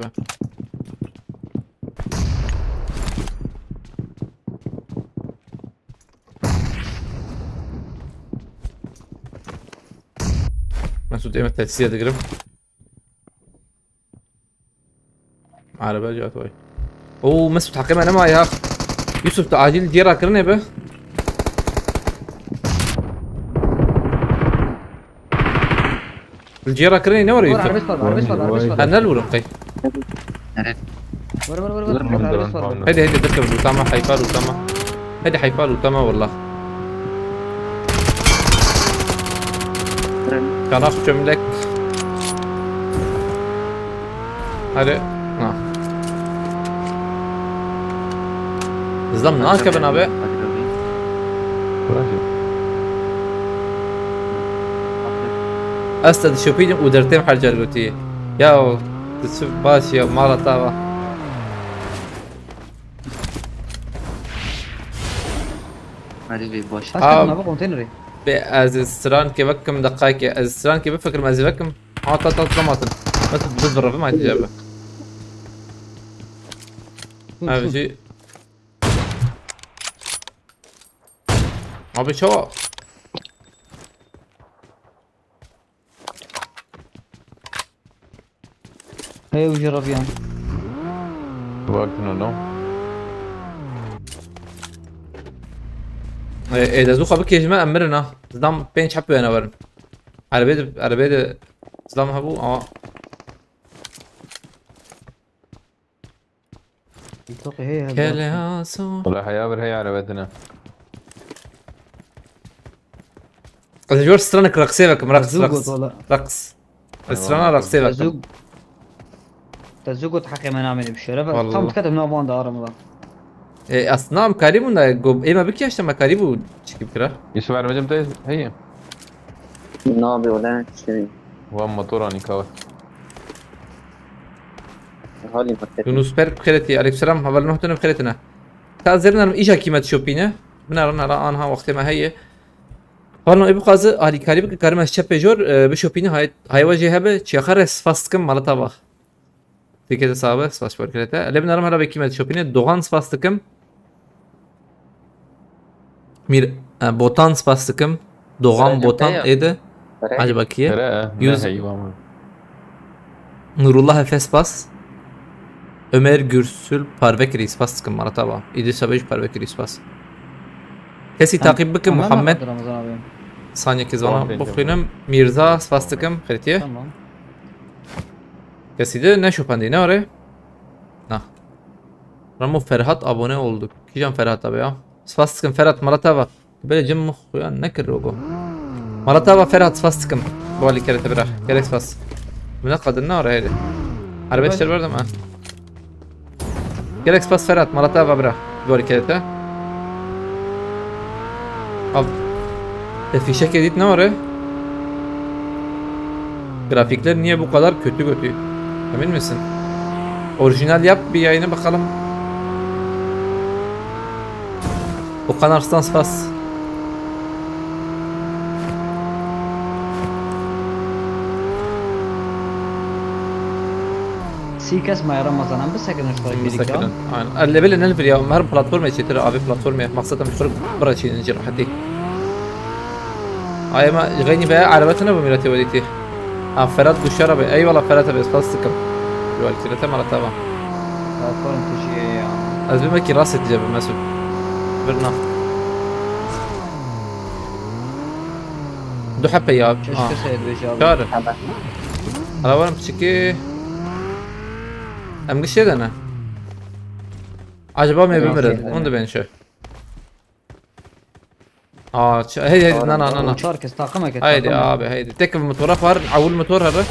Mesut, ême teçhiziye digirim. Araba cihat vay. Oo, Mesut, heqê me nema ya. Yusuf, tu acil cêra kirinê be. Li cêra kirinê ne were, Yusuf? Arabes var, arabes var, arabes var. Ha, ne lûrim qey? Vur, vur, vur, vur. Arabes var. Hadi, hadi, dikir lûtama, heyfa lûtama. Hadi, heyfa lûtama, wallah. Çanak çömlek. Hadi. Ha. Zam nakevin abi. Ez te dişopînim û dertêm her car gotî. Ya, tu çi baş ya, mala tava. Hadi be baş. Abi. Aslında buna bak konteyneri. Be, ez strankê vekim, deqayekê. Ez strankê bifikirim, ez vekim. Ha, ta, ta, ta, matin. Nasıl biz bir rafım hadi abi. Abi, şey. Abi, çava. Hey, ucu Rabian. Bakın onu. E, e, de zuxa bikêjime em mirin ha. Zidam pênc heb wêne werin. Erebê de, erebê de zidam hebû ama. Toqî heye, heye. Kele aso. Wala heya bir heya arabetine. Ez jor stranek raqsê vekim, raqs, Zû raqs, got wala. Raqs. Eyvallah. Strana raqsê vekim. Te zû, te zû got heqê me namê de bişêre. Vallahi. Tam diketim nav wan de aramda. E, aslında em karî bûn da, go, ê me bikiyaşte me karî bû çikî bikira. Yusuf, vermecim te heye. Nabê wala, şey. Wan motora nîka we. Halî me te. Yunus Berk bixêretî. Aleykümselam. Heval nuh tune bixêretine. Ka zerinarim îja kîmet şopîne. Binarin hala anha wextê me heye. Pardon, ê bixwaze alîkarî bike, karim ez çepê jor, e, bişopîne, hay-, haywa jê hebe, çiyaxa re spas dikim, malata va. Têkete sabe, spas ji bo kirete. Lê binarim hala vekî me dişopîne, Doğan spas dikim. Mîr, e, Botan spas dikim. Doğan Botan ê de. Acaba kî ye? Yüz- Nurullah Efe spas. Ömer Gürsül parve kirî spas dikim, malata va. Îdrîs abi jî parve kirî spas. Kesî taqîb bikin, Muhammed. Ramazan abi. Saniye ki zana bixwînim. Mirza spas dikim, xêretiye. Tamam. Kesî de ne şopendî, ne orê? Na. Ramo Ferhat abone oldu. Kîjan Ferhat abi ya? Spas dikim Ferhat, malata va. Belê cem min xuya nekir rogo. Malata va Ferhat, spas dikim. Bo alîkerete bira. Gelek spas. Min ne qadin ne ara heyde. Arabet şer berdim ha. Gelek spas Ferhat, malata va bira. Bo alîkerete. Av. Te fîşekê dît ne ara? Grafikler niye bu kadar kötü kötü? Emin misin? Orijinal yap bir yayını bakalım. Okan Arslan spas. Sî kes maye Ramazan em bisekinin şu Bisekinin. Aynen. Levelin el ya. Her platformaya çetir abi platformaya. Maksadım şu bırak çiğnin cirahatı. Ay, ma xeynî veya erebetine bu milletê wedîtî. Ha, Ferhat Guşar abi. Eyvallah Ferhat abi, spas dikim. Yol kirete malata va. Platform tijî ya. Ez bimekî rast eteceğim Mesut. Birna. Du hepe ya. Keşke Ah. seyir beş abi. Çağır. Tamam. Hala var mı çiki? Em gişe de ne? Acaba me Yok, bimirin. Seyir Onu da ben şey. Aa, ç- hey hey Doğru, na na na doğru. na. Uçar kes takım eket. Haydi takım. abi haydi. Tek bir motora var. Avul motor harı.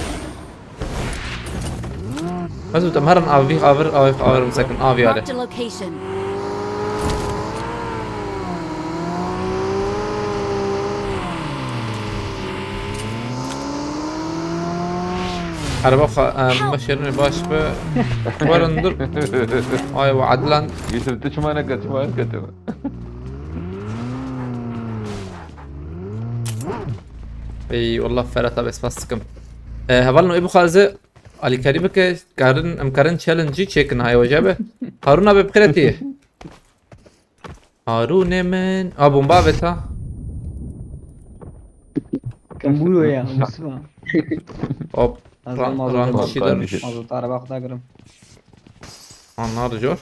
Mesut em herin avî avir avir avir misekin avî ale. Marked a location. Araba fa- em, başarını baş be. Varındır. Ay ve adlan. Yusuf tu çima neke çima neke. Ey wallah Ferhat abi spas dikim. E, hevalno Ebu Xazi alîkarî bike, karin em karin challenge çêkin hay hoca be. Harun abi bi xêretî. Harunê min. A bomba avêta. Kamburo ya, Mustafa. Hop. Hazır Ran- mazot ran var. Şidan. Kardeşim. Mazot araba kuda girim. Anlar jor.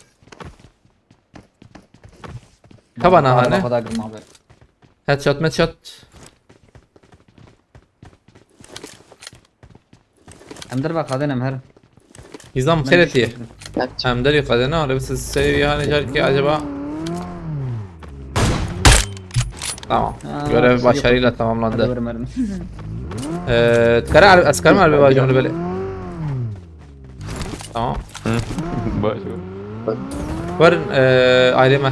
Tabana Araba hane. kuda girim abi. Headshot, headshot. Em der bak hadin em her. Nizam xêretiye. Em derî xwedine, öyle bir ses seviye hani car ki acaba. Tamam. Aa, Görev siz başarıyla yok. Hadi tamamlandı. Verin verin. Ee, kara al- askar mı albe bacım onu böyle? Tamam. Baş ver. Verin ee, aileme.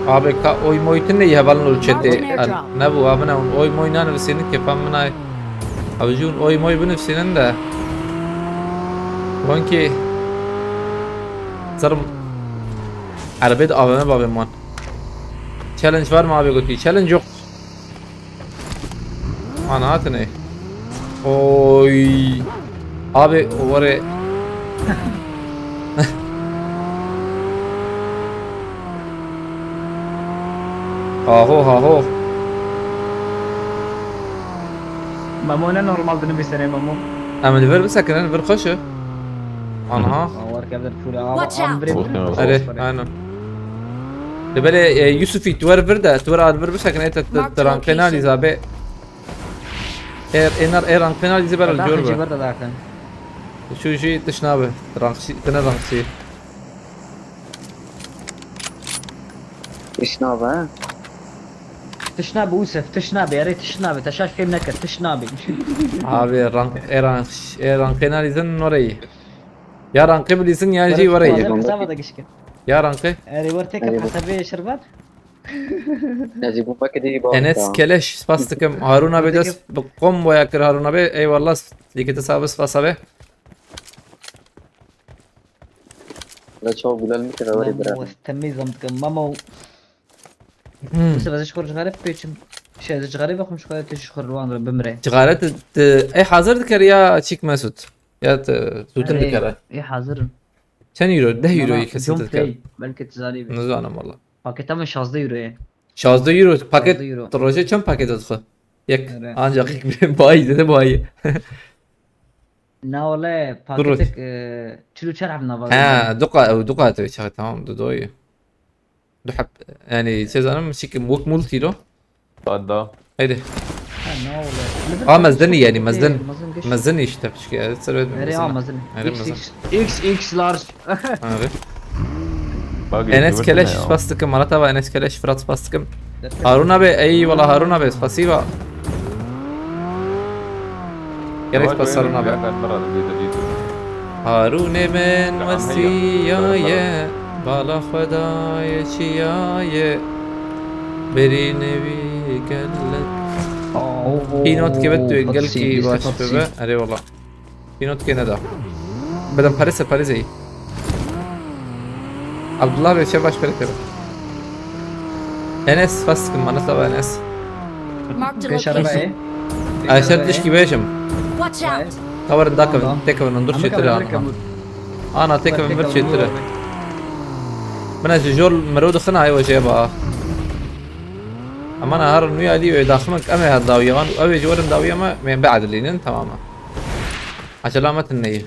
Abi ka oy moy tine ya balın ul çete. Martin Airdrop. Ne bu abi ne oy moy nan nivîsînin kefam min ay. Abi jûn oy moy binivîsînin de. Wonki. Zarım. Erebê de A V M babê man. Challenge var mı abi gotiye? Challenge yok. Ana hatine. Oy. Abi o var ya. Haho haho. Memo ne normal dinivîsene Memo. Em li vir bisekinin, vir xweş e. Anha. Awar kevdir pûre. Watch out. Erê, aynen. Li belê e, Yusufî tu wer vir de, tu wer al vir bisekine, te te ranqê nalî zabe. Er enar er ranqê nalî zî ber cor be. Ver de daxin. Şu jî tiş nabe. Ranqçî, tine ranqçî. Tiş nabe. Tiş nabe Usef, tiş nabe, erê tiş nabe, te şaş fêm neke, tiş nabe. Abi rank, e rank, e ranqê nalîzin orayı. Ya ranqê bilîzin ya jî orayı. Hesaba da gişkin. Ya ranqê. Erê wer tek hesabê şirbat. Ez ê bombe kedî bak. Enes Keleş spas dikim. Harun abi dest bi komboya kir Harun abi. Eyvallah. Lîkete sabi spas abi. La çaw Bilal mi kira weri bira. Mamo, ez temîz am dikim. Mamo. Hmm. Mesela ez ji xwe re cixare pêçim. Şey, ez cixare bexim ji xwe, tu ji xwe re wan re bimire. Cixare tu, tu, ey hazir dikir ya çîk Mesut? Ya tu, tu tin dikir? Ey hazir. Çend euro? Deh euro yê kesî dikir. Belki tu zanî bî. Nizanim valla. Paketa min şazdeh euro ye. Şazdeh euro, paket şazdeh euro. Rojê çend paket dixwe? Yek. Erê. Ancak yek bayî, zêde bayî. Na wele paketek, e, çil û çar heb nava. Ha, du qa-, ew du qat ew çax, tamam, du doyê. Du heb, yani, şey zanim, çikim, wek multi lo. Hadi. Ha, na wele. Aa, mezdin yani, mezdin. Mezdin işte, pişki, evet, servet. Erê, aa, mezdin. Erê, mezdin. X X large. Abi. Enes Keleş spas dikim, Marat abi, Enes Keleş, Fırat spas dikim. Harun abi, eyvallah Harun abi, spasiba. Gerek spas Harun abi. Harunê min wesiyaye, bala Xwedayê çiyaye. Berî nevî gelek. Pînot keve tu gelkî baş bibe. Erê wala. Pînot kê neda. Bedem Paris'e, Paris'e. Abdullah Bey, şey baş pere kere. Enes, fas kim, manata ve Enes. Marked a location. Ayşe tişkî beşim. Watch out. Tavarın dakavın, tekavın, dur çetire ana. Ana tekavın bir çetire. Bina ji jol mero dixin ay wece ba. Aman har nuya li ve daxmak ame ha dawiyan, ave ji warin dawiya ma, me beadilinin tamam. Ecela me tune ye.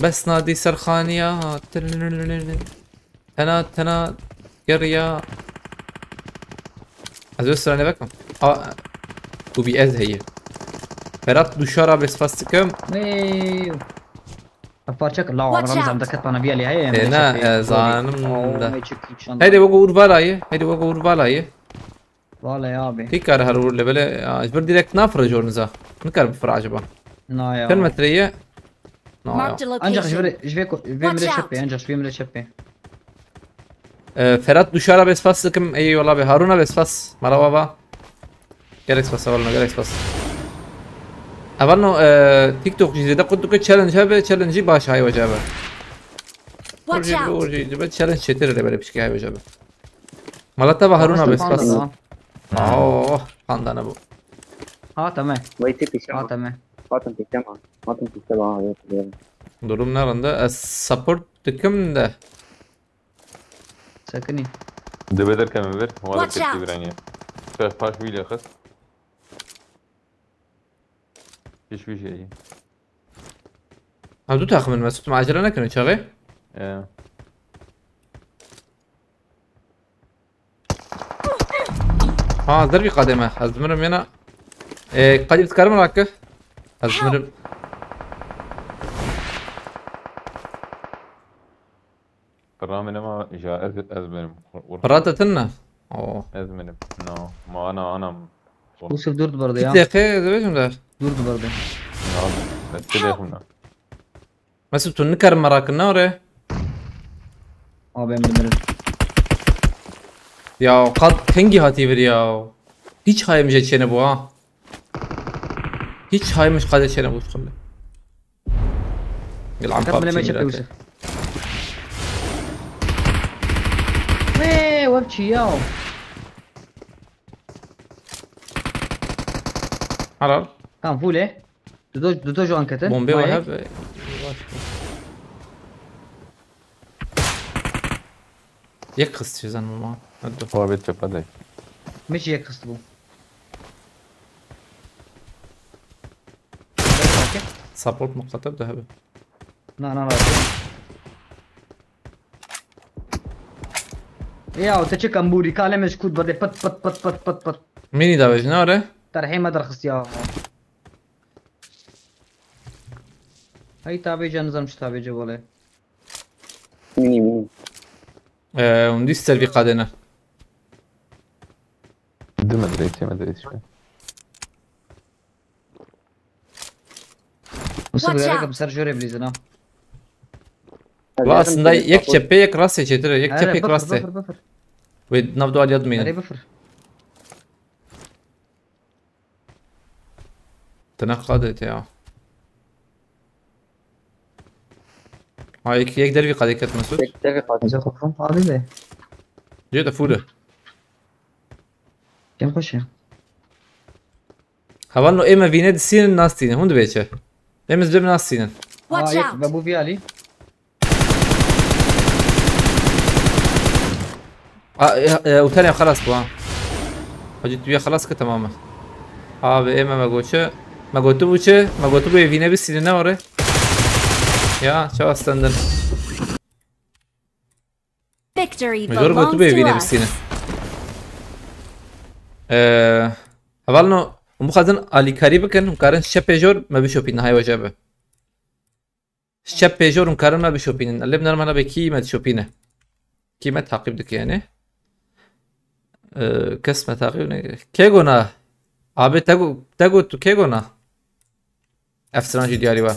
Bes nadî serxaniya. Tena tena geriya. Ez wê stranê vekim. A, ku bî ez heye. Ferhat duşara bê spas dikim. Nê. Parçek la Watch Ramzan out. Deket bana bir alî heye. Têne, e, zanim de. Heydi wego ur vala ye. Heydi wego ur vala ye. Vale abi. Pîkar her ur lebele. Ya, ji vir direkt nafire jor niza. Nikar bifire acaba. Na ya. Çend metre ye? Na ya. Marked a Ancak ji location. vir, ji vê ko-, ji vê Watch mire out. çepê, ancak ji vê mire çepê. E, Ferhat duşara bê spas dikim. Ey wala be Haruna bê spas. Mala wava. Gelek spas, hevalno, gelek spas. Hevalno, e, TikTok jî zêde qut dike challenge hebe, challenge jî baş hay wece be. Watch Urjî, out. urjî, be challenge çêtir re bere pişkî hay wece be. Mala te ve Haruna bê spas. Panda da. Oh, panda ne bu. Ha, tamam. Vay tip işe Ha, bak. tamam. Hatın pişte bak. Hatın pişte bak. Evet, evet. Durum ne rinde? Ez support dikim de. Sekinî. Dibê derkeve vir, wala Watch out. Tepkî viraniye. Paş, paş wî lê xist. Hiç bir şey. Ha, du takım in, Mesut, ma acele nekin çaxê. Ee. Ha, ez dervî qadê me. Ez dimirim yena. Ee, qadî dikarim rake. Ez dimirim. Qirra min ema ja ez, ez benim. Qirra te tune? Oo. Ez benim. No. Ma ana, anam. Yusuf dur barda ya. Kit yaqe, ez bêjim de. Dur barda. Ya, ez de bêjim de. Mesut, tu nikar merak ne ore? Abi em dimirin. Ya, qad kengî hatî vir ya. Hiç hayım je çêne bu ha. Hiç haymış qade çêne bu şkıllı. Yılağım Kat bile PUBG meçe mirate. Yusuf. Wee, web çi ya? Helal. Tamam, full e. Dudo, dudo şu ankete. Bombe var abi. Yek kız çizen ama. Hadi. Muhabbet yapar da. Meçi yek kız bu. Support muqatab de hebe. Na, na, na. Ya, te çi kambûrî, kalê me ji kût berdê, pit, pit, pit. Mini da vejin, are? Terhê me derxist ya. Hey, tabê ce nizam çi tabê ce wale. Mini, mini. Ee, hûn dî ser vî qadê ne. Du metre, sê metre işte. Musa Watch gerek out. Bi ser jore bilîzin ha. La aslında yek çepê, yek rastê çêtir e, yek çepê, yek rastê. Bifir, bifir, bifir. Wê nav dua liyad mînin. Erê bifir. Tine qadê te ya. Ha, yek, yek dervî qadê ket Mesut. Yek dervî qadê. Bize xofum abi de. Cê de fûle. Gel koş ya. Hevalno ê me vîne disînin nastînin. Hûn dibê çi? Ê me zibê min nastînin. Watch out! Ve bu vî alî. A, e, e, û tenê xelas bû ha. Hacî tu ya xelas ke temam e. Abi ê me me goçe. Me gotu bû çi? Me gotu bû ê vîne bisînin ne ore? Ya, çawa stendin? Victory belongs to us. Jor gotu bê vîne bisîne. Ee, hevalno, hûn bixwazin alîkarî bikin, hûn karin şepê jor me bişopînin, hay weca be. Şepê jor hûn karin me bişopînin. Lê bi nermana be kî me dişopîne. Kî me taqîb dike yani. Ee, kes me taqîb ne. Kê gona? Abi te go, te go tu kê gona? Ev stran jî diyarî we.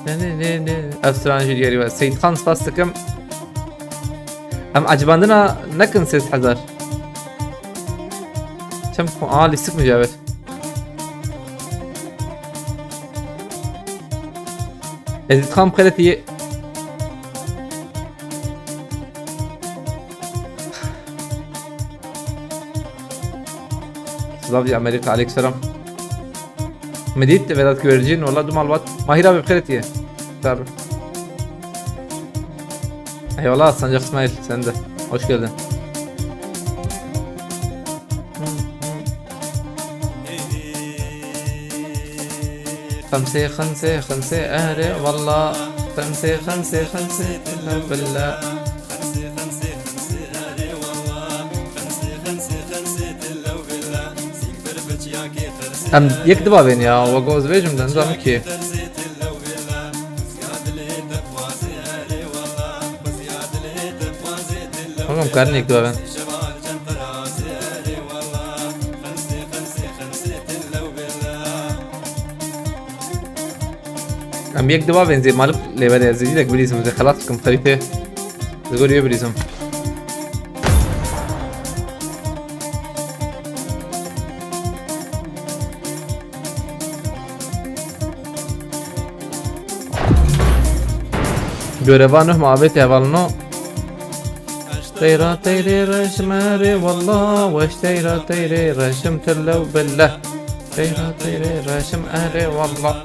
Ne, ne, ne, ne. Ev stran jî diyarî we. Seyîdxan spas dikim. Em ecibandina nekin sêz hezar. Çem ku a lîstik mi cevir? Ezîzxan xeletî. Slavya Amerika, aleyk selam. Medît, Vedat Güvercin, wala du malbat. Mahir abi, bi xêr hatiye. Tabii. Eyvallah, Sancak İsmail, sen de. Hoş geldin. Xemsê, xemsê, xemsê, erê walla. Xemsê, xemsê, xemsê, tilla billa. Em yek dibavên ya, we goz bêjim de nizam ki. Oğlum, karin yek dibavên. Em yek dibavên zê malip lê were, zê zîrek bilîzim, zê xelas bikim xerîtê. Zê gor yê bilîzim. Göreva nuh muhabbet hevalno. Teyra teyrê reşim erê walla, weş teyra teyrê reşim tillew bille. Teyra teyrê reşim erê walla.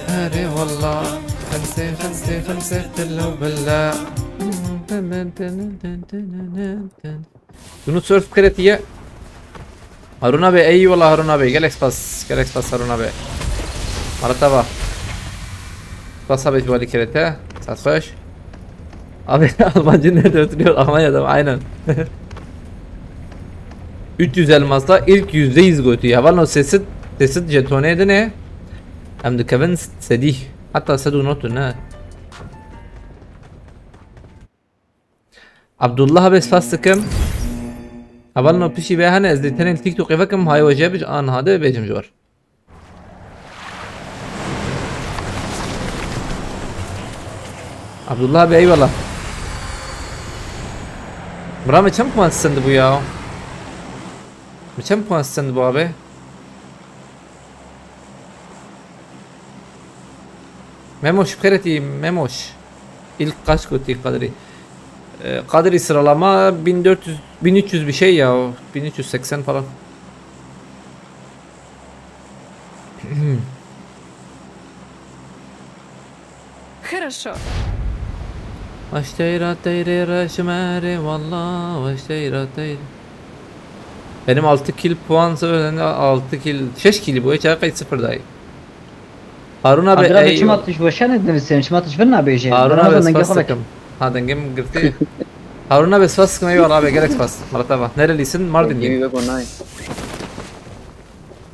Erê walla. Xemsê, xemsê, xemsê tillew bille. Bunu surf kretiye. Haruna Bey, eyvallah Haruna Bey. Gelek spas, gelek spas Haruna Bey. Maratava. Spas abi, ji walî kerete. Saat xweş. Abi, Almancı nerede oturuyor? Almanya'da mı? Aynen. Üç yüz elmasla ilk yüzdeyiz götü. Hevalno sêsit, sêsit jetonê dine. Em dikevin sedî. Hatta sedu notu ne. Abdullah abi spas dikim. Hevalno pişî vê hene, ez dê tenê li TikTokê vekim, hay we jê bij, an hade bêjim ji we. Abdullah abi, eyvallah. Bira, me çend puan send bu ya? Me çend puan send bu abi? Memoş, xeretî Memoş. İlk kaç kötü Kadri? Ee, Kadri sıralama bin dört yüz, bin üç yüz bir şey ya o. Bin üç yüz seksen falan. Хорошо. Vaş teyra teyrê reşim erê valla, vaş teyra teyrê. Benim altı kill puan sıfır, senin altı kill, şeş kill bu, hiç alakayı sıfır dahi. Harun abi, Abdullah abi, eyvallah. Çima tu ji weşanê dinivîsî, çima tu ji vir nabêjî? Harun abi, spas dikim. Ha, dengê min girtî. Harun abi, spas dikim, eyvallah abi, gelek spas. Maratava. Nerelisin? Mardinliyim. Dengê min wek onay.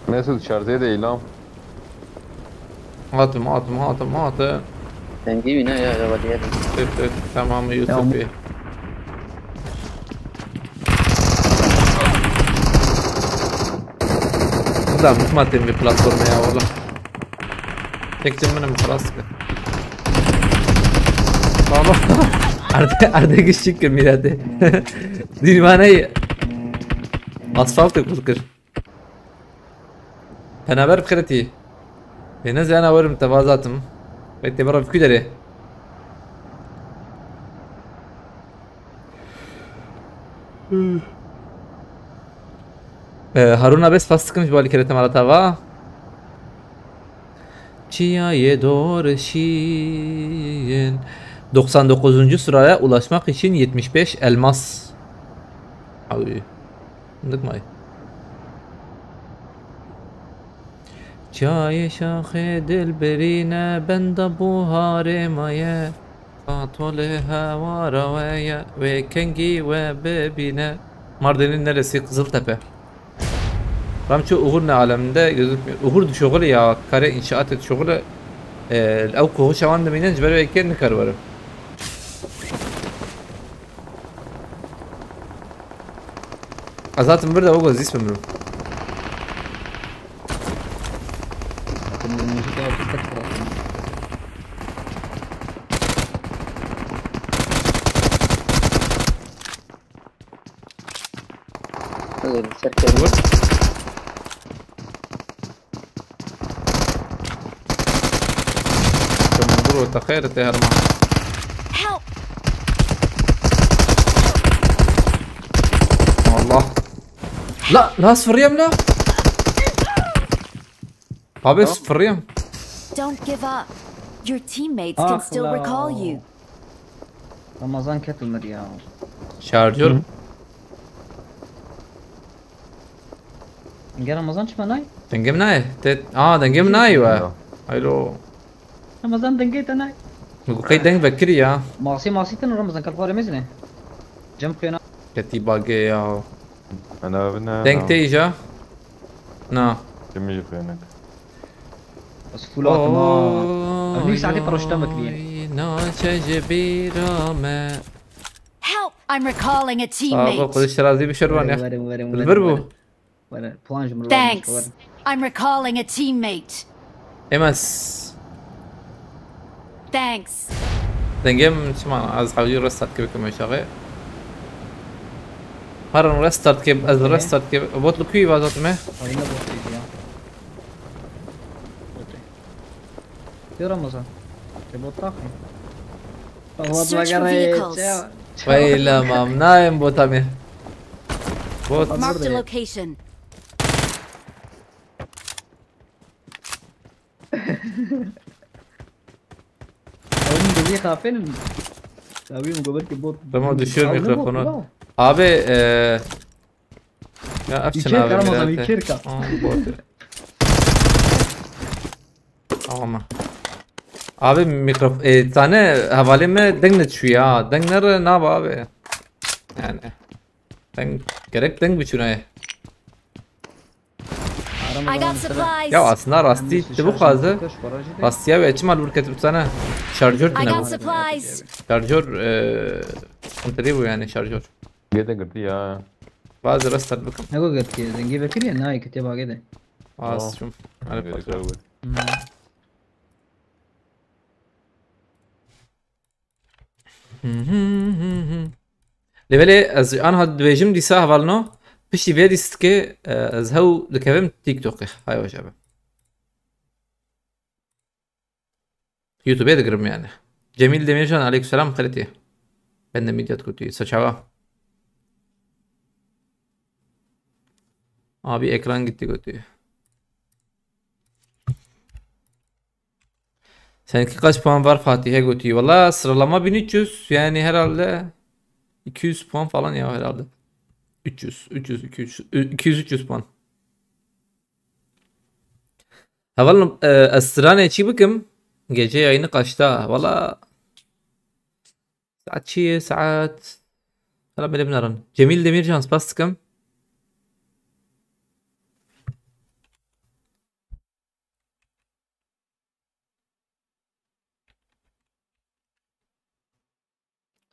Mesut, şarjê de îlam. Hatim, hatim, hatim, hatim. Dengê wî ne ya, ya, wadiye. Öp, öp, tamam, Yusuf Bey. Tamam, hikmet bir platforma ya, oğlum. Tek canım benim, kalas ki. Baba. Arda, Arda güçlük kır, milletê. Dîrvaneyê. Asfalt kul kir. Penaber bi xêretî. Ê ne ziyana werim te vazatim. Wek te bera vikû derê. Ee, Haruna bes fastıkım ji bali kerete malata va. Çiyayê dorşîn. Doksan dokuzuncu sıraya ulaşmak için yetmiş beş elmas. Abi. Dik may. Çiyayê şaxê dilberîne benda buharê maye. Fatolê hewara we ye, wê kengî we bibîne. Mardin'in neresi? Kızıltepe. Ramço Uğur ne aleminde gözükmüyor. Uğur dişoğlu ya, kare inşaat et şoğlu. Ee, ew koğu şewan dimînin, ji ber wê yekê nikar were. Ez hatim vir de, o zîs bimrim. Hadi, ser kere. Vur. Tamam, dur, o da xeyret ya, herma. Help! Allah. La, la, sıfırıyam la. Abi, tamam. Sıfırıyam. Don't give up. Your teammates can still recall you. Ramazan ket mir ya. Şarjör. Dengê Ramazan çima nay? Dengê min nayê. Te... Aa, dengê min nayê we. Alo. Ramazan dengê te nay. Min got qey deng vekirî ya. Masî masî tene Ramazan, kalxwarê mezine. Cem xuyana. Ketî bagê ya. Ana bine. Deng te îja? Na. Kimi jî xuyana. Ez full atıma. Ev nîv saetê paroşta mekiriye. Oy, naçe ji bîra me. Help! I'm recalling a Sağ ol, teammate. Kudüs Şirazi bir şervan ya. Verim, verim, Dilbir verim, bu. verim. Verim. Puan ji min Thanks. Verim. I'm recalling a teammate. Emas. Thanks. Dengê min çima, ez hewlî restart kê bikim aşağı. Herin restart kê, ez restart kê. Bot li kuî vazat me? Oyunda bot değil ya. Bot değil. Diyor Ramazan. Ke bot takın. Bot Search for bagare. vehicles. Çev. Vay la mam, nayem bota me. Bot. Marked a Burada. Location. Oyunun dediği kafenin. Abi mi gober ki bot. Tamam, düşüyor Abi ne bot mikrofonu. ya? Abi eee ya, efçin İçerika abi. Ramazan, Millet. içerika. Aa, bot. Tamam. Abi mikrofon, e, tane hevalê me deng ne çû ya. Deng nere naba abi. Yani. Deng, gerek deng biçûnaye. I got supplies. Ya aslında rastî tu bu xwaze. Rastiya ve çima li wir ketibû sana. Şarjör I tine got bu. Supplies. Şarjör, e, sıkıntılı bu yani şarjör. Gede girdi ya. Bazı restart bakın. Ne kadar ki? Zengi bekir ya, ne ki te bagede. Aa, sıçım. Hadi Gerek patron. yok. Lê belê ez aniha dibêjim dîsa hevalino, piştî vê dîstikê, e, ez hew dikevim TikTokê. Hay hoş abi. YouTube'ê digirim yani. Cemil Demircan, aleykümselam, xeletî. Ben de Midyat kutî. Saçava. Abi ekran gitti götü. Seninki kaç puan var Fatih'e götü? Valla sıralama bin üç yüz, yani herhalde iki yüz puan falan ya herhalde. üç yüz, üç yüz, iki yüz, iki yüz, üç yüz puan. Heval, e, ez stranê çi bikim? Gece yayını kaçta? Valla saat çi ye? Saat... Hala bile binaran. Cemil Demircan, spas dikim.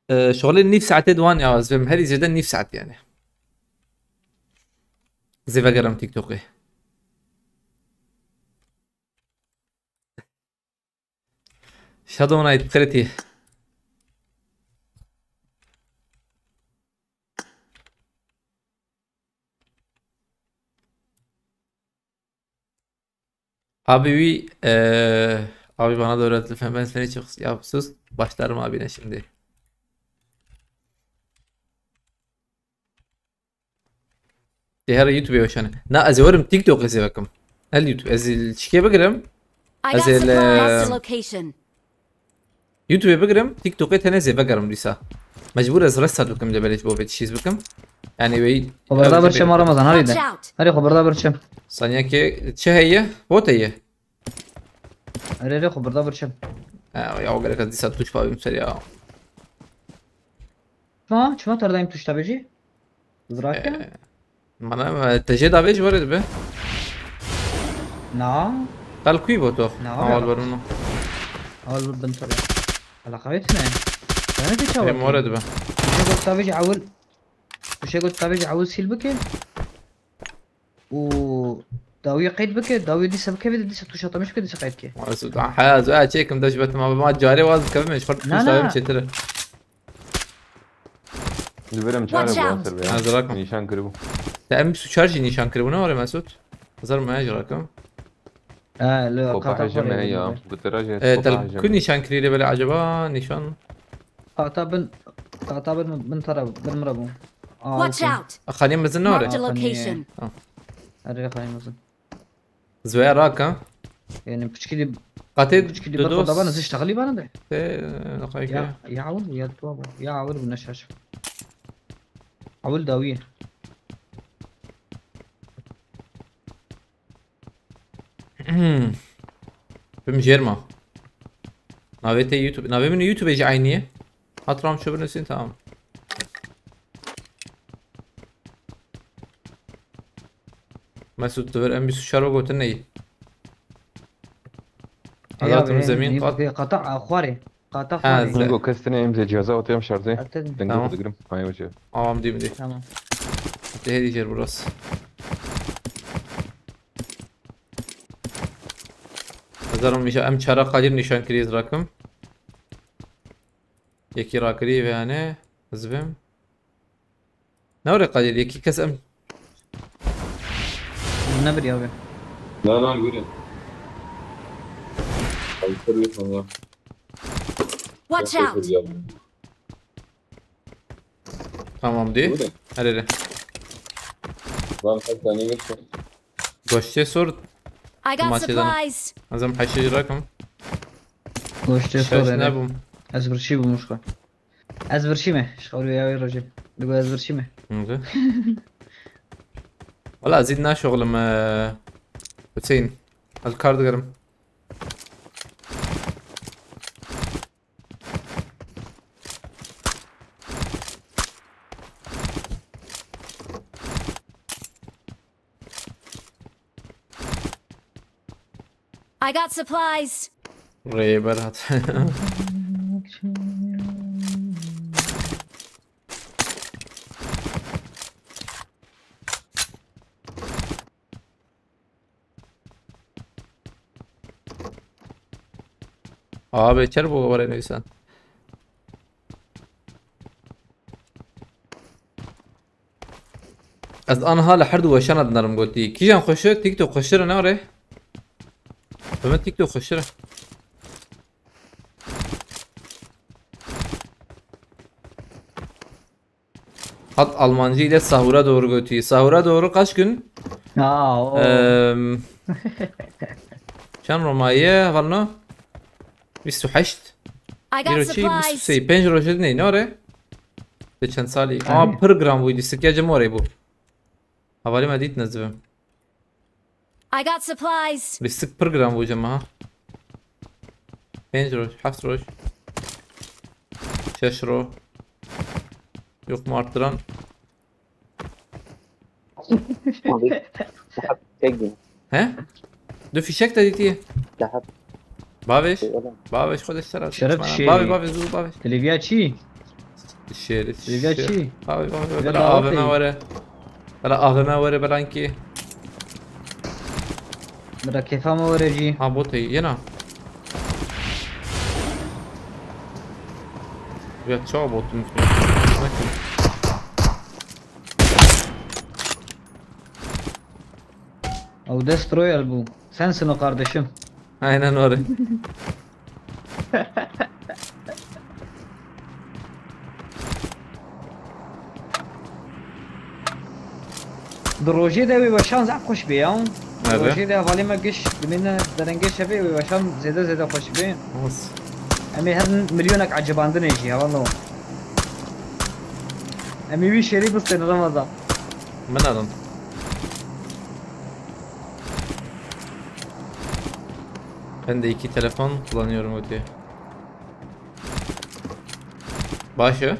Ee, şolê nîv saetê diwan ya, ez vêm herî zêde nîv saet yani. Zê vegerim TikTokê. Shadow Knight, xeletî. Abi wî, eee, abi bana da öğret lütfen, ben seni çok, ya sus, başlarım abine şimdi. Dê here YouTube'ê weşane. Na, ez ê werim TikTokê zêvekim. El YouTube, ez ê çikê bigirim. I Ez got ê supplies. le- Marked a location. YouTube'ê bigirim, TikTokê tenê zêvegerim dîsa. Mecbûr ez restart bikim, lê belê ji bo vê tişî bikim. Yani wê... Xeberda birçem Ramazan, hadi Watch de. Out. Hadi xeberda birçem. Saniyekê çi heye? Bot heye. Hadi hadi xeberda birçem. Ya, ya o gerek ez dîsa tuş babim ser ya. Çima, çima terdayım tuşta bêjî? Zirake? Ee, Mana, e, te jê davê ji warê dibe. Na. Tal kuî bo to? Na, Awal be. Bermino. Awal bir bin tabi. Alaka etme. Sana de çawa? Em warê dibe. Tuşa got tavêj awil. Tuşa got tavêj awil sil bike. Û dawî qeyd bike, dawî dîsa bike, dîsa tuşa tamiş bike, dîsa qeyd ke. Haya, ez a çêkim de ji betim abi. Ma carê waz dikevim, ji xwe Na, tuş na. davim çêtir e. Dibirim çare Watch bu out. asır be. Ha, zirak mı? Nîşan kiribu. Te em su çar jî nîşan kiribû, ne were Mesut? Hazır mı ya, ji rakim? Ha, lo, Kopa kata hejeme xorê. ya. Gutira je. E, Kopa tel hejeme. ku nîşan kirî lê belê acaba nîşan? Kata bin, kata bin, bin tara, bin mira bû. Aa, Watch okey. Out. Xanî mezin ne were? Marked a location. Hadi xanî mezin. Zoya raka. Yani piçkî de Qatê piçkî de berxo da bana ziştaxilî bana de. Te naqayke. Ya ya awil ya tu baba. Ya awil bu neşaş. Awil dawiye. Bim jêr ma. Navê te YouTube. Navê min YouTube jî aynî ye. Hatram şu binusîn, tamam. Mesut Tivir M bîst û çar gotin neyî. Adatım zemin kat. Qata xwarê. Qata Ha, xwarê. ze- Ningo kes tine em zê cihaza otem şarjê. Ertedim. Denge Tamam. digrim. Hayır hoca. Tamam, diyeyim, diyeyim. Tamam. Te hêdî jêr burası. Hezarim nîşan, em çara Kadir nîşan kiriz rakım. Yekî rakirî ve yani hizbim. Ne oraya Kadir? Yekî kes em. Ne bir abi. Na na gure. Alper yok ama. Watch out! Tamam diye. Gure. Her yere. Ben kaç tane geçtim. Goştê sor. I got Maçı da- supplies! Azam haşi rakım. Goştê Şaş sor ne hele. bum. Ez bir şey bulmuşka. Ez bir şey mi? Şkavri ya rojim. Digo ez bir şey mi? Neyse. Valla zî naşoxlim, e, Hüseyin. Ez kar digerim. I got supplies! Rêber hat. Aa, beter bu var neyse. Ez anha li her du weşana dinarim gotî. Kîjan xweşir? TikTok xweşir e, ne re? Bi min TikTok xweşir e. Hat Almancı ile sahura doğru götüyü. Sahura doğru kaç gün? Aa o. Eee, çend Roma'yı var no? Bîst û heşt. I got Îro çi? Bîst û supplies! sê. Pênc rojê dinê, ne orê? Te çend salî? Aa, Aynen. pir gram bûydu. Sikece mi orê bû? Havalî me dît nezivim. I got supplies! Lîstik pir giran bû cema ha. Pênc roj, heft roj. Şeş ro. Yok mu arttıran? Abi, daha tek gün. He? Du fişek de dîtiye. Daha Baveş. öyle. Baveş xwe de ser at. Şeref şey. Baveş, baveş, zû baveş. Televya çi? Şeri. Televya çi? Baveş, baveş. Televya Bela davet A V M değil. were. Bela A V M were belankî. Bira kefa me were jî. Ha, bot ey, yena. Ya çawa botum? O Destroyer bu. Sensin o kardeşim. Aynen öyle. Di rojê de wê weşan zaf xweş bê ya. Di Evet. rojê de hevalê me giş, dimêne derengê şevê wê weşan zêde zêde xweş bê. Olsun. Em ê her milyonek ecebandinê jî hevalno. Em ê wî şêrî bistêne Remezan. Min alın. Ben de iki telefon kullanıyorum öteye. Başı.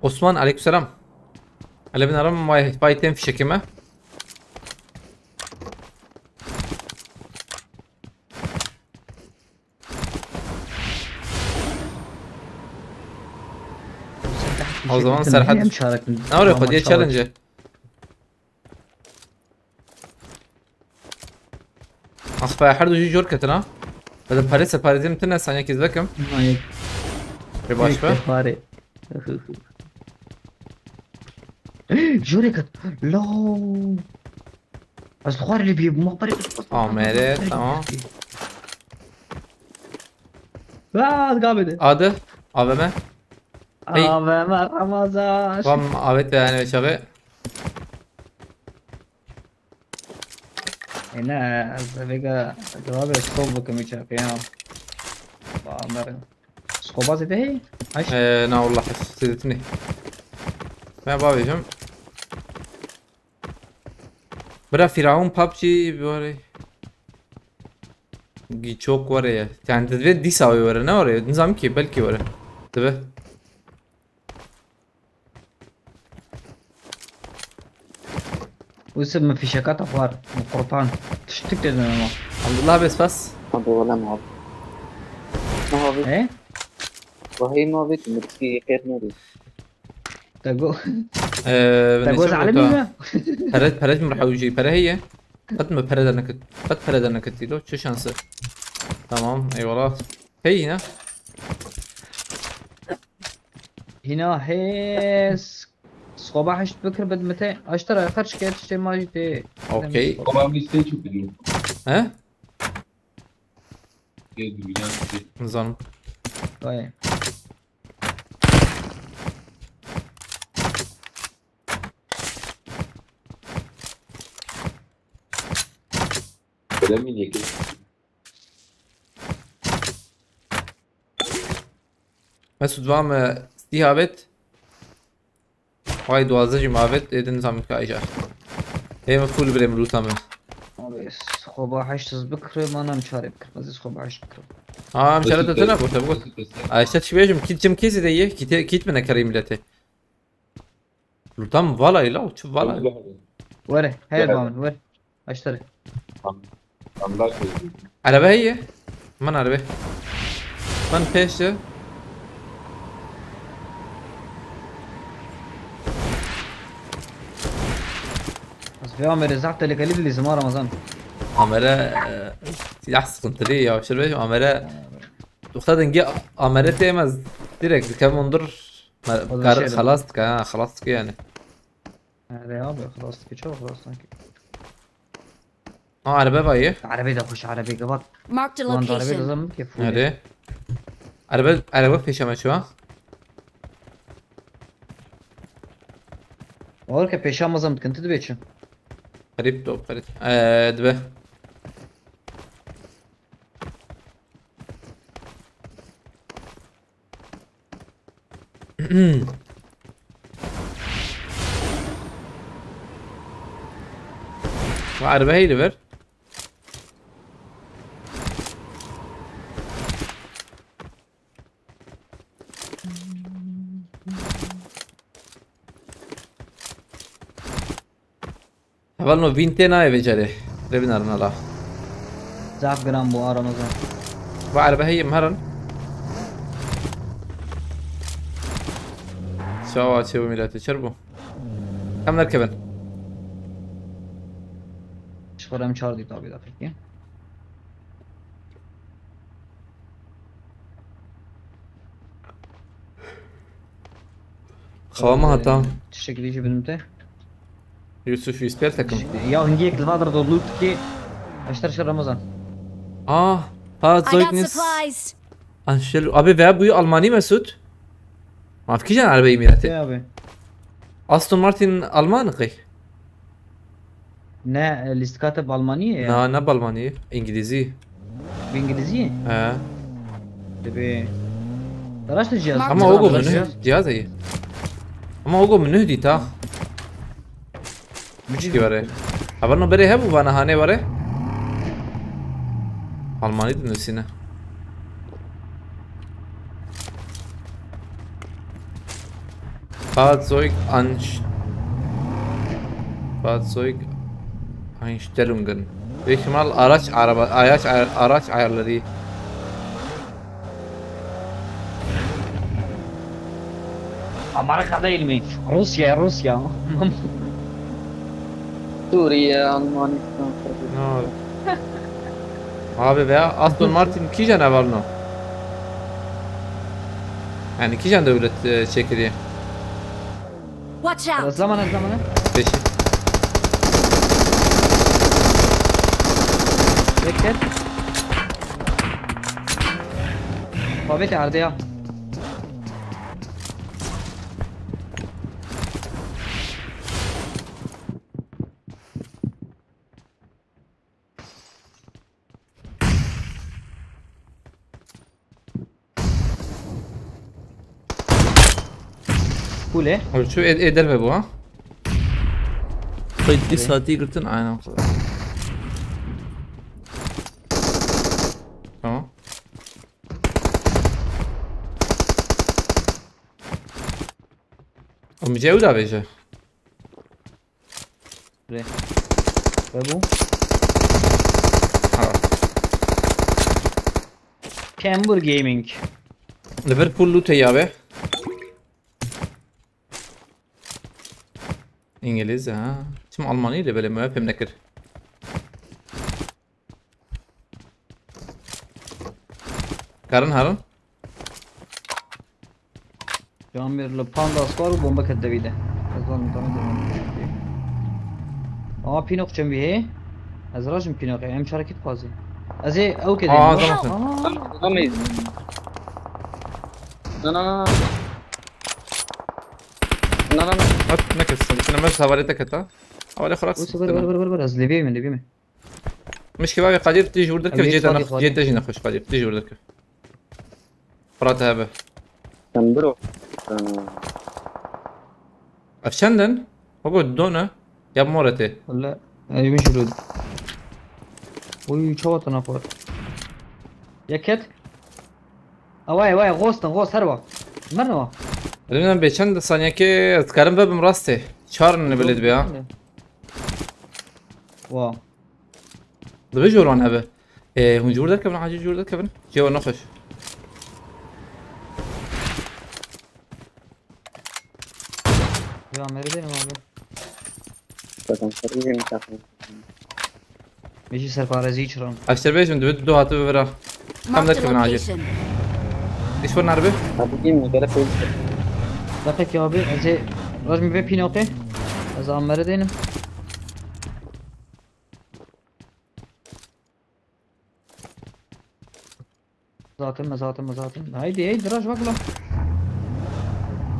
Osman, aleykümselam. Hele bin aram may bay tem fişekime. O zaman Serhat. Em çarekin. Ne var ya, diye challenge. Aspa her duyu jor ketin ha. Bada pare separizim tine sanya kiz bakım. Ay, Bir baş ver. Pare. Jore ket. Lo. Ez xwar li bir muxbir. Amere, tamam. Aa, gabede. Adı A V M. Hey. A V M Ramazan. Tam avet yani çağı. Ne, ez vêga cevabê skop bikim îçe, qiyam. Ba, Amer. Skoba zêde heye? Aş. Ee, na wallah, ez zêdetinê. Me bavêjim. Bira Firavun PUBG were. Giçok were ya. Yani divê dîsa wê were, ne were? Nizam ki, belkî were. Dibe. Wisa min fîşeka te xwar, min qurtan. Tiştik dedim ama. Abdullah bes pas. Hadi wala ma abi. Ma abi. He? Vahî ma abi, tu mirskî qêr nedî. Te go. Ee, Te go neçe zalim vota? mi? Pere, pere mi rehewî jî? Pere heye. Qet mi pere derneket. Qet pere derneket dîlo. Çi şansı. Tamam, eyvallah. Hey yine. Hina hes. Skoba heşt bikir bid mite. Aştara xerç ke tiştê ma jî tê. Okey. Skoba listeye çok biliyorum. He? Gel bir güzel bir şey. Nizanim. Vay. Öyle mi yeke? Mesut va me sî habet. Vay duwazdeh jî mabet, êdin zam ka îcar. Ê me full birê min lûta me. Abi, skoba heşt hız bikir, manam çare bikir. Ez skoba heşt bikir. Ha, em şerete tena bu, tabi. Ay işte çi bêjim, kit çim kesi de ye, kit, kit mi ne kerî milete. Lûta mi vala ila, çi vala. Were, hey Were. Bamin, were. Aştara. Standart oldu. Araba heye. Min araba. Min pêş de. Ez vê Amerê zaf tehlikeli dilîzim ha Ramazan. Amere, e, silah sıkıntılı ya. Şöyle bir Amere. Dokta denge Amere tê me direkt dikevim ondur. Me- Oğlum Kar şey- xelas dike ha, xelas dike yani. Erê abi, xelas dike, çok xelas sanki. Ha, araba var ya. Erebê de xweş, erebê gevat. Marked a Lan erebê de location. zam ki full. Nerede? Araba, araba peşeme şu an. Olur ki peşan mazam dikin, tu dibê çi? Garip top, garip. Eee, dibe. Ve araba heyli ver. Heval no vîn tê nayê vê carê. Revîn arna la. Zaf giran bu ha Ramazan. Va erbe heyim herin. Çawa çê û mîletê çer bû. Em nerkevin. Şixorem çar dî tabi da peki. Xawa me hata. Tiştekî dî jî bidim te. Yusuf Yusper takım. Ya hingiyek li va dir dolu ki. Eşter şer Ramazan. Ah, I got Fahrzeugnis. Supplies. Anşel. Abi veya bu Almani Mesut. Mafkijan arabayı mirete. Ya abi. Aston Martin Alman kıy. Ne, e, lîstikate bi Almanî ye? Na, ne Almani, İngilizî. Bi Îngilîzî ye? He. Dibê. Daraşte cihaz. Mark Ama the o go location. Münih, cihaz iyi. Ama o go Münih dî ta. Müçki vare. Haber no bere hebu vana hane vare. Almani dinlesine. Fahrzeug Anst-, Fahrzeug Einstellungen. Büyük ihtimal araç araba, araç ayar-, araç ayarları. Amerika değil mi? Rusya, Rusya. Suriye, Almanya, Fransa. Ne oldu? Abi veya Aston Martin kîjan hevalno? Yani kîjan devlet e, çekiliyor? Watch out! Hızlamana, hızlamana. Beşi. Bekle. Babet ardı ya. Cool e. Abi şu ê, ê derve bu ha. Kayıt bir saati girtin aynen o kadar. Tamam. Oğlum bir şey da veje. Re. Ve bu? Ha. Camber Gaming. Liverpool loot ya be. İngiliz ha. Çim Almanylı böyle mi? Hep nekir. Karin Harun. Camir li panda askar û bombe ket devî de. Ez zanim tamam devam. Ama pînok çem bî hê. Ez rajim pînok em çarekî dixwazî. Ez ê ew kedê. Aa, tamam. Tamam. Na na na na. Na na na. Hat ne kes. Sen hemen savarete keta. Avale xarak. Ver ver ver ver ver. Ez levî min levî min. Mişke bavê Qadir, tu jî wir derkev, cê te nex-, cê te jî nexweş Qadir, tu jî wir derkev. Firat hebe. Sen biro. Ev çend in? Baba done. Ya bi more tê. Wala, ev min jî biro. Uy, çawa tana xwar. Yeket. Away, away, ghost, ghost, her wa. Merno. Elimden be çend saniyekê ez dikarim vebim rastê. Çar ne belê dibe ya. Wa. Dibe jor wan hebe. Ee, hûn ji wir derkevin, acil ji wir derkevin. Cê we nexweş. Ya, meri benim abi. Zaten sarı yemiş yapmış. Mecî serparezî çiran. Eşter bêjim, divê du hatibe vira. Tam derkevin acil. Marked a location. Îş wir nerbe? Abi, değil mi? Gerek değil. Deqek ya abi, ez ê rajmî vê pînokê. Ez amere denim. Zaten, zaten, zaten. Haydi, haydi, raj bak lan.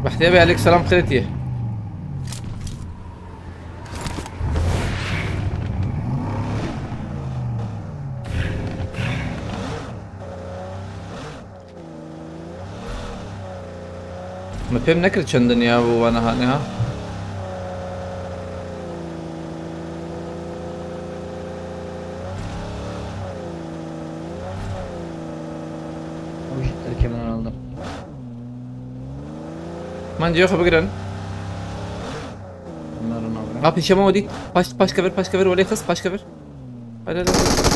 Bahtiyar Bey, aleyküm selam, xêr diye. Min pêm nekir çendin ya bu wana hani ha. O jî terkê min herhalde. Man diyor xwe bigirin. Bunların abi. Ha, pişema o dit. Paş, paş kevir, paş kevir, wele xis, paş kevir. Hadi, hadi, hadi.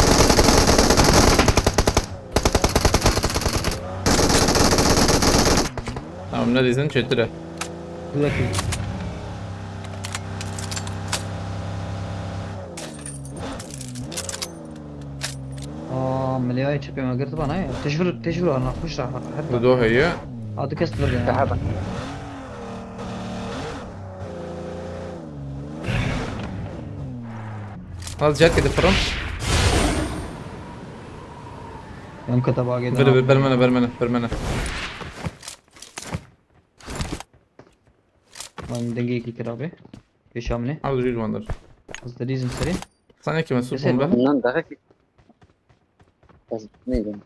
Tamam, ne diyorsun? Çötüre. Dur bakayım. Aa, miliyayê çepê me girtiba ne ya? Tejvir, tejvir ana, xweş ra, her. Bi do heye. A, du kes li vir. Sehaba. Hal cek edip fırın. Em kete bagê. Böyle bir bermene, bermene, bermene. Lan dengê ki kira be. Pêşa min e. Abi, düz bandır. Ez dilîzim serê. Sen ne kime su bombe? Bundan daha ki. Ez neydim?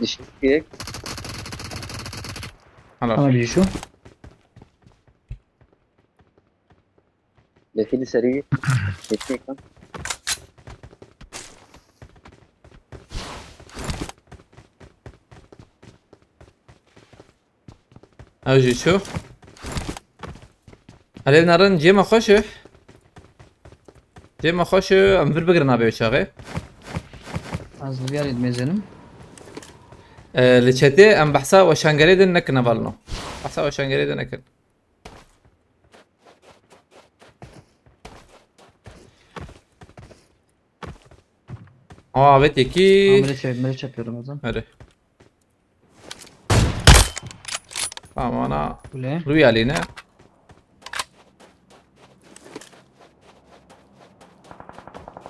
Dişlik. Helal. Ama bir şu. Lefili seri. Geçecek lan. Ew jî çû. Elê narin cê me xweş e. Cê me xweş e, em vir bigirin abi çaxê. Ez li viyarê dimêzenim. E, li çetê em behsa weşangerê din nekin hevalno. Behsa weşangerê din nekin. Aa, evet, eki. Aa, meleç, meleç yapıyorum o zaman. Hadi. Tamam, ana. Bu ne? Rüyalini.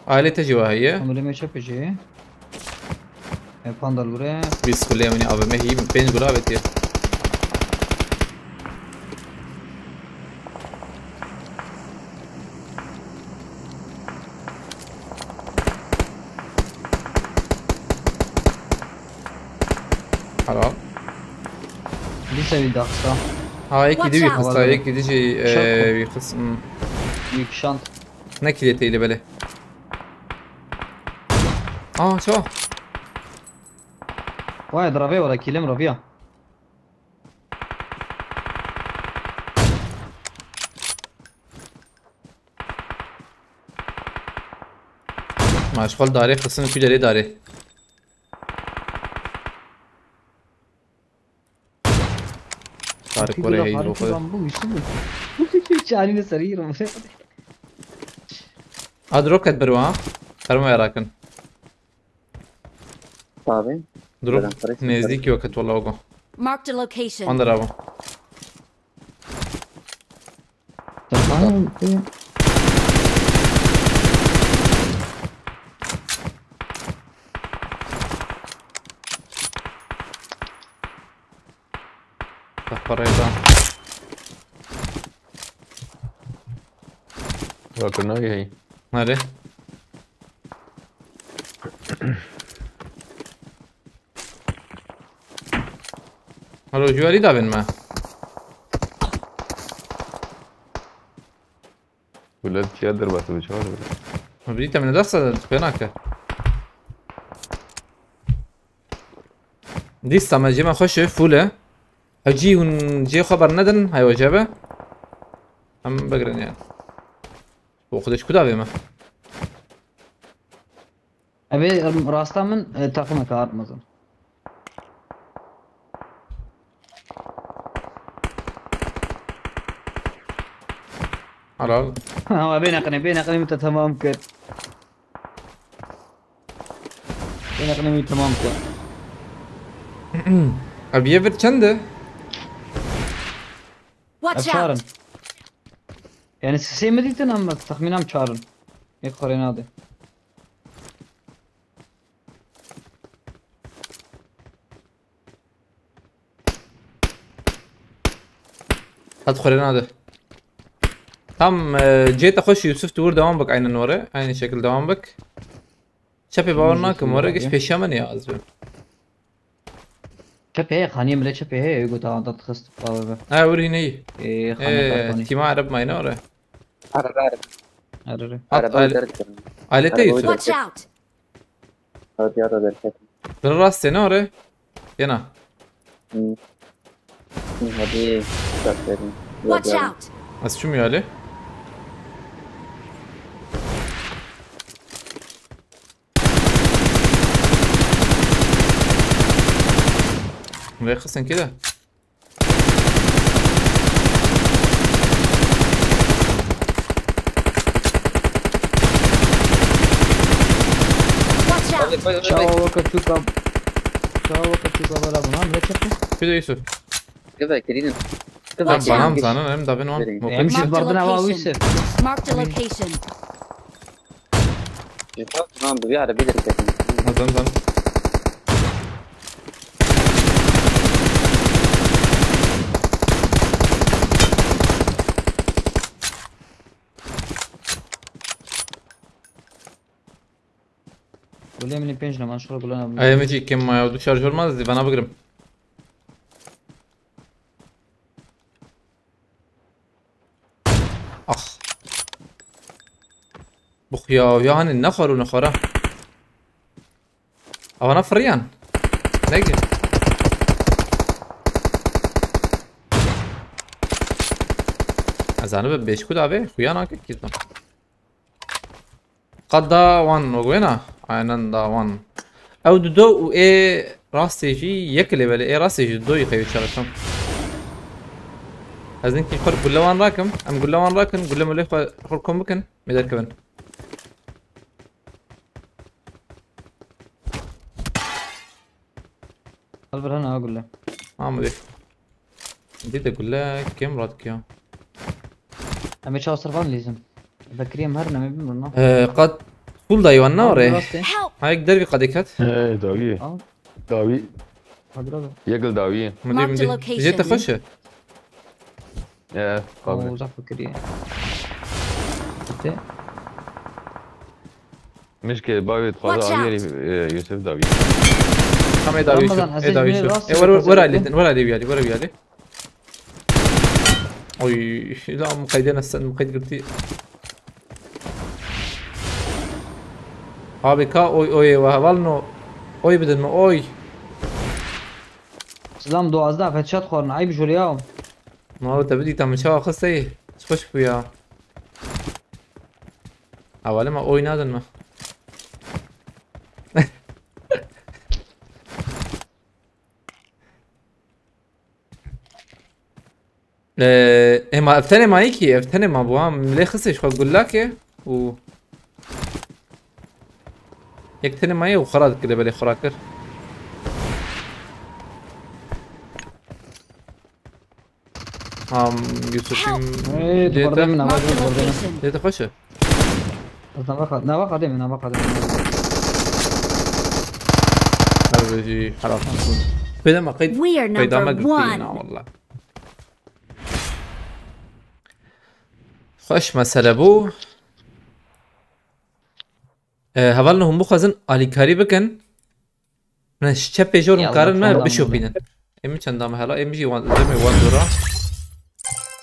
Aile tecrübe hayı. Hamile meç yapıcı. E, pandal buraya. Biz kuleye mini A V M hî, pênc gula avêtiye. Helal. Bir seviye daha kısa. Ha, yekî dî wî Watch out. Xista, yekî dî jî Şok. e, wî xist. Hmm. Büyük şant. Nekî dê teyli belê. Aa, çawa? Vay, dravê wala, kilim raviya. Maşxal darê xistin ku derê darê. Tarık oraya heydi bu kadar. Bu güçlü mü? Çağrı'nın sarı yırım. Ad roket bir wa. Karma yarakın. Tabii. Drop Neden parası nezdîkî wekit wala ogo. Marked a location. Wan derava. Tamam. Bak parayı da. Bakın ne hey. Nerede? Alo, juwarî davên me. Wele tiya derbas bi çawa. Birî te min dest pê nake. Dîsa me cê me xweş e, full e. Hecî hûn cê xwe bernedin, heyo cebe. Em bigirin yani. Bu xwedê ji ku davê me? Abi, rasta min e, takım eka artmazın. Helal. Ama bê neqinê, bê neqinê min te tamam kir. Bê neqinê min tamam kir. Abi yê vir çend e? Watch Efşarin. Out! Yani sisê mi dîtin ama tahmînan çarin. Yek xorê nade. Hat xwere nade. Tam e, cê te xweş Yusuf, tu wir devam bik, aynen were. Aynı şekil devam bik. Çepê bawer nakim were, geç pêşiya min ya ez bim. Çepê heye, xaniyê mile çepê heye, ego da da xist bawe be. Ha, wir hîne yî. Ee, Ee, xaniyê Tîma Ereb mayne were. Araba, araba. Ararı. At Araba al- derken. Alete Yusuf. Watch out! Hadi ya da derken. Bir rastê ne were? Yena. Hmm. Hmm, hadi. Dikkat verin. Watch Yolda. Out! Ez çûm yalê. Vê xistin kê de? Watch out! Çawa weke çûka. Çawa weke çûka bela buna. Ne çekti? Kê de Yusuf? Kıva kirinin. Em Watch bana out! mı zanin, em davin wan. Verin. Moke. Em Marked siz a bardın hava location. Yusuf. Marked a location. Yukarı tamam bir ara bilir kesin. Zan zan. Gulê min pênc ne, maşallah gulana. Ay, M C kim ya? Du şarjör mı azdı? Bana bıgırım. Ah. Buh ya, ya hani ne xwaru ne xwara. Avana fırıyan. Ne ki? Azanı be beş ku dave, xuya nake kizdan. Qada wan wegwêna? Aynen da wan. Ew dido û ê rastê jî yek lê belê, ê rastê jî dido yî xeywê çarşam. Ez ninkî xwe gulle wan rakim, em gulle wan rakin, gulle mulê xwe xwe kom bikin, mê derkevin. Al bir hana gulle. Amedê. Dî de gulle kêm radikiya. Em ê çawa servan lîzim. Bekiriyem her neme bilmiyorum lan. Ee, qat full daywan ne orê? Rastê. Help! Ha, yek dervî qadê ket. He, dawî. Al. Dawî. Hadi abi. Yekil dawî. Mudê Marked a mudê. location. Jê te xweş e. He, Oo, qabî. Uzak fikiriye. Bitti. Mişke bavê dixwaze Watch out. aviyerî e, Yusuf dawî. Tam ê dawî şu. Ramazan, Ê hezir dawî bin şu. rast Ê were were were alî din, were alî wî alî, were wî alî. Oy, la muqeydê nesten, muqeyd girtî. Abi ka oy oy wa heval no. Oy bidin mi oy. Silam duwazdeh headshot xwarin, eyb jûr ya. Maro te bidî tam çawa xisteyê. Çi xweş bû ya. Hevalê me oy nadin mi? Ee, ema ev tenê mayî kî, ev tenê ma bû ha, milê xistê ji xwe gullakê û yek tenê mayî û xira dikire belê xira kir. Ham Yusuf'im Hey, dê duvardayım te, ben, ama duvardayım. Dê te xweş e. Nava xat, nava xat, nava xat. Her bêjî helal olsun. Peyda me qeyd, We are peyda me number girtî one. Na valla. Xweş mesele bû. Ee, hevalno hûn bixwazin alîkarî bikin. Ne, ji çepê jor hûn Ya karin Allah, me tamam, bişopînin. Em çenda me hela, em jî wan, demê wan dora.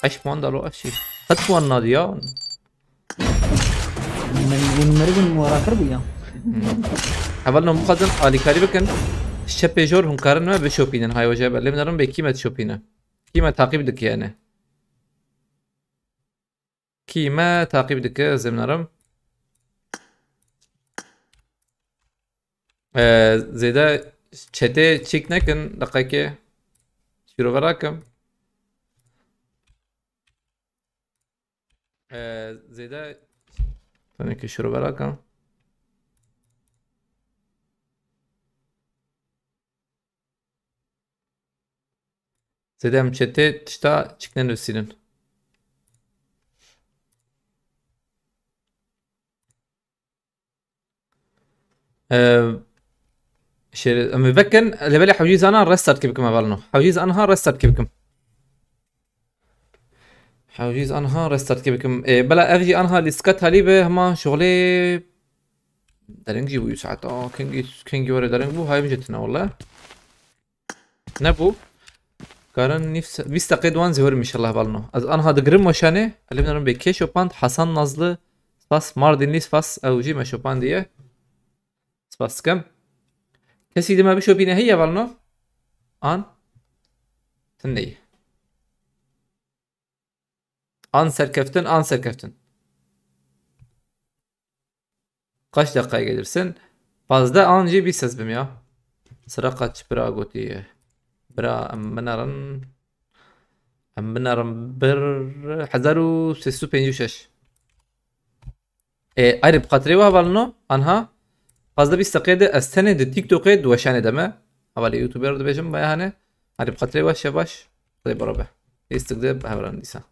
Eş wan dalo, eş jî. Qet wan nadi ya. Min, min meriv û muwarakir bû ya. Hevalno bixwazin alîkarî bikin. Ji çepê jor hûn karin me bişopînin. Hay hoca be, lê min derin bê kî me dişopîne. Kî me taqîb dike yani. Kî me taqîb dike, ez ê binerim. Ee, zêde çetê çîk nekin, deqekê şîrove rakim. Ee, zêde tenekê şîrove rakim. Zêde em çetê tişta çik nenivîsînin. Ee, şey, em ê vekin, lê belê hewcî zana restart kê bikim hevalno. Hewcî zanha restart kê bikim. Hewcî zanha restart kê bikim. Ee, bela ev jî anha lîstika talî be, hema şuxulê dereng jî bû saet. Aa, kengî, kengî were dereng bû, hayim jî tine wele. Nebû. Karin nîv se-, bîst deqê diwan zî werim inşallah balno. Ez anha digirim weşanê. Elê min bê kê şopand, Hasan Nazlı, spas, Mardinli, spas, ew jî me şopandiye. Spas dikim. Kesî dime bişopîne heye balno? An? Tindeyî. An serkeftin, an serkeftin. Kaç dakikaya gelirsin? Pazdeh an jî bîst ez bim ya. Sira kaç bira gotiye? Bira em binerin. Em binerin bir hezar û sê sed û pêncî û şeş. E, ayrı bi xatirê we hevalino, anha pazdeh bîst deqê de ez tenê di TikTokê di weşanê de me. Hevalê YouTuber dibêjim, baya hane. Ayrı bi xatirê we şebaş. Xwedê baro be. Lîstik de bi hevran dîsa.